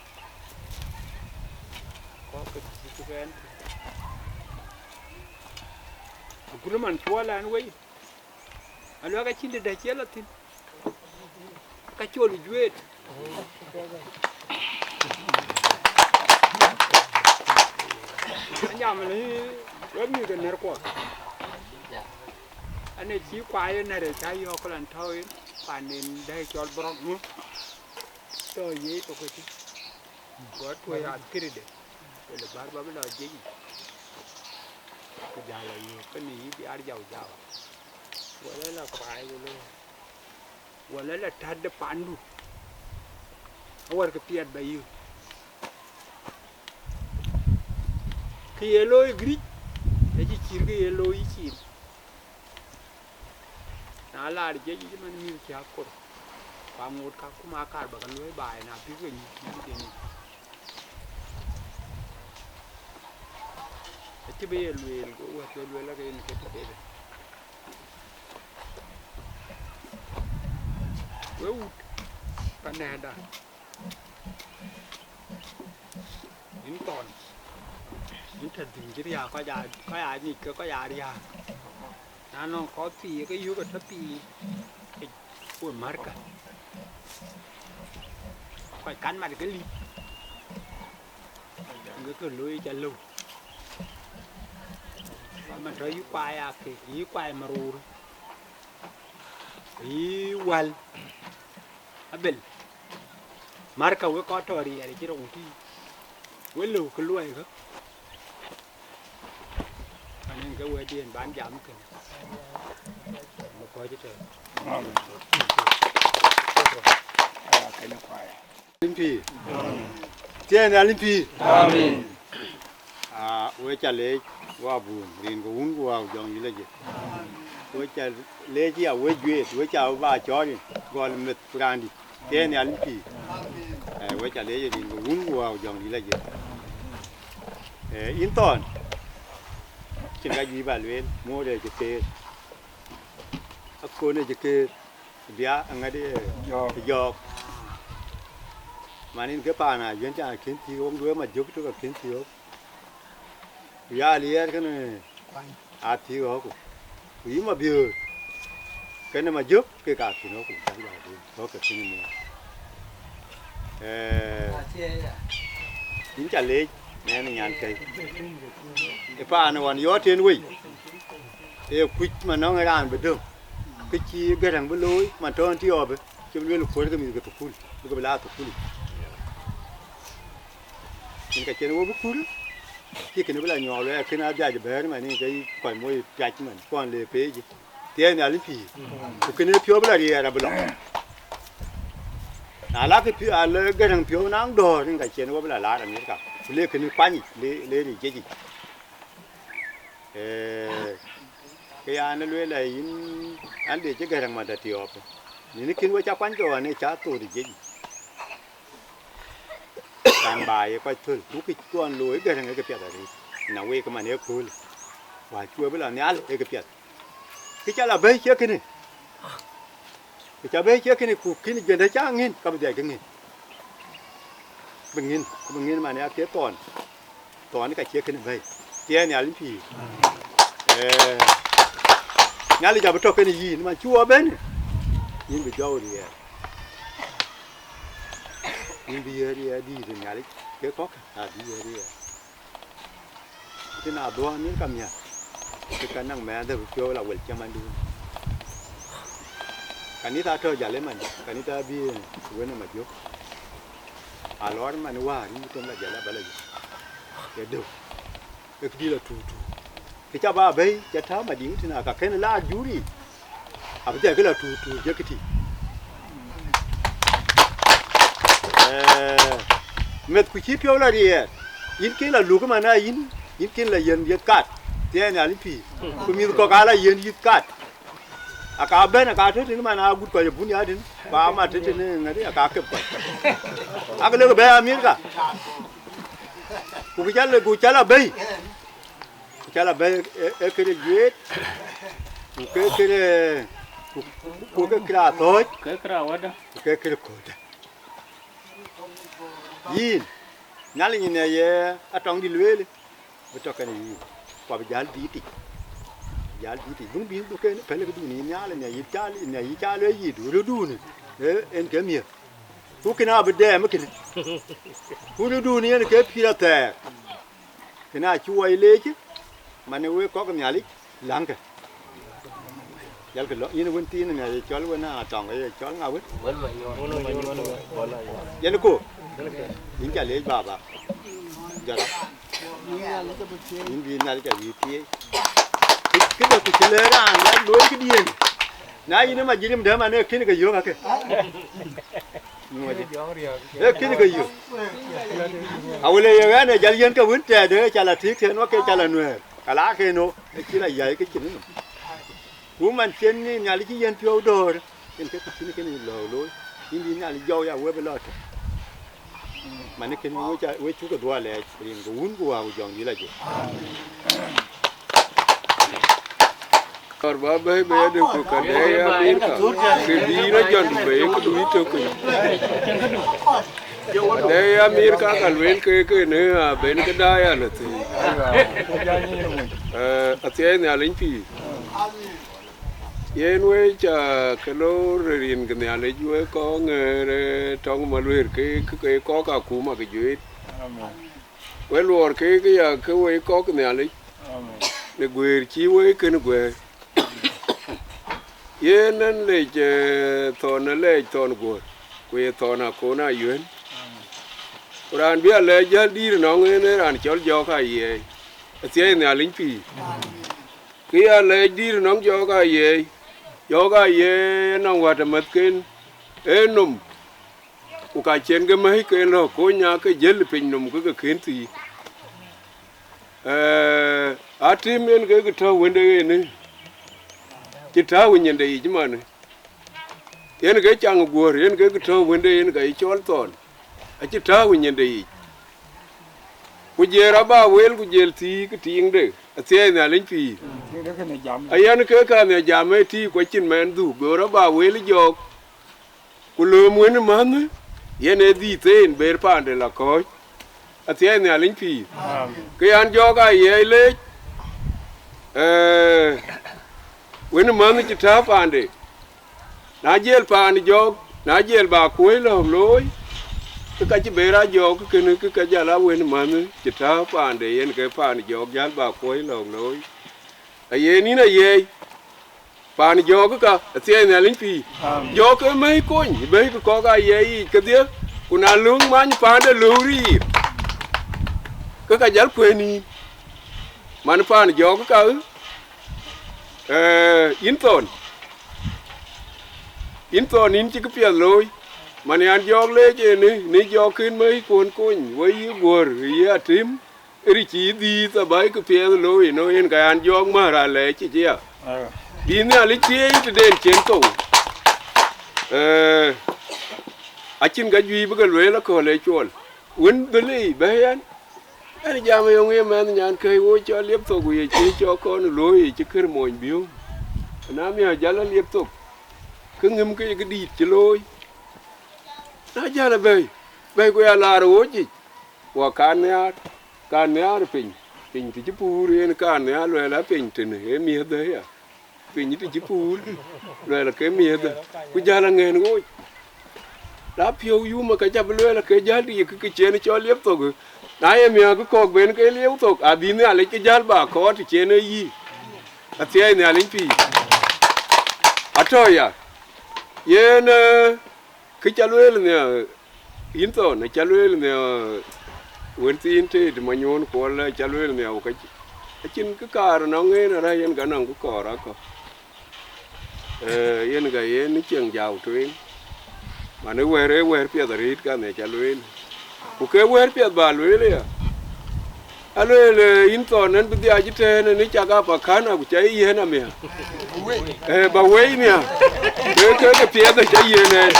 Kɔ̈k kë cï kɛn. Agut man cuɔl ɛn wei. Aluɛk acïn dë dɛ cie lɔ thïn. Ka col juet. Anyam ni wek mïth ke nɛ̈r kuɔ. Ane cï kuai ë nɛ̈r ë ca yɔ̈ɔ̈k lan tɔ̈u yen, paanden dɛ cɔl bɔrɔk ŋö. Tɔ̈ ye tɔ̈ ke cï. Gɔt tuɔi athiride. Wël bär ba bï lɔ jiëc yic. Ku jäl ayök kënë yï biaar jau jau. Wala la kuai ku lɔ. Wala la tätde pandu. Awär kë piɛth ba yök. Kë ye looi Giric, acï cïr kë ye looi yï cin. Na laar jiëc yic man mïth cï akor. Ku aŋoot ka kum akaar ba ke luɔ̈i baai na bï ke nyuc cïn kë den yic. Acï bï ye lueel, go wɛ̈t ke lueel ake yen ke të dede. We wut, pa nɛ̈ɛ̈da. Yïn thɔn. Yïn tɛ̈ dhïn cï riääk, kɔc aa, kɔc aa nyic ke kɔc aa riääk. Na nɔŋ kɔc thii ke yök ë tɔ̈ piny, ke we märkä. Kɔc kan mat ke lip. Ke kë looi ca lëu. Ama tɔ̈ yï kuai akë, yï kuai marur. Yï wäl. Abel. Märkä wek kɔc tɔ̈ riɛɛr cï rou tï. We lëu kë luɔi kë. Anen ke wɛ̈tdiɛ̈n ban jam kënë. Më kɔc tɛ̈. Amen. Aa, kënë kuai. Nhialic pïïr. Thiëëc Nhialic pïïr. Amen. Aa, we ca leec, wa bun, rin ke wun ku wa jɔŋ yï lɔ jël. We ca leec ya, we juëët, we ca ba cɔɔl yïn, gɔl meth ku raandït. Thiëëc Nhialic pïïr. Ee, we ca leec rin ke wun ku wa jɔŋ yï lɔ jël. Ee, yïn thɔn, cïn ka juëc ba lueel, muɔɔr ë cï keer. Akon ë cï keer. Bia aŋäth ë jɔɔk. Jɔɔk. Man yïn ke paan ajuëc ca kën thiëëk, wok duëër Majök tök akën thiëëk. Ku ya Aliɛɛr kënë a thiëëk ɣɔ̈k. Ku yï Mabiöör kënë Majök kek akën ɣɔ̈k, ku cak jal bï ɣɔ̈k ke kënë miɛɛr. Ee, yïn ca leec, mɛn ë nyan kɛ̈i. Ë paan ɣɔn yɔɔt en wei. Ee kuc man nɔŋ ë raan bï döŋ. Kë cï Gäräŋ bï looi, man tɔ̈ ëthiɔɔpë, cï bï lueel kuɔ̈r ke mïth ke thukul, bï ke bï la thukul. Yen ka cïn wok bï kul, cï kënë bï la nyuɔɔk luɛɛl, kënë adhiac bɛ̈ɛ̈r man, yen ke kɔc moi piac man, kɔn le peec. Thiëëc Nhialic pïïr. Ku kënë piɔ̈u bï la riɛɛr abï lɔ. Na lakï piɔ̈u, alë Gäräŋ piɔ̈u naŋ dɔ̈ɔ̈r, yen ka cïn wok bï la laar Amerika. Ku le kënë kuany yic, le, le ric jiëc yic. Ee, ke yan ë lueel ë yïn, an, de cï Gäräŋ mat athiɔɔpë. Nïn kïn we ca kuany ke ɣɔn ë ca thok ë jiëc yic. Kan ba ye kɔc thöl, ku kë cï ɣɔn looi Gäräŋ ë këpiɛth arëët. Na wek man ë kööl, ku acï we bï la nhial ë këpiɛth. Kë ca la bɛ̈i cie kënë. Ku ca bɛ̈i cie kënë, ku kën jiëndë ca ŋïn, ka bï dhiac ke ŋïn. Bï ŋïn, ku bï ŋïn man ya ke thɔn. Thɔn ka cie kënë bɛ̈i. Thiɛɛn Nhialic pïïr. Ee, Nhialic abï tɔ̈ kënë yïn, man cï wɔ bɛ̈n. Yïn bï jɔu riɛɛr. Yïn bï yiëë riɛɛr dïït Nhialic, ke kɔ̈k abï yiëë riɛɛr. Tïn adhuɔ̈ɔ̈n nin ka miäk, ke ka naŋ mɛɛndhë bï piɔ̈u la wël cïmandun. Kanitha atɔ̈ jäl ëmën, kanitha abï wën ë Majök. Alɔɔr man wäär yï tëm la jäl abä la yök. Ye dëu, ke këdï la tuutu. Kë ca bä bɛ̈i, ca tääu Madiŋ tïn, aka kën la juri. Abï jai kë la tuur tuur jek këtï. Eh, meth ku cï piɔ̈u la riɛɛr, yïn kën la luk man a yïn, yïn kën la yen yeth kat, thiɛɛn Nhialic pïïr. Ku mïth kɔ̈k aa la yen yïth kat. Aka bɛ̈n, aka tɔ̈ tënë man a gut kɔc abun ya tënë, ku amat tënë ŋäri, aka kep kɔc. Ak lek bɛ̈ɛ̈i Amerika. Ku kë ca lek, ku ca la bɛ̈i. Ku ca la bɛ̈i, ee, ee këde juëët, ku ke këde, ku, ku ke këde athɔ̈ɔ̈c, ke këde awäda, ku ke këde kööldä. Yïn, Nhialic nyin ë ye atɔŋdï lueel, bï tɔ̈ kënë yïn, ku abï jäl dhïtic, jäl dhïtic. Dhuŋ bï dhuŋ kënë pɛ̈lë këdun yïn Nhialic, në yï ca, në yï ca lueel yït, rötdun, ee, en ke miëth. Ku kënë abï dɛɛm kënë. Ku rötdun yen ke pïïr athɛɛr. Kënë acï wɔ leec, man ë wek kɔ̈k Nhialic, läŋkë. Jalkë lɔ, yïn wën thiin Nhialic cɔl wën atɔŋ, ye cɔl ŋa wën? Wën Manyuɔn. Yen ko, yïn ca leec baba. Jɔt rɔt. Yïn bï Nhialic ca wïïr thieei. Kë, këde ku cï lëë raan, ya looi këdiën. Na yïn ë majirim dɛ̈ man ee kënë ke yök akë. Ee kënë ke yök. Awël ee ye ɣɛn ee jal yen ke wën tɛɛdë, ee ca la tïk tën wä ke ca la nuɛɛr. Ka la kënë, ee cï la yäi ke cïn nɔm. Ku man cïn Nhialic cï yen piɔ̈u dɔ̈ɔ̈r, yen ke ku cïn kënë lɔ̈ɔ̈k looi. Yïn bï Nhialic jɔu ya wëp ë lɔ tök. Man kënë we ca, we cuk dhuɔl lɛɛc, rin ke wun ku wä ku jɔŋdï la jël. Kɔɔr ba bɛ̈ɛ̈i bï yadï ku ka dɛɛi Amerika, ke bï yïn a jɔn bï yï këdu yï tök piny. Dɛɛi Amerika ka lueel ke kënë a ben kë daai a lɔ thïn. Eh, athiɛɛi Nhialic pïïr. Yen we ca ke loor rin ke Nhialic we kɔŋ ŋeer, eh, tɔŋ ma lueer ke, ke, ke kɔk akuma ke juëët. Amen. We luɔɔr ke, ke ya ke we kɔk Nhialic. Amen. Në guëër cï we kën guëër. Yen ɛn lec, eh, thɔn alɛɛc thɔn guöör, ku ye thɔn akon ayuën. Amen. Ku raan bï alɛɛc jäl dïïr nɔŋ en ee raan cɔl Jɔk Ayiɛɛi, athiɛɛi Nhialic pïïr. Amen. Kë ya lɛɛc dïïr nɔŋ Jɔk Ayiɛɛi, Jɔk Ayiɛɛi ë nɔŋ wät amäthken, ee nom, ku ka cïn ke mäiken lɔ kony nya ke jël piny nom ke ke kën thii. Eh, atim yen ke ke tɔ̈u wënde yen, cï tääu ë nyinde yic manë. Yen ke caŋ guöör, yen ke ke tɔ̈u wënde yen ka yï cɔl thɔn, acï tääu ë nyinde yic. Ku jël rɔt ba wel, ku jël thii ke tiiŋde, athiɛɛi Nhialic pïïr. Ayen ke ka nhiac jam ë tïï ku acïn mɛn dhuk, go rɔt ba wel jɔɔk. Ku lööm wën mänh, yen ee dhiëth en ber paande la kɔ̈ɔ̈c, athiɛɛi Nhialic pïïr. Amen. Ke yan Jɔk Ayiɛɛi leec, eh, wën mänh cï tääu paande. Na jiël paan Jɔk, na jiël ba kuɔ̈i lɔ̈ɔ̈k looi, ke ka cï ber a Jɔk kënë, ke ka jäl a wën mänh cï tääu paande, yen ke paan Jɔk jäl ba kuɔ̈i lɔ̈ɔ̈k looi. Aye nïn Ayiɛɛi, paan Jɔk ka, athiɛɛi Nhialic pïïr. Amen. Jɔk ke mɛ̈i kony, bɛ̈i ke kɔk Ayiɛɛi yiic kedhie, ku na löŋ many paande löŋ riir, ke ka jäl kuëën nïïm. Man paan Jɔk ka, eh, yïn thɔn, yïn thɔn yïn cï këpiɛth looi. Man yan Jɔk leec ënë, në Jɔk kën mɛ̈i kuɔ̈n kony, we yï guöör, yï atim, ri cï dhiëth abac këpiɛth looi, ënɔ yen ka yan Jɔk määr alɛɛc cï cï ya. Aya. Bï Nhialic thieei tëden cen thou. Eh, acïn ka juëc bï ke lueel aköl ë cuɔl. Wën dhël ë bɛ̈ɛ̈i ɛn, ɛn jam ë yöŋ ye mɛnh nyan kɛ̈i wo cɔl liep thok, ku ye cï cɔk kɔn ë looi, ye cï kër mony biöŋ. Na miäk jäl a liep thok. ke ŋëm ke ye këdït cï looi. Na jäl abɛ̈i, bɛ̈i ku ya laar ë ɣööc yic, wa kan nhiaar, kan nhiaar piny, piny të cï puur yen kan nhiaar luɛɛl a piny tënë ë miëthë ya. Piny të cï puur, luɛɛl ke miëthë, ku jäl aŋɛ̈n ɣööc. La piɔ̈u yum ë ka ca bï luɛɛl ke jäl dï yïk kë cien cɔl liep thok. Na ye miäk kɔ̈k ben ke liep thok, abï Nhialic ke jäl ba kɔɔr të cien ë yï. Athiɛɛi Nhialic pïïr. Atɔ̈ ya, yen, eh, kë ca lueel nhial, yïn thɔn, aca lueel nhial, wën thiin tëët manyuɔ̈n kuɔl, aca lueel nhial, ka acïn kë kaar nɔŋ en arä yen ka nɔŋ kë kɔɔr akɔ̈. Eh, yen ka yen cieŋ jau tueŋ. Man ë wɛ̈ɛ̈r, ë wɛ̈ɛ̈r piɛth arëët ka nhial ca lueel. Ku ke wɛ̈ɛ̈r piɛth ba lueel ya. Alueel, eh, yïn thɔn ɛn bï dhiac ëtɛ̈ɛ̈n, ɛn ë cak Apakana, ku ca yï yiɛ̈n amiäk. Eh, ba wei miäk. Ke, ke, ke piɛth aca yiɛ̈n ɛn.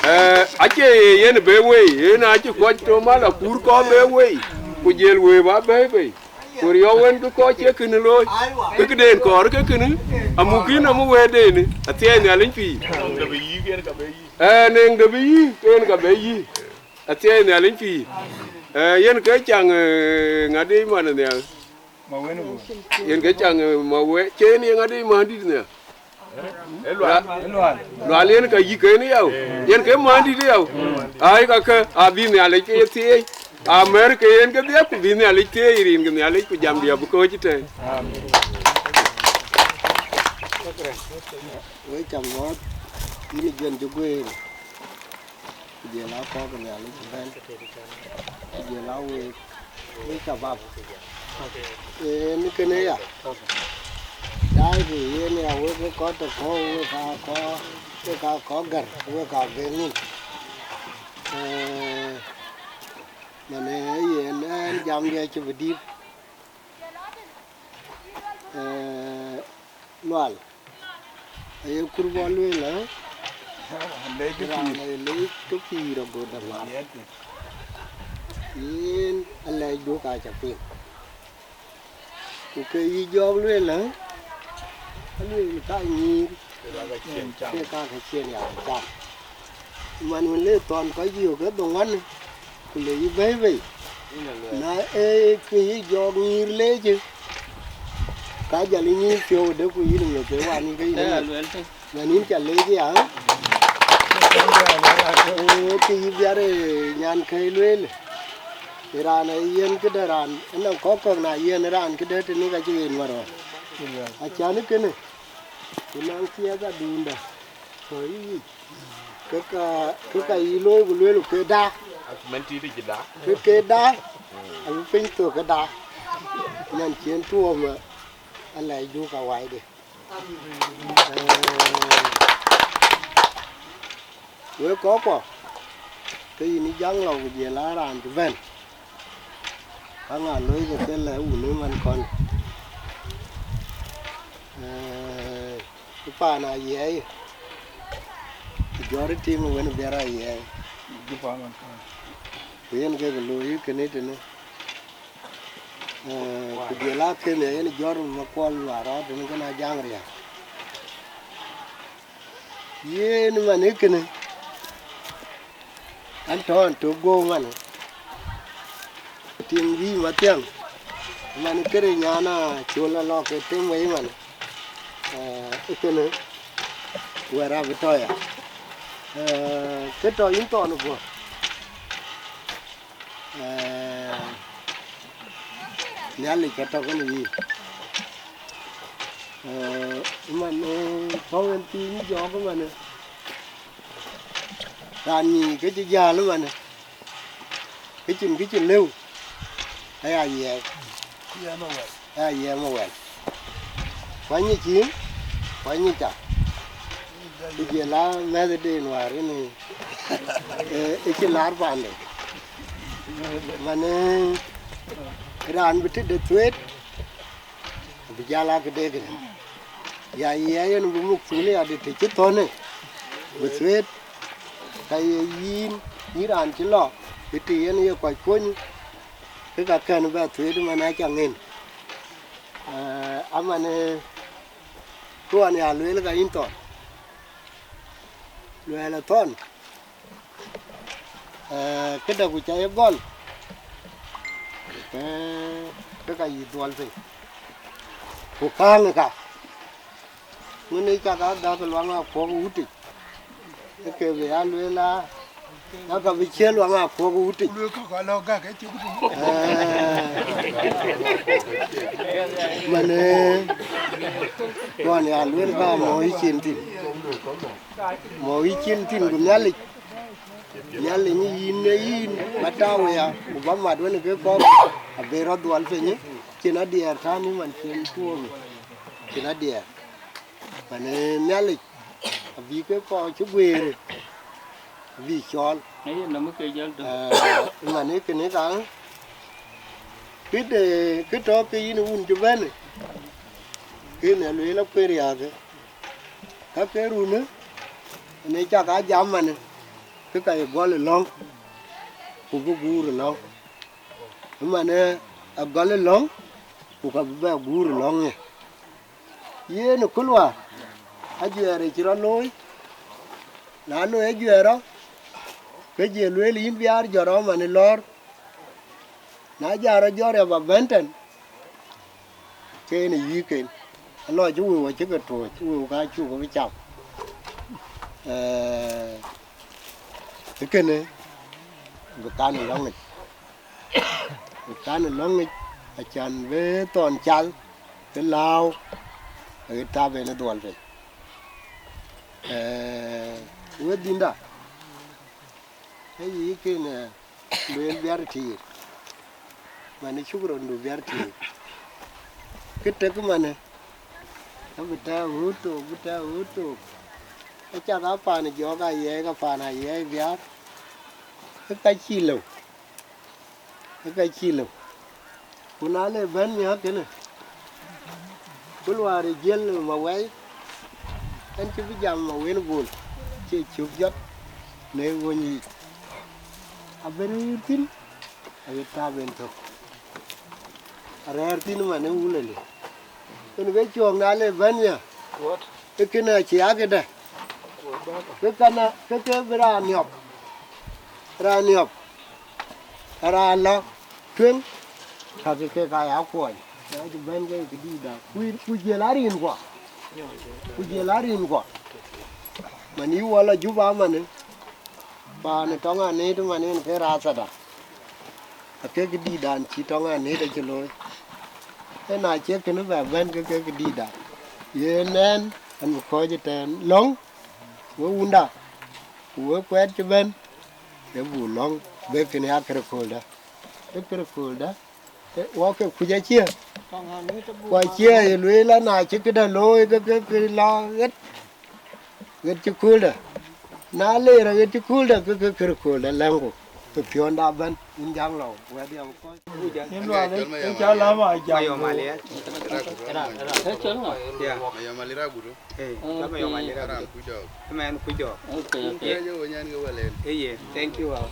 Eh, acie yen be wei, yen acï kɔc tɔ mal akur kɔn be wei. Ku jël wei ba bɛ̈ɛ̈i bei. Ku riɔu wën kë kɔc cie kënë looi. Kë këden kɔɔr ke kënë, amuk yïn amuk wɛ̈ɛ̈tden, athiɛɛi Nhialic pïïr. Eh, neŋ de bï yï, yen ka be yï. Athiɛɛi Nhialic pïïr. Eh, yen ke caŋ, eh, ŋadï man nhial. Yen ke caŋ, eh, ma we, cen ye ŋadï man dït nhial. Lual yen ka yïk en yau. Yen ke man dït yau. Ai ka ke, abï Nhialic ke ye thiëëc. Amɛ̈r ke yen ke dhiëëth, ku bï Nhialic thiëëc rin ke Nhialic, ku jam diɛ̈ bï kɔ̈ɔ̈c ëtɛ̈ɛ̈n. Wek ca muɔ̈ɔ̈th, yïn ë Juën cï guëër. Ku jël a kɔ̈k Nhialic ëbɛ̈n, ku jël a week, wek shabab. Ee, në kënë ya, daai kë yen ya wek ë kɔc tɔ̈ kɔ̈u, wek aa kɔc, wek aa kɔc gär, wek aa gël nïn. Ee, man ee yen ɛn jam diɛ̈ cï bï dït. Ee, Lual, aye kur bɔ̈ lueel, ë? Lec kë raan pïïr. Aye lec kë pïïr ago dämar. Yen alɛcdu ka ca piŋ. Ku ke yï jɔɔk lueel, ë? Alueel ka nyïïr. Ke ka ke cien ya cam. Man wën le thɔn kɔc yök ke dhoŋuan, ku le yï bɛ̈ɛ̈i bei. Na ee kë yï jɔɔk nyïïr leec, ka jal yï nyïïr piɔ̈u de ku yïn ŋö ke wan ke yïn. Ëë, ŋö. Lueel thïn. Man yïn ca leec ya, ë? Ee, kë yï biar, ee, nyan ke lueel. Ee raan ee yen këde raan, ënɔŋ kɔ̈k kɔ̈k na yen raan këde tënë ka cï yen ŋuɔ̈t ɣɔn. Acan kënë, ku naŋ thiɛth adunda. Tɔ̈ yï yic, ke ka, ke ka yï looi ku lueel ke da. Mɛn tït cï da. Ke ke da, abï piny thok ke da. Nyan cien tuɔɔm, alɛcdu ka waide. Ee, wek kɔ̈kkuɔ, ke yïn ë jaŋ lɔ ku jël a raan cï bɛ̈n. Ka ŋa looi ke thel ë wun ë man kɔn. Ee, Ë paan ayiɛɛi, ku jɔt ë tiŋ wën biɛr ayiɛɛi. Ku yen kek looi kënë tënë. Ee, ku jël akënë yen jɔt makuɔl luaar rɔt tënë kën ajaŋ riääk. Yen man ë kënë. An tɔ̈ an tök guɔ̈u man, tiŋ bï mathiäŋ, man këde nyan a col alɔ ke tem wei man, ee, ë kënë wɛ̈ɛ̈r abï tɔ̈ ya. Ee, kë tɔ̈ yïn thɔn guɔ, ee, Nhialic ka tɔ̈ kënë yï. Ee, man, ee, pɔ̈u en piny jɔɔk man, ee, raan nyic ke cï jäl ëmënë, ke cïn kë cï lëu, aya yiɛɛk, aya yiɛɛm ë wɛl. Kuany ë cïn, kuany ë ca, ku jël a mɛ̈thëden wäär ënë, ee, ë cï laar paande. Man, ee, raan bï tëde thueet, bï jal a këde kënë. Ya yiɛɛk yen bï muk thul ya dï të cï thɔ̈në, bï thueet, ka ye yïn, yïn raan cï lɔ, bï të yen ye kɔc kony, ke ka kɛn bɛ thueet man aca ŋen. Ee, aman, ee, kë ɣɔn ya lueel ka yïn thɔn. Luɛɛl athɔn, ee, këda ku ca ye gɔl, ke, ke ka yï dhuɔl piny. Ku kääŋ ë ka, ŋun ë cak a gäk luaŋ akuɔk wutic, ë ke bï ya lueel aa, aka bï ciël luaŋ akuɔk wutic. Lueel ka ka lɔ gäk ë cï ku tïŋ. Ee, man, ee, luɔn ya lueel ka mɔ yï cin thïn. Mɔ yï cin thïn ku Nhialic, Nhialic yïn ë yïn ba tääu ya, ku ba mat wën ke kɔ̈k, abï rɔt dhuɔl piny, cin adiɛɛr tääu në man cin tuɔɔk, cin adiɛɛr. Man ë Nhialic abï ke kɔc cï guëër, abï cɔɔl. Ee, nɔm ke jäl döŋ. Ee, man ë kënë ka, këde, kë tɔ̈ ke yïn wun cï bɛ̈n, kënë lueel akueer riääk, ka ke run, ënë cak a jam manë, ke ka ye gɔl ë lɔ̈ŋ, ku bï guur ë lɔ̈ŋ. Ëmanë, agɔl ë lɔ̈ŋ, ku ka bï bɛ guur ë lɔ̈ŋ ë. Yen ë kuluaar, ajuɛɛr ë cï rɔt looi, na looi ajuɛɛr rɔt, ke jël lueel yïn biaar jɔt rɔt manë lɔ̈ɔ̈r, na jɔt rɔt jɔt rɔt ba bɛ̈n tɛ̈n, ke yen ë yïk en. Alɔ cï wëu acï ke tuɔ̈ɔ̈c, wëu ka cuk bï cam. Ee, ë kënë bï kan ë lɔ̈ŋic, bï kan ë lɔ̈ŋic, acan bï thɔn cal, ke lääu, aɣet tap en ë dhuɔl piny. Ee, wek dhïnda, ee yï kënë, lueel biar tiir, manë cuk rɔt du biar tiir. Kë tek manë, abï tɛ̈ɛ̈u ɣööt thok, bï tɛ̈ɛ̈u ɣööt thok. Acath a paan jɔɔk ayiɛɛi, ka paan ayiɛɛi biar, ke ka cïï lëu, ke ka cïï lëu. Ku na le bɛ̈n miäk kënë, ku luaar ë jiël në Mawɛi, ɣɛn cï bï jam Mawën Bol, cie cök jɔt në ɣöny yic. Abï rëër thïn, aɣet tap en thök. Arɛ̈ɛ̈r thïn man ë wulëlë. Yen ke cuɔ̈ɔ̈ŋ na le bɛ̈n ya, ee kënë acï a këdë, ke kana, ke ke bï raan niɔp, raan niɔp, raan lɔ tueŋ, kakë kek aa ya kuɔny, na cï bɛ̈n ke këdïïtda, ku, ku jiël arinkuɔ, ku jiël arinkuɔ. Man yï wɔ lɔ Juba manë, paan ë tɔŋ anëët man yen ke rathada, akek këdïïtdan cï tɔŋ anëët acï looi. Ë na cie kënë bɛ bɛ̈n ke kek këdïïtda, yen ɛn, ɛn bï kɔc ëtɛ̈ɛ̈n lɔ̈ŋ, we wunda, ku we kuɛɛt cï bɛ̈n, ke buk lɔ̈ŋ, bek kënë ya kërë kööldä, ke kërë kööldä. Ee, wɔ ke kuc acie, ku acie ye lueel an, na cï këdë looi, ke, ke, ke la ɣet, ɣet cï kööldä. Na leer aɣet cï kööldä, ke, ke kërë kööldä lɛ̈ŋku, ke piɔ̈nda bɛ̈n, yïn jaŋ lɔ, wɛ̈t ya kɔc. Yïn lual, ee, ee, ca lam a jam. Mayom Alier. Ee, cɔl ŋa? Ya. Mayom Alier Agudo. Ee, oh, cɔl Mayom Alier Agudo. Raan kuc dɔɔk. Ëmɛn kuc dɔɔk. Okay, okay. Ee, ye, thank you, wow.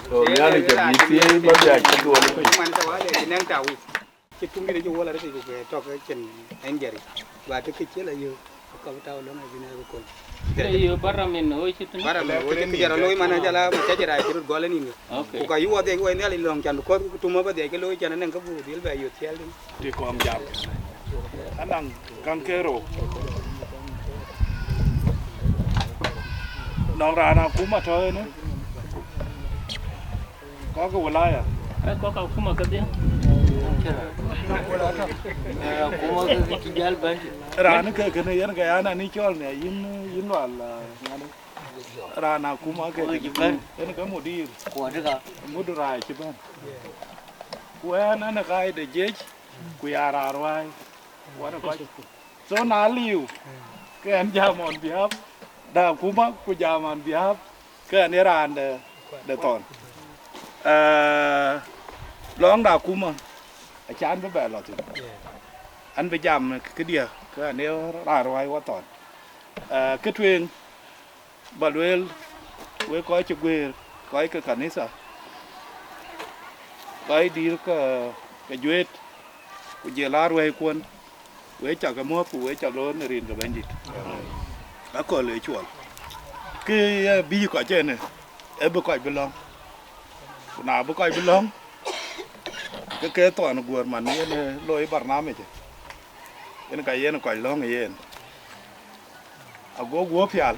So, ee, Nhialic ee, abï thiëëc ba bï acï dhuɔl piny. Man, ta wale, the next week. Cï tuŋ dït acï wol arëtic ku ke tɔ̈ ke cïn injury. Ba të kë cï la yök, ku ka bï tääu lɔ̈ŋ abï nɛ̈k ë köl. Ee, yo, bara min, wo cï tënë? Bara min, wo cï kë jɔt looi man, ajala ma cä jël rac cï röt gɔl ë nïn. Okay. Ku ka yï wɔ dhiëc woi Nhialic lɔ̈ŋ can, because ku tum aba dhiëc ke looi can, anɛŋ kë buk dhil bɛ yök thiɛl tïn. Të kɔŋ jam. Anɔŋ käŋ ke rou. Nɔŋ raan akuma tɔ̈ ënë. Kɔc ke wilaya. Ee, kɔc akuma kedhie. Ee, akuma ke cï jäl bɛ̈n. Raan ke kënë yen ke an, anï cɔl në yïn, yïn lual, ah, ŋadï. Raan akuma ke, oh, cï bɛ̈n. Yen ke mudir. Kuɔt ka. Mudir aa cï bɛ̈n. Ku ɛn, ɛn ë kaai de jiëc, ku ya raan ruääi. Wän ë kɔc. So na liu, ke ɛn jam on behalf da akuma, ku jam on behalf ke ɛn ye raan de, de thɔn. Eh, lɔŋ da akuma, acan bï bɛ lɔ thïn. An bï jam këdiɛ̈, ke ɛn ye raan ruääi wɔ thɔn. Eh, kë tueŋ, ba lueel, wek kɔc cï guëër, kɔc ke kanitha, kɔc dïïr ke, ke juëët, ku jël aa ruɛ̈ɛ̈ikuɔn, wek cak ke muɔ̈th, ku wek cak loor në rin ke Bɛ̈nydït. Aköl ë cuɔl. Ee, bï kɔc ënë, ee bï kɔc bï lɔ̈ŋ. Ku na bï kɔc bï lɔ̈ŋ, ke ke thɔn guöör man yen, ee, loi barnamij, yen ka yen kɔc lɔ̈ŋ yen. Ago guöp pial,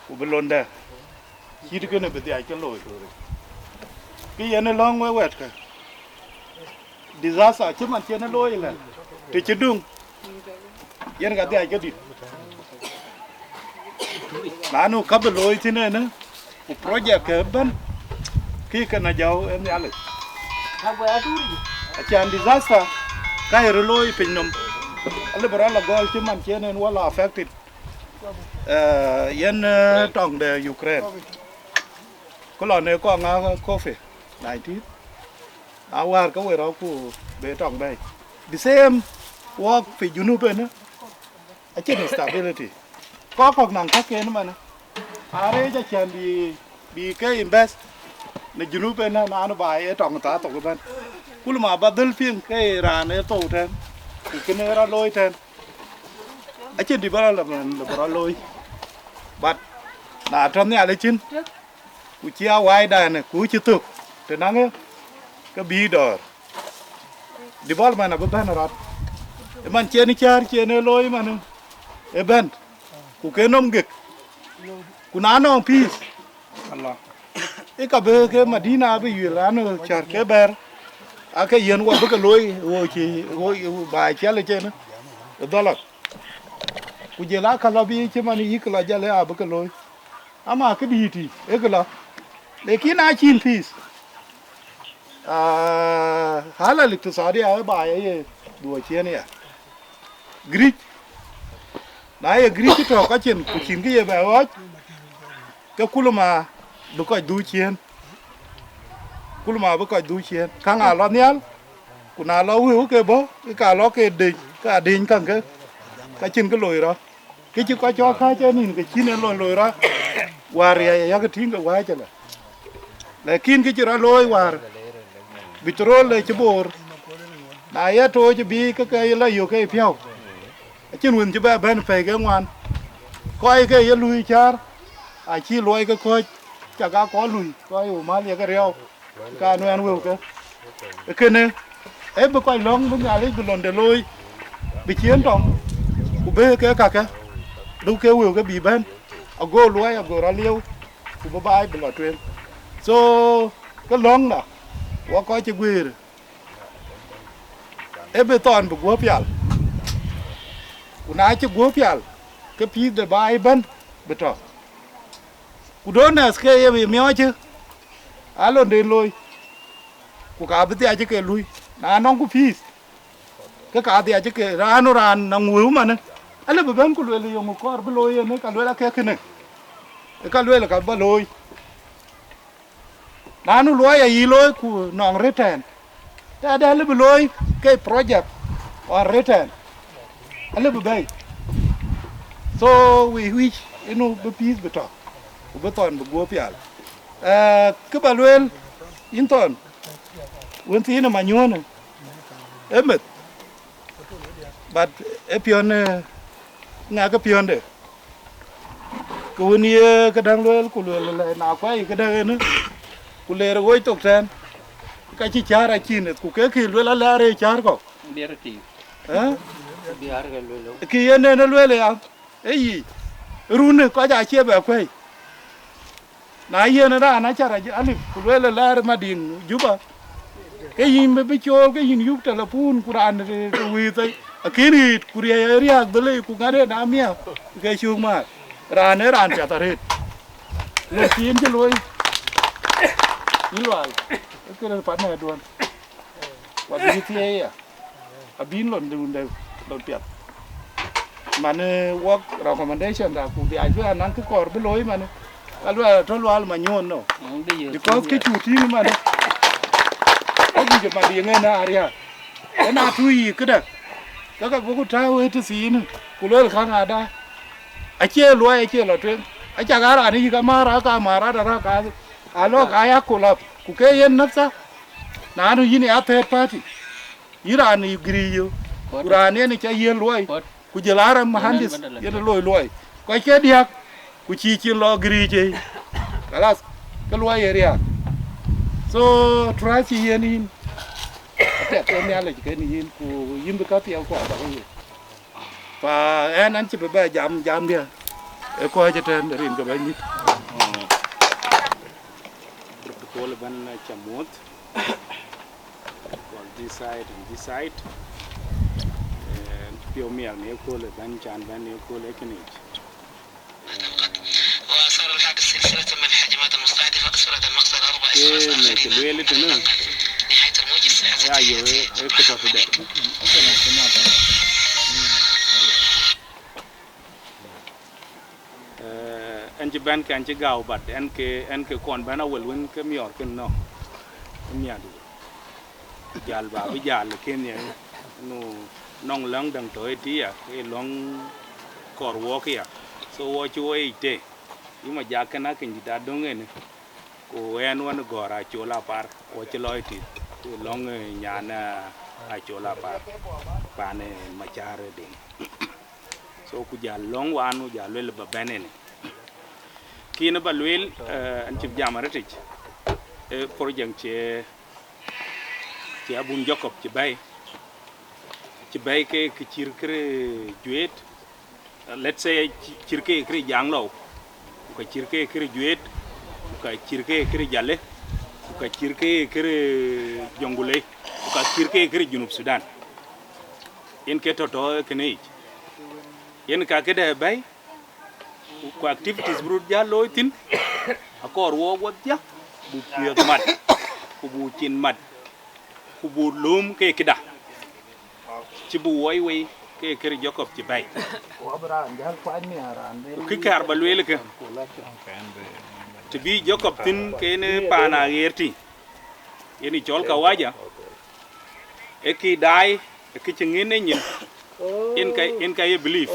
ku bï londe, cït kënë bï dhiac ke looi. Kë yen ë lɔ̈ŋ we wɛ̈tkë, disaster cï man cï en ë looi ëlë, të cï duŋ, yen ka dhiac ke dït. Lanu ka bï looi thïn ënë, ku project ke bɛ̈n, kï ke na jäu ë Nhialic. Acan disaster ka ye röt looi piny nɔm. Alë bï rɔt la gɔl cï man cï en en wala affected, eh, yen, eh, tɔŋ de Ukraine. Ku lɔ në kɔŋ ŋa covid nineteen, na wäär ke we rɔt ku be tɔŋ bɛ̈ɛ̈i. The same work fi Junub ënë, acïn stability. Kɔc kɔ̈k naŋ käkken ëmënë, aa reec acän bï, bï ke invest në Junub ënë, naan ba ye tɔŋ thaa thok ëbɛ̈n. Kul ma ba dhël piŋ ke raan ë thou tɛ̈n, ku kënë rɔt looi tɛ̈n, acïn development lë bï rɔt looi. But na tɔ̈ Nhialic cin, ku cï a wai danë, ku cï thök, të naŋë, ke bï dɔ̈ɔ̈r. Development abï bɛ̈n rɔt. Ë man cien cäär cien ë looi man ë bɛ̈n, ku ke nɔm gek. Ku na nɔŋ peace, Allah, ë ka bï ke Madina abï yuel an cär ke bɛ̈ɛ̈r, ake yen wɔ bï ke looi, wo cï, wo, wo ba ciɛl ë cen ë dhɔlɔk. Ku jël aa ka lɔ bï cï man yïk lɔ jal ë abï ke looi. Ama këdïït ë kë lɔ, lakin acïn peace. Ah, hala liktisadi aye ba ye dhuɔ̈k ciëën ya. Giric, na ye giric cï tɔ̈ kɔc cin, ku cïn kë ye bɛ ɣɔɔc, ke kul ma bï kɔc dhuk ciëën. Kul ma bï kɔc dhuk ciëën. Käŋ aa lɔ nhial, ku na lɔ wëu ke bɔ̈, ke ka lɔ ke deny, ka deny käŋ ke, ka cïn kë loi rɔt. Kë cï kɔc cɔk kääc ë nïn, ke cïn en lon loi rɔt, wäär riɛc ayak tïŋ ke wäc ëlë. Lakin kë cï rɔt looi wäär, bï thorol ë cï boor, na ye tooc bï ke ke ye la yök ke piɔ̈u, acïn wën cï bɛ bɛ̈n pɛ̈i ke ŋuan. Kɔc ke ye luui cäär, acï luɔi ke kɔ̈c, cak aa kɔc lui, kɔc ë mal ye ke riɔu, ka nuɛɛn wëu ke. Ee kënë, ee bï kɔc lɔ̈ŋ bï Nhialic bï londe looi, bï ciëën tɔŋ, ku bï ke kakë, duk ke wëu ke bï bɛ̈n, ago luɔi ago rɔt lieu, ku bï baai bï lɔ tueŋ. So, ke lɔ̈ŋda, wɔ kɔc cï guëër, ee bï thɔn bï guöp pial. Ku na cï guöp pial, ke peace de baai ëbɛ̈n bï tɔ̈. Ku donors ke ye miɔɔcë, aa londen looi, ku ka bï dhiac ke lui. Na nɔŋku peace, ke ka dhiac ke raan raan naŋ wëu manë, alë bï bɛ̈n ku lueel yöŋ kɔɔr bï looi yen, ka lueel akë kënë, ka lueel ka bä looi. Nanu luɔi ayï looi ku nɔŋ return. Tɛ̈dë alë bï looi ke project on return. Alë bï bɛ̈i. So we wish inu bï peace bï tɔ̈, ku bï thɔn bï guöp pial. Eh, kë bä lueel, yïn thɔn, wën thiin ë manyuɔ̈ɔ̈në, ë meth, but ë piɔ̈n, eh, ŋɛk ë piɔ̈nde. Ke wën ye këdäŋ lueel, ku lueel lɛ, na kuɛi këdäŋ ënë, ku leer ɣööc thok tɛ̈n, ka cï cäär acïn ëth, ku ke kï lueel alɛ arëë cäär kɔ̈k. Biɛr tiiu. Eh? Biɛr ke lueel. Kï yen en ë lueel ya, ë yic, runë kɔc acie bɛ kuɛi. Na yen raan acar alip, ku lueel lɛɛr Madiŋ Juba, ke yïn bï bï cool, ke yïn yup telepun, ku raan të, të wëëth, akën ɣet, ku riɛc ë riääk dhëlei, ku ŋat en amiäk, ke cuk maar. Raan ee raan piath arëët. Në thiin cï looi, yïn Lual, ë kënë pan nɛɛduɔ̈n. Wa bï thiëëc ya, abïn lon dun de lon piath. Man, eh, work recommendation da, ku bï a juɛɛr naŋ kë kɔɔr bï looi man, ka luɛɛl atɔ̈ Lual Manyuɔ̈ɔ̈n no. Because kë cu tïŋ man, ë guc ë Madiŋ en aa riääk. Ëna tu yï këdë, ke ka buk tääu ë tëthiinë, ku lueel käŋ ada. Acie luɔi acie lɔ tueŋ. Acak a raan yïk amaar, aka maar ada raka, alɔ ka ya kulap, ku ke yen naptha. Nanu yïn ya third party. Yïn raan ë giric yö, ku raan yen ë ca yiën luɔi, ku jël Arab muhandis yen ë loi luɔi. Kɔc ke diäk, Ku cï cin lɔ giric ei. Kalas, ke luɔi ye riaak. So, trust yen yïn. Apiɛth ke Nhialic kën yïn, ku yïn bï ka thiɛɛu kuɔ bä ke yök. Pa ɛn, ɛn cï bï bɛ jam, jam diɛ. Ë kɔc ëtɛ̈n rin ke bɛ̈nydït. Protocol ëbɛ̈n aca muɔ̈th. Well, this side and this side. Eh, piɔ̈u miɛr në ëkööl ëbɛ̈n, can bɛ̈n në ëkööl ë kënic. وأثار الحادث سلسلة من الهجمات المستهدفة أسفلت المقصد أربع إسفار آخرين. Lueel tënë. نهاية الموجة السياسية. Ya yo, e, e, këtɔ̈ tëde. Eh, ɛn cï bɛ̈n kɛn cï gääu, but ɛn ke, ɛn ke kɔn bɛ̈n awël wën ke miɔɔr kën nɔ. Miadu. Jäl ba bï jäl ë kën ye, nu nɔŋ läŋ däŋ tɔ̈ ëtï ya, ë lɔŋ kɔɔr wɔɔk ya. So wɔ cï wɔ yic të, yï ma jak kën akëny dït adöŋ ënë, ku ɛn wën gɔ̈ɔ̈r acol apar, wɔ cï lɔ ëtï, ë lɔŋ, eh, nyan, eh, acol apar, pan, eh, Macär ëdï. So ku jäl lɔŋ wan, ku jäl luel ba bɛ̈n ënë. Kïn ba lueel, eh, ɛn cï jam arëtic, eh, project cie Cï abun Jacob cï bɛ̈i, cï bɛ̈i ke, ke cïr kërë juëët, let's say, cï-, cïr ke kërë jaŋ lɔu, ku ka cïr ke kërë juëët, ku ka cïr ke kërë jale, ku ka cïr ke kërë jɔŋgulei, ku ka cïr ke kërë Junub Sudan. Yen ke tɔ̈ tɔ̈ kënë yic. Yen ka këdë bɛ̈i, ku activities bï röt jäl looi thïn, akɔɔr wook wadhia, bu piɛth mat, ku bu cin mat, ku bu lööm ke këda, cï bu woi wei ke kërë Jacob cï bɛ̈i. Ku kë kɛ̈ɛ̈r ba lueel kë, të bï Jacob thïn ke yen paan aɣeer tï, yen ë cɔl kawaja, ë kë daai, ë kë cï ŋïn ë nyin, yen ka, yen ka ye believe.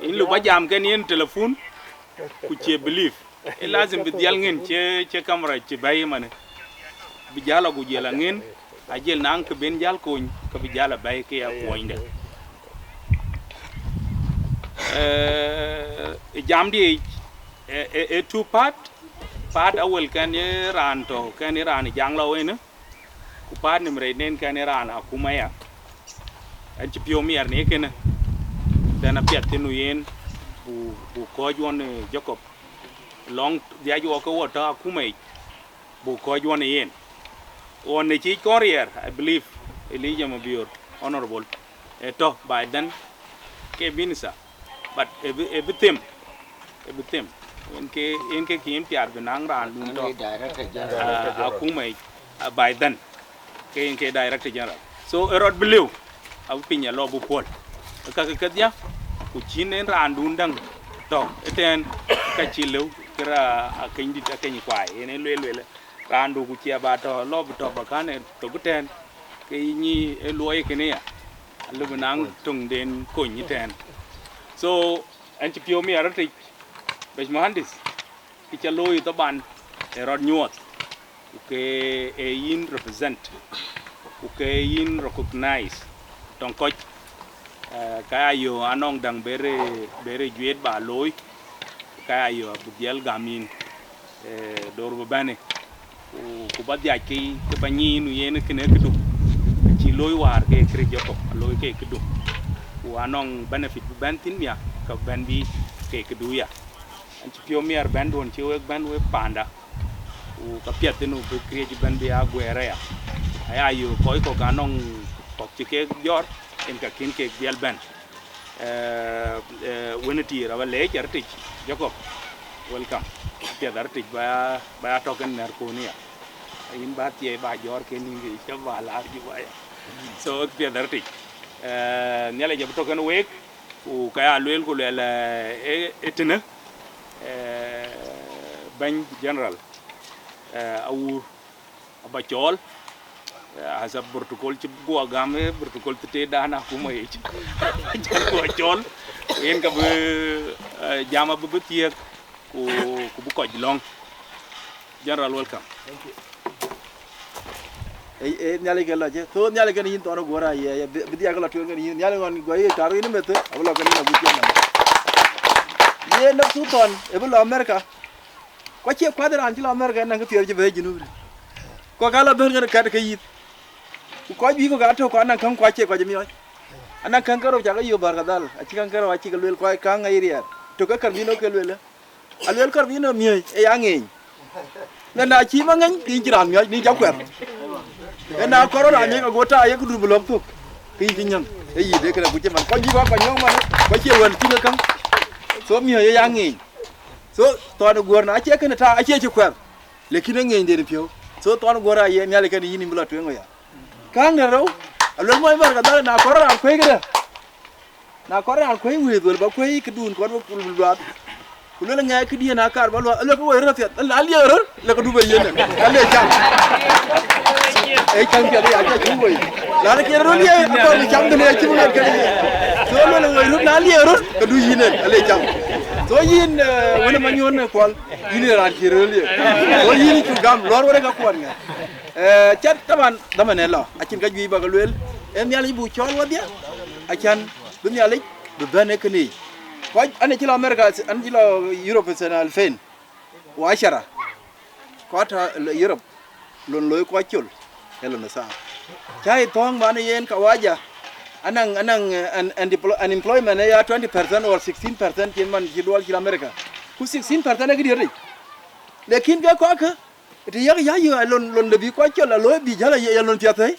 Yïn lëu ba jam kën yen telephone, ku cie believe. Ë lazim bï dhiɛl ŋïn, cie, cie camera cï bɛ̈i ëmënë. Bï jäl a ku jiël aŋïn, ajiël naŋ kë ben jäl kony, ke bï jäl a bɛ̈i ke ya kuɔnyde. Eh, ë jamdië yic, ë, ë, ë two part, part awël kën ye raan tɔ̈, kën ye raan ë jaŋ lɔ wënë, ku part nim rɛc nen kën ye raan akuma ya. Ɛn cï piɔ̈u miɛr në kënë, then apiɛth thïn nu yen, bu, bu kɔc ɣɔn, eh, Jacob, lɔŋ dhiac wɔ ke wɔ tɔ̈ akuma yic, bu kɔc ɣɔn ë yen. Ɣɔn ë cï kɔn riɛɛr, I believe, Elijah Mabior, honorable, ë tɔ̈ by then ke minister, but ë bï, ë bï them, ë bï them. Yen ke, yen ke kïn piath bï naŋ raandun tɔ̈, ah, akuma yic, ah, by then, ke yen ke director general. So ë rɔt bï lëu, abï piny alɔ bï puɔ̈l. Ë kakë kedhia, ku cïn en raandun däŋ tɔ̈ ëtɛ̈ɛ̈n, ka cï lëu, kërë akënydït akëny kuai, yen ë lueel lueel. Raandu ku cie ba tɔ̈, lɔ bï tɔ̈ ba kän ë thök ëtɛ̈ɛ̈n, ke yï nyi ë luɔi kënë ya, alëu bï naŋ töŋden kony ëtɛ̈ɛ̈n. So, ɛn cï piɔ̈u miɛr rɔt yic, Bech Muhandis, kë ca looi thaban ë rɔt nyuɔɔth, ku ke ë yïn represent, ku ke yïn recognize tɔŋ kɔc, eh, ka ya yöö anɔŋ däŋ bere, bere juëët ba looi, ka ya yöö abï dhiɛl gam yïn, eh, door bï bɛ̈në. Ku, ku ba dhiac ke, ke ba nyiin nu yen kënë këdu. Cï looi wäär ke kërë Jacob, a looi ke këdu. Ku anɔŋ benefit bï bɛ̈n thïn mia, ka bɛ̈n bï ke këdu ya. Ɛn cï piɔ̈u miɛr bɛ̈n duön cï wek bɛ̈n wek panda. Ku ka piɛth thïn bï këriëc bɛ̈n bï a guɛɛr aya. Aya yöök kɔc kɔ̈k anɔŋ kɔ̈k cï kek jɔt, yen ka kïn kek dhiɛl bɛ̈n. Eh, eh, wën ë tiir aba leec arëtic, Jacob, welcome. Piɛth arëtic ba ya, ba ya tɔ̈ kën nɛ̈r kun ya. Yïn ba thiëëc ba jɔ̈ɔ̈r kën yïn ke cä ba laar Juba ya. So, piɛth arëtic. Eh, Nhialic abï tɔ̈ kën week, ku ka ya lueel ku luɛl, eh, ë, ë tënë, eh, bɛ̈ny general, eh, awuur. Aba cɔɔl, eh, hasa protocol cï guɔ gam, eh, protocol thëtëëdan akuma yic. Aba cɔɔl, guɔ cɔɔl, yen ka bï, eh, jam abï bï thiëëk, ku, ku bï kɔc lɔ̈ŋ. General, welcome. Thank you. Ei, ei, Nhialic ke lɔc, eh. So, Nhialic kën yïn thɔn guɔ̈r aye, aye, bï, bï dhiac ke lɔ tueŋ kën yïn. Nhialic ɣɔn guɔ ye tar yïn meth, abï lɔ kën yïn agut cïn nɔm. Yen nɔm thuk thɔn ë bï lɔ Amerika, ku acie kuath raan cï lɔ Amerika ënɔŋ kë piɛth cï bɛ̈ɛ̈i Junub. Kɔc ka lɔ bɛ̈n ŋɛn kɛt ke yith. Ku kɔc bï kɔ̈k atök, ku anɔŋ käŋ ku acie kɔc miɔɔc. Anɔŋ käŋ kerou cakë yök Barkadhal, acï käŋ kerou acï ke lueel kɔc käŋ aye riɛɛr. Tök ke karbino ke lueel. Aluel karbino miɔɔc ë ya ŋeeny. Na, na cï ma ŋeny, ke yïn cï raan miɔɔc, ni ca kuɛth. Ë na kɔrɔ raan miɔɔc, ka go ta ye ku dur bï lɔ̈k thök. Ke yïn cï nyäŋ. Ë yï de kënë ku cï man. Kɔc bï kɔc kɔc nyɔŋ man, kɔc cie wɛl cï ke käŋ. So miɔɔc ë ya ŋeeny. So thɔn ë guɔ̈r na acie kënë ta, acie cï kuɛth. Lekin ë ŋeeny den piɔ̈u. So thɔn ë guɔ̈r aye Nhialic kënë yïn yïn bï lɔ tueŋ waya. Käŋ de rou, aluel mɔc Barkadhal na kɔrɔ raan kuëi këdë. Na kɔn raan kuëi wëëth wël ba kuëi këdun kɔn ba kul luath. Ku luel ŋɛk këdiën akar ba luath, luel ke woi röt thiath, na liëk röt, le ke du be yen, ka le cam. Ee cam piɛth ya ca cï woi. Na le kien röt liëk, akɔn cam de le cï woi kene ye. So luel woi röt, na liëk röt, ke du yïn en, ka le cam. So yïn, eh, wën ma nyuɔn ne kuɔl, yïn ee raan cï röt liëk. So yïn cu gam, lɔr wërë ka kuɔn ŋɛk. Eh, cat taban dhaman ë lɔ, acïn ka juëc ba ke lueel, ee Nhialic buk cɔɔl wadhia, acan bï Nhialic bï bɛ̈n ë kënë yic. Kɔc, an, cï lɔ America, an, cï lɔ Europe sena alfen wa ashara. Kɔc tɔ̈ Europe, lon looi kɔc col, ee lon ë thaar. Cä ye thɔ̈ɔ̈ŋ man yen kawaja, anaŋ, anaŋ, eh, un-, unemplo-, unemployment ë ya twenty percent or sixteen percent cïn man cï duɔl cï America. Ku sixteen percent ee këdiɛ̈t yic. Lakin ke kɔckë, të yak ya yï lon, lon de bï kɔc col, alooi bï jäl, ya lon piath thëi.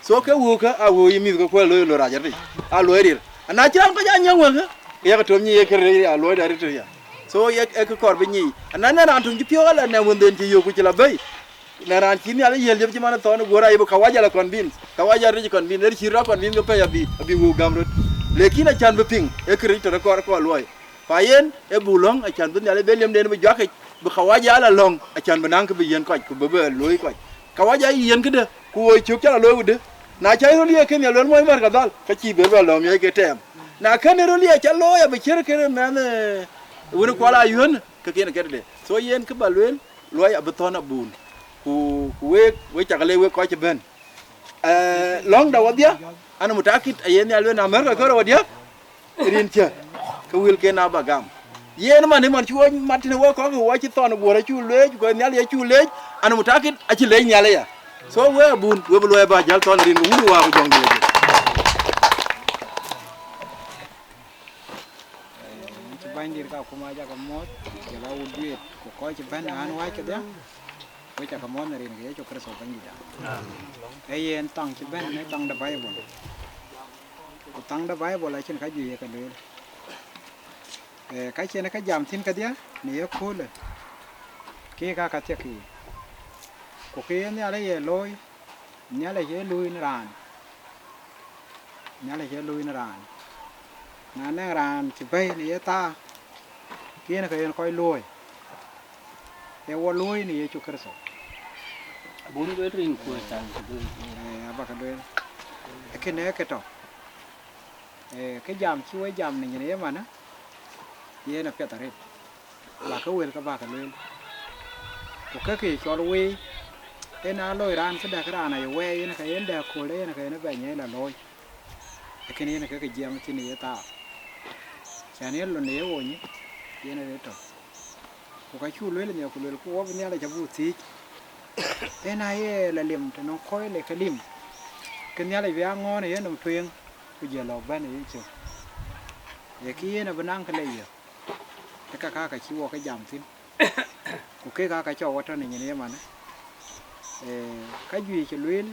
So ke wëukë, a wëu yï mïth ke kuɛl looi lon rac arëtic, a luɔi rir. Ana cï raan kɔc a nyääŋ wëukë, ke yak tɔ̈m nyic ye kë rëër ya luɔi de arëtic ya. So ye, ye kë kɔɔr bï nyic. Ana nɛn raan töŋ cï piɔ̈ɔ̈k ala nɛn wënden cï yök ku cï la bɛ̈i. Nɛn raan cï Nhialic yiël liep cï man ë thɔn ë guöör ayï bï kawaja la convince, kawaja rëc convince, ë cï rɔt convince ke pɛ̈i abï, abï wëu gäm röt. Lakin acan bï piŋ, ee kë rëc tɔ̈ rɔt kɔɔr kɔɔr luɔi. Pa yen, ee buk lɔ̈ŋ, acan bï Nhialic bï liemden bï juakic, bï kawaja ala lɔ̈ŋ, acan bï naŋ kë bï yiën kɔc, ku bï bɛ looi kɔc. Kawaja yiën këdë, ku woi cök cä la looi wudë. Na cä röl ye kën ya luel mɔc Barkadhal, ka cïï bï bɛ lɔ̈ŋ miɔc ke tɛɛm. Na kën röl ye cä looi abï ciër kën mɛnh, eh, wën kuɔl ayuën, ke kën kedede. So yen kë ba lueel, luɔi abï thɔ̈n abun. Ku, ku wek, wek cak le wek kɔc cï bɛ̈n. Eh, lɔ̈ŋda wadhia, ana mutakit aye Nhialic wën Amerika kërë wadhia, rin cä, ke wëlken aba gam. Yen man, man cï wɔ mat tënë wɔ kɔ̈k, wɔ cï thɔn guöör acuk leec, ku Nhialic acuk leec, ana mutakit acï leec Nhialic ya. So we abun, we bï luɔi ba jäl thɔn rin ke wun wa ku jɔŋ dï le. Cï bänydït ka kum aja ke muɔ̈th, jɔl a wut juëët, ku kɔc cï bɛ̈n ɣän wääc kedhie, wek ca ke muɔ̈th në rin ke Yecu Kërtho Bɛ̈nydïtda. Ee yen thaŋ cï bɛ̈n në thaŋ de Baibol. Ku thaŋ de Baibol acïn ka juëc ye ke lueel. Eh, ka cïn ke jam thïn kedhie në ye köölë, ke ka ka thiek yiic. Ku ke ye Nhialic ye looi, Nhialic ee luui në raan. Nhialic ee luui në raan. Na nɛŋ raan cï bɛ̈i në ye thaa, ke yen ke yen kɔc luööi. Ee wɔ luööi në Yecu Kërtho. Abun duet rin kuöc thaŋ cï duööi. Eh, aba ke lueel. Ee kënë ee kë tɔ̈. Eh, kë jam cï we jam në nyin ë ye manë, yen apiɛth arëët. Ba ke wël ke ba ke lueel. Ku ke ke cɔl wei, en aa loi raan këdäk raan aye wɛɛi, yen ke yen dɛ kööl, yen ke yen bɛ nyɛɛi la looi. Ee kën yen ke ke jiɛɛm thïn ë ye thaar. Cän yen lon ë ye wony, yen ë rëët tɔ̈. Ku ka cuk lueel nhial ku luelku wɔ bï Nhialic abuk thiëëc. En aye la lim të nɔŋ kɔc le ke lim, ke Nhialic bï a ŋɔ̈ɔ̈n ë yenɔm tueŋ, ku jël lɔ̈k bɛ̈n ë yecök. Ee kë yen abï naŋ kë le yök, ee ka ka ka cï wɔ ke jam thïn. Ku kek aa ka cɔk wɔ tɔ̈ në nyin ë ye manë. Ee, ka juëc cï lueel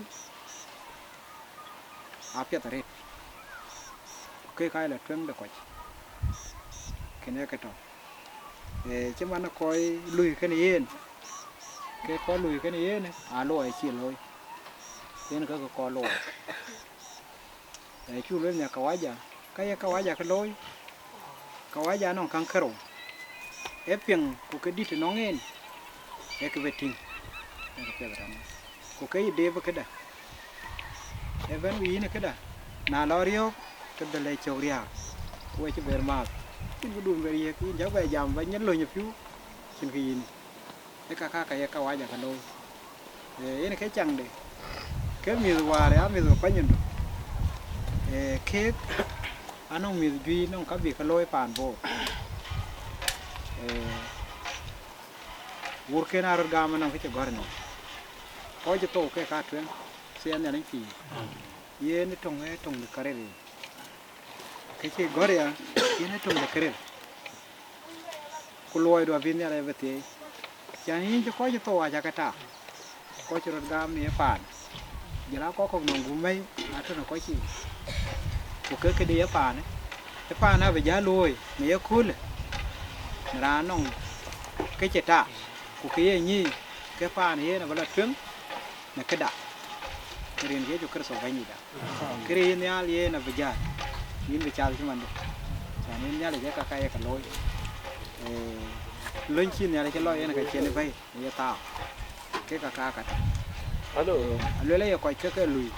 apiɛth arëët. Ku kek aa la tueŋ de kɔc. Kënë ke tɔ̈. Ee, cï man kɔc lui kënë yen, ke kɔc lui kënë yen, aa luɔi cï looi. Yen ke ke kɔc luɔi. Ee, cuk lueel nhial kawaja, ka ye kawaja ke looi, kawaja anɔŋ käŋ kerou. Ee piŋ ku ke dït ënɔŋ en, ee ke bï tïŋ, ee ke piɛth rɔt. Ku ke yï deep këdä, ee bɛ̈n ku yïn këdä, na lɔ riɔ̈ɔ̈k, ke dhël ee cök riääk, ku we cï ber maath, cïn këdun ber yiëk, yïn cä bɛ jam ba nyin löny ë piu, cïn kë yïn. Ee ka ka ka ye kawaja ke looi. Ee, yen ke caŋde, ke mïth wäär ya mïth ke kuany ndu. Ee, keek anɔŋ mïth juëc nɔŋ ka bï ke looi paan Bor. Ee, wurken aa röt gam ënɔŋ kë cï gɔ̈r ënɔŋ. Kɔc cï thou ke ka tueŋ, thieei Nhialic pïïr. Yen ë töŋ, ë töŋ de kärir yen. Kë cï gɔ̈r ya, yen ë töŋ de kärir. Ku luɔidu abï Nhialic abï thieei. Cän yïn cï kɔc cï thou aca ke tak. Kɔc cï röt gam në ye paan, jël aa kɔc kɔ̈k nɔŋ gup mɛ̈i atɔ̈ në kɔc yiic. Ku ke këde ye paan, ë paan abï jäl looi në ye köölë, në raan nɔŋ kë cï tak, ku kë ye nyic, ke paan yen abï la tueŋ në këda, në rin ke Yecu Kërtho Bɛ̈nydïïtda. Kërë yïn nhial yen abï jäl, yïn bï cath cï mandu. Cän yïn Nhialic ë ka ka ye ke looi. Ee, löny cï Nhialic cï lɔ yen ka cïn bɛ̈i në ye thaau. Ke ka ka ka tɔ̈. Alo. Ee, aluel aye kɔc ke ke lui.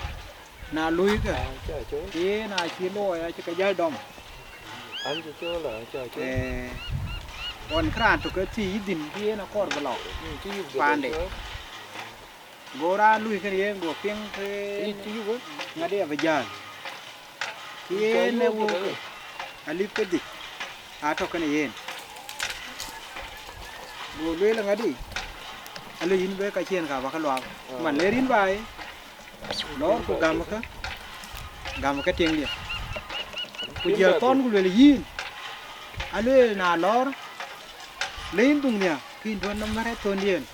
Na lui ke, Ah, ca col. Yen acï looi acï ke jäl dɔm. An cï col, ah, ca col. Ee, ɣɔn kë raan tök ke thii yï dhïn, ke yen akɔɔr bï lɔ. Mm, cï yup de paande. Col. Go raan lui kënë yen, go piŋ ke ŋadï abï jäl. Yen ë wok alip kedhie atɔ̈ kënë yen. Go lueel ŋadï, alë yïn be ka ciëën ka bä ke luaak. Man le rin baai, lɔɔr ku gamkë, gamkë tiŋdiɛ̈. Ku jiël thɔn ku lueel yïn, alueel na lɔɔr, le yïn dhuŋ nhiaar, ke yïn duɔ̈n nɔm mär ë thöndiɛ̈n.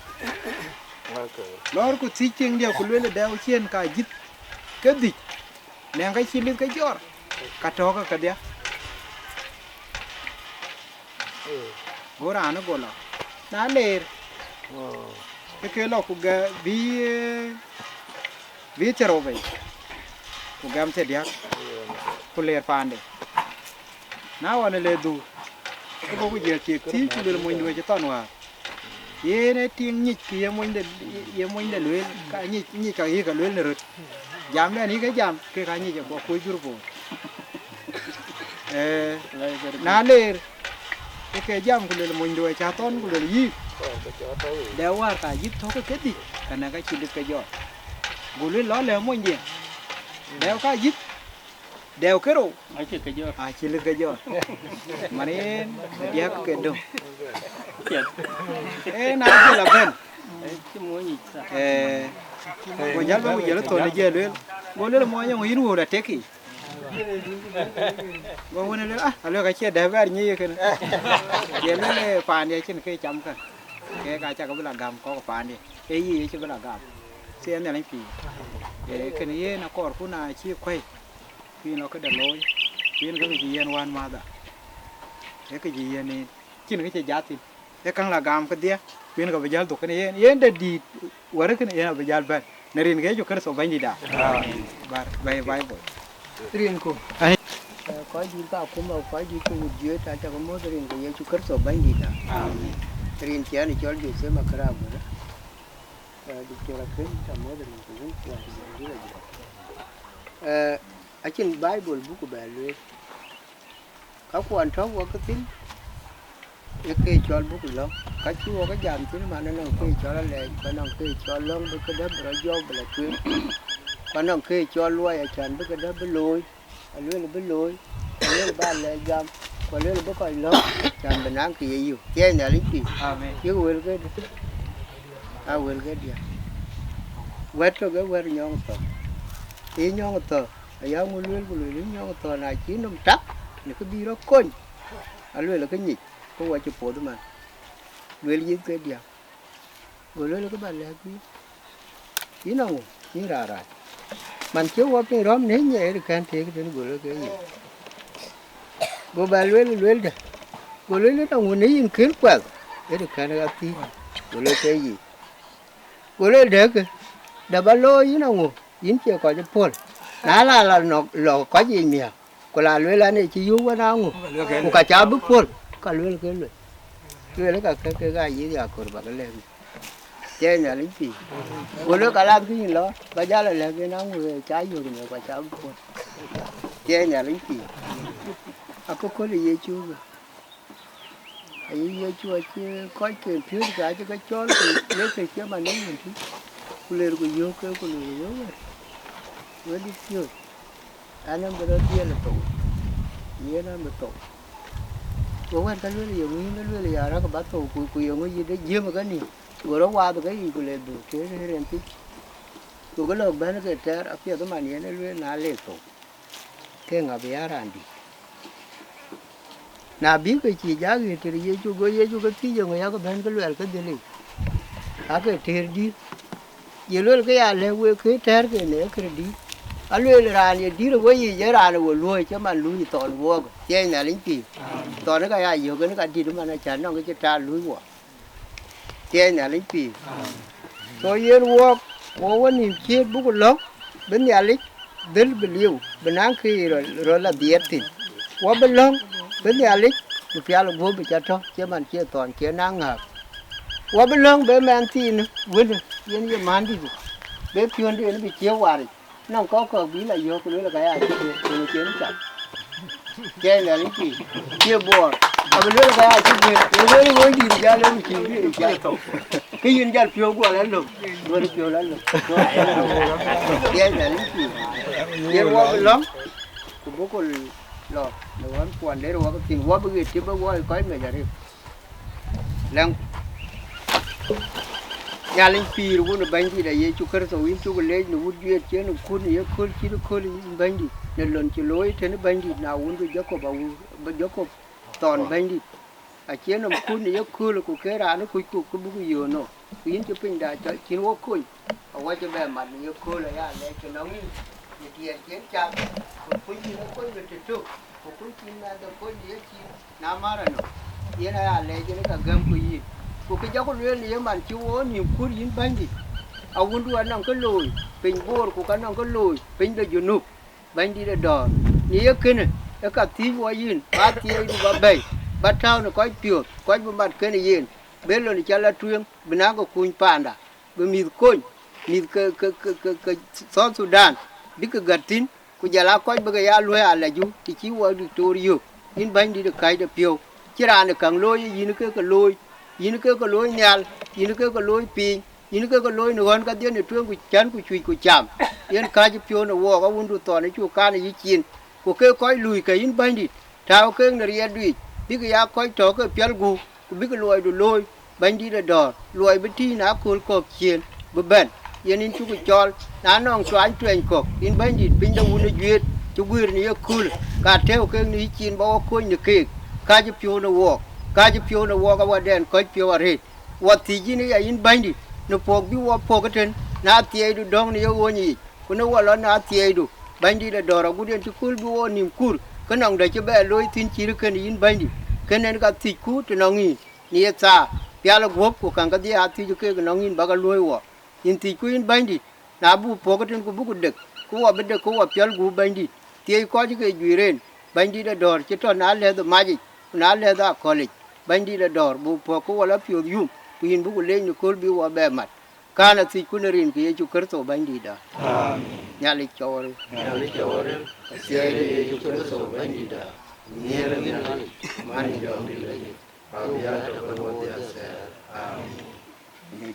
Lɔɔr ku thiëc tiŋdiɛ̈ ku lueel dɛɛu ciëën ka jïth kedhie, nɛŋ ka cï lith ke jɔɔr, ka tɔ̈ɔ̈kë kedhie. Go raan ë go lɔ, na leer, ke ke lɔ ku gɛ bï, bï thiërou bei, ku gɛm thiërdiäk, ku leer paande. Na ɣɔn ë le dhuk, ke goku jiël thiëk thiëc ku luel monydu acï thɔn wäär. Yen ë tiŋ nyic kë ye monyde, ye monyde lueel, ka nyic, nyic ka yï ke lueel në röt. Jamden yï ke jam, ke ka nyic akuc jur boor. Ee, na leer, ke ke jam ku luel monydu acä thɔn ku luel yï. Dɛ wäär ka jïth tɔ̈kë kedhie, ka nɛ̈k ka cï lith ke jɔɔr. Go luel lɔ lɛ̈k monydiɛ̈. Dɛ ka jïth, dɛɛu kerou. Acï ke jɔt. Acï lith ke jɔt. Man yen, diäk ke döŋ. Piɛth. Ee, na jël abɛ̈n. Ee, cï mony yic tha. Ee, go jäl bɛ̈n, go jäl thon ë jël lueel. Go lueel mony, yïn wuur atek yic. Go wën lueel, ah, alueel ka cie dɛ̈ bɛ̈ɛ̈r nyic kënë. Ye lueel, ee, paandiɛ̈ acïn kë cam kë. Kek acä ke bï la gam kɔ̈k paandiɛ̈. Ee, yï acï bï la gam. Thieei Nhialic pïïr. Ee, kënë yen akɔɔrku na cï kuɛ̈i. Ku yïn lɔ këde looi, ku yen ke kë cï yiɛ̈n wään mäthda, ee kë cï yiɛ̈n en, cïn kë cï jat thïn, ee käŋ la gam kedhie, ku yen ke bï jäl dhuk kënë yen, yen de dïït wär kënë yen abï jäl bɛ̈n, në rin ke Yecu Kërtho Bɛ̈nydïïtda. Amen. Bär bɛ̈i Baibol. Rinku. Ee, kɔc dït ka kum, kɔc dït ke wut Jiëëc, acä ke mɔ̈th rin ke Yecu Kërtho Bɛ̈nydïïtda. Amen. Rin ciɛɛn cɔl Joseph Makër Aguer, ee, Diktor Aken, acä mɔ̈th rin ke wun kuan. Ee, acïn Baibol buk bɛ lueel. Ka kuɔn tɔ̈u wɔ ke thïn, ee ke cɔl buk lɔ̈ŋ. Ka cï wɔ ke jam thïn man, anɔŋ ke cɔl alɛɛc, ku anɔŋ ke cɔl lɔ̈ŋ bï këdäŋ bï rɔt jɔɔk bï la tueŋ. Ku anɔŋ ke cɔl luɔi acän bï këdäŋ bï looi. Alueel bï looi, alueel bä alɛɛc gam, ku alueel bï kɔc lɔ̈ŋ, acän bï naŋ kë ye yök. Thieei Nhialic pïïr. Amen. Yïk wël kedï, aa wël kedï. Wɛ̈t tök ee wɛ̈t nyɔŋ thɔ̈k. Ee nyɔŋ thɔ̈k, aya ŋu lueel ku lueel yï nyɔŋ thɔ̈k, na cï nɔm tak në kë bï rɔt kony, alueel kë nyic, ke wɔ cï puɔ̈th man. Lueel yith kedï. Go lueel kë bä lɛ̈k yïn, yïn aŋu, yïn raan rac? Man cï wɔ piny rɔ̈m në nyɛ ë kɛ̈n tëëk tënë, go lueel ke yïn. Go bä lueel, lueel dë? Go lueel, yïn aŋu në yïn kën kuɛth ë kɛ̈n ɣa thïn? Go lueel ke yïn. Go lueel dëkë, dë bä looi yïn aŋu, yïn cie kɔc ë puɔ̈l? Na la la nɔk lɔ kɔc yiic miäk, ku la lueel an, ee cï yöök wën aŋu, ku ka ca bï puɔ̈l, ka lueel ke lueth. Lueel ka ke kek aa yith ya kor bä ke lɛ̈k. Thieei Nhialic pïïr. Go lueel ka lath kë yïn lɔ, bä jäl a lɛ̈k yen aŋu, ee ca yöök miäk, ku ca bï puɔ̈l. Thieei Nhialic pïïr. Akököl ë Yecu. Ayï Yecu acï kɔc ke piööc ke acï ke cɔɔl, ku lek ke cï man ë yïn tï, ku ler ku yöök ke, ku ler ku yöök wɛ̈t, wɛ̈t dït piööc, an, abï rɔt dhiɛl ë thou, yen abï thou. Ku Go wɛ̈t ke lueel, ye ŋuïn e lueel ya, rɛ̈k ba thou, ku, ku ye ŋö yï de jiëm ke nïïm? Go rɔt waath ke yic, ku le dhuk tëër rin thïn. Gokï lɔ̈k bɛ̈n ke tɛɛr apiɛth man yen e lueel, na le thou, ke ŋa bï ya raan dït? Na bï ke cï jak ɣet tëde Yecu, go Yecu ke thiëc, eeŋö yak bɛ̈n ke luɛl ke dhil yic? Ake tëër dït. Ye lueel ke ya lɛ̈k wek ke tɛ̈rken ë kërë dït. Alueel, raan ye dït ë weyiic ee raan ë we luɔ̈ɔ̈i cï man luui thɔn wuɔɔk, thiɛɛc Nhialic pïïr. Thɔn ë ka ya yök en ka dït man acän nɔŋ kë cï taar luui wɔ, thiɛɛc Nhialic pïïr. So yen wuɔɔk, wo wo nïïm ciët buku lɔ̈ŋ, bï Nhialic dhil bï liu, bï naŋ kë rɔt, rɔt la dhiɛɛt thïn. Wɔ bï lɔ̈ŋ, bï Nhialic bï pial guöp bï ca tɔ̈, cï man cie thɔn cie naŋ ŋääk. Wɔ bï lɔ̈ŋ, bï mɛnh thiin wël yen ye mändït, bï piɔ̈nde en bï cie waric. Nɔŋ kɔ̈k kɔ̈k bï la yök, ku lueel ka ya cï bï, ku cïn cak. Thiɛɛc Nhialic pïïr, cie buɔɔr, abï lueel ka ya cï bï, ku lueel woi dït jal en cï bï ca. Ke yïn jal piɔ̈u guɔ la lök, duɔ̈ɔ̈r piɔ̈u la lök. Thiɛɛc Nhialic pïïr. Yen wɔ bï lɔ̈ŋ, ku buk lɔ në ɣän kuɔn der wɔ ke thïn, wɔ bï ɣet cï bï wɔ ë kɔc mec arëët. Lɛ̈ŋ Nhialic pïïr, Wun ë Bɛ̈nydït a Yecu Kërtho, yïn cuk leec në wut juëc cïn ë kut në ye kööl cït kööl, yïn Bɛ̈nydït, në lon cï looi tënë Bɛ̈nydït, na wun bï Jakop, a wun bï Jakop thɔn Bɛ̈nydït. Acie nɔm kut në ye kööl, ku ke raan ë kucku, ku buk yöön nɔ. Ku yïn cï pinyda cä cïn wok kony, awɔ cï bɛ mat në ye kööl aya lɛc ke nɔŋ yïn, në tiɛɛl cïn cath, ku kuny cïn ë kony bï tëtök, ku kuny cïn mɛnh de kony në ye cin, na mär anɔ, yen aya lɛc yen ka gäm ku yïn. Ku kë jɔku lueel në ye man cï wo nïïm kut yïn Bɛ̈nydït, awundu anɔŋ kë looi piny Boor, ku ka nɔŋ kë looi piny de Junub. Bɛ̈nydït ë dɔ̈ɔ̈r, në ye kënë, ë ka thiëc wɔ yïn, ba thiëëcdu ba bɛ̈i, ba tääu në kɔc piɔ̈ɔ̈th, kɔc bï mat kenë yen, bï lon cä la tueŋ, bï naŋ ke kuny paanda, bï mïth kony, mïth ke, ke, ke, ke, ke South Sudan, bï ke gät thïn, ku jɔl aa kɔc bï ke ya luɔ̈i alɛcdu, të cï wɔ diktor yök, yïn Bɛ̈nydït ë kääc de piɔ̈u, cï raan ë käŋ looi, yïn ke ke looi, yïn ke ke looi nhial, yïn ke ke looi piny, yïn ke ke looi në ɣɔn kedhie në tueŋ ku cän ku cuëc ku cam. Yen kääc piɔ̈u në wɔɔk, awundu thɔn ë cuk kan ë yï cin, ku ke kɔc luui ke yïn Bɛ̈nydït, tääu keek në riɛldu yic, bïk ya kɔc tɔ̈ ke piɛl gup, ku bïk luɔidu looi, Bɛ̈nydït ë dɔ̈ɔ̈r, luɔi bï tïï në akööl kɔ̈k ciëën bï bɛ̈n. Yen yïn cuk cɔɔl, na nɔŋ tuany tuɛny kɔ̈k, yïn Bɛ̈nydït, piny de wun ë juëët cï guëër në ye köölë, ka tɛ̈ɛ̈u keek në yï cin ba wɔ kony në keek, kääc piɔ̈u në wɔɔk, kääc piɔ̈u në wɔɔk, awadɛn kɔc piɔ̈u arëët. Wɔ thiëc yïn aya yïn Bɛ̈nydït, në puɔ̈k bï wɔ puɔ̈k ëtën, na thiɛɛidu dɔ̈ŋ në ye ɣööc yic, ku në wɔ lɔ na thiɛɛidu, Bɛ̈nydït ë dɔ̈ɔ̈r, agut yen cï kööl bï wɔ nïïm kur, ke nɔŋ dɛ̈ cï bɛ looi thïn cït kënë yïn Bɛ̈nydït, kënë en ka thiëcku tënɔŋ yïn, në ye thaa, pial ë guöp, ku käŋ kedhie aa thiëc keek ënɔŋ yïn ba ke luɔ̈i wɔ. Yïn thiëcku yïn Bɛ̈nydït, na buk puɔ̈k ëtën ku buku dek, ku wɔ bï dek, ku wɔ piɔl gup Bɛ̈nydït, thiëc kɔc ke juëc ren, Bɛ̈nydït ë dɔ̈ɔ̈r cï tɔ̈ na lɛ̈th ë macic, ku na lɛ̈th ë akɔ̈lic, Bɛ̈nydït ë dɔ̈ɔ̈r, buk puɔ̈k ku wɔ la piɔ̈th yum, ku yïn buku leec në kööl bï wɔ bɛ mat. Kän athiëcku në rin ke Yecu Kërtho Bɛ̈nydïtda. Amen. Nhialic cɔɔr. Nhialic cɔɔr. Athiɛɛi de Yecu Kërtho Bɛ̈nydïtda. Nhiëër ë Nhialic, man ë jɔŋdït lajik, abï ya tɔ̈ ke wɔ dhiathɛɛr. Amen.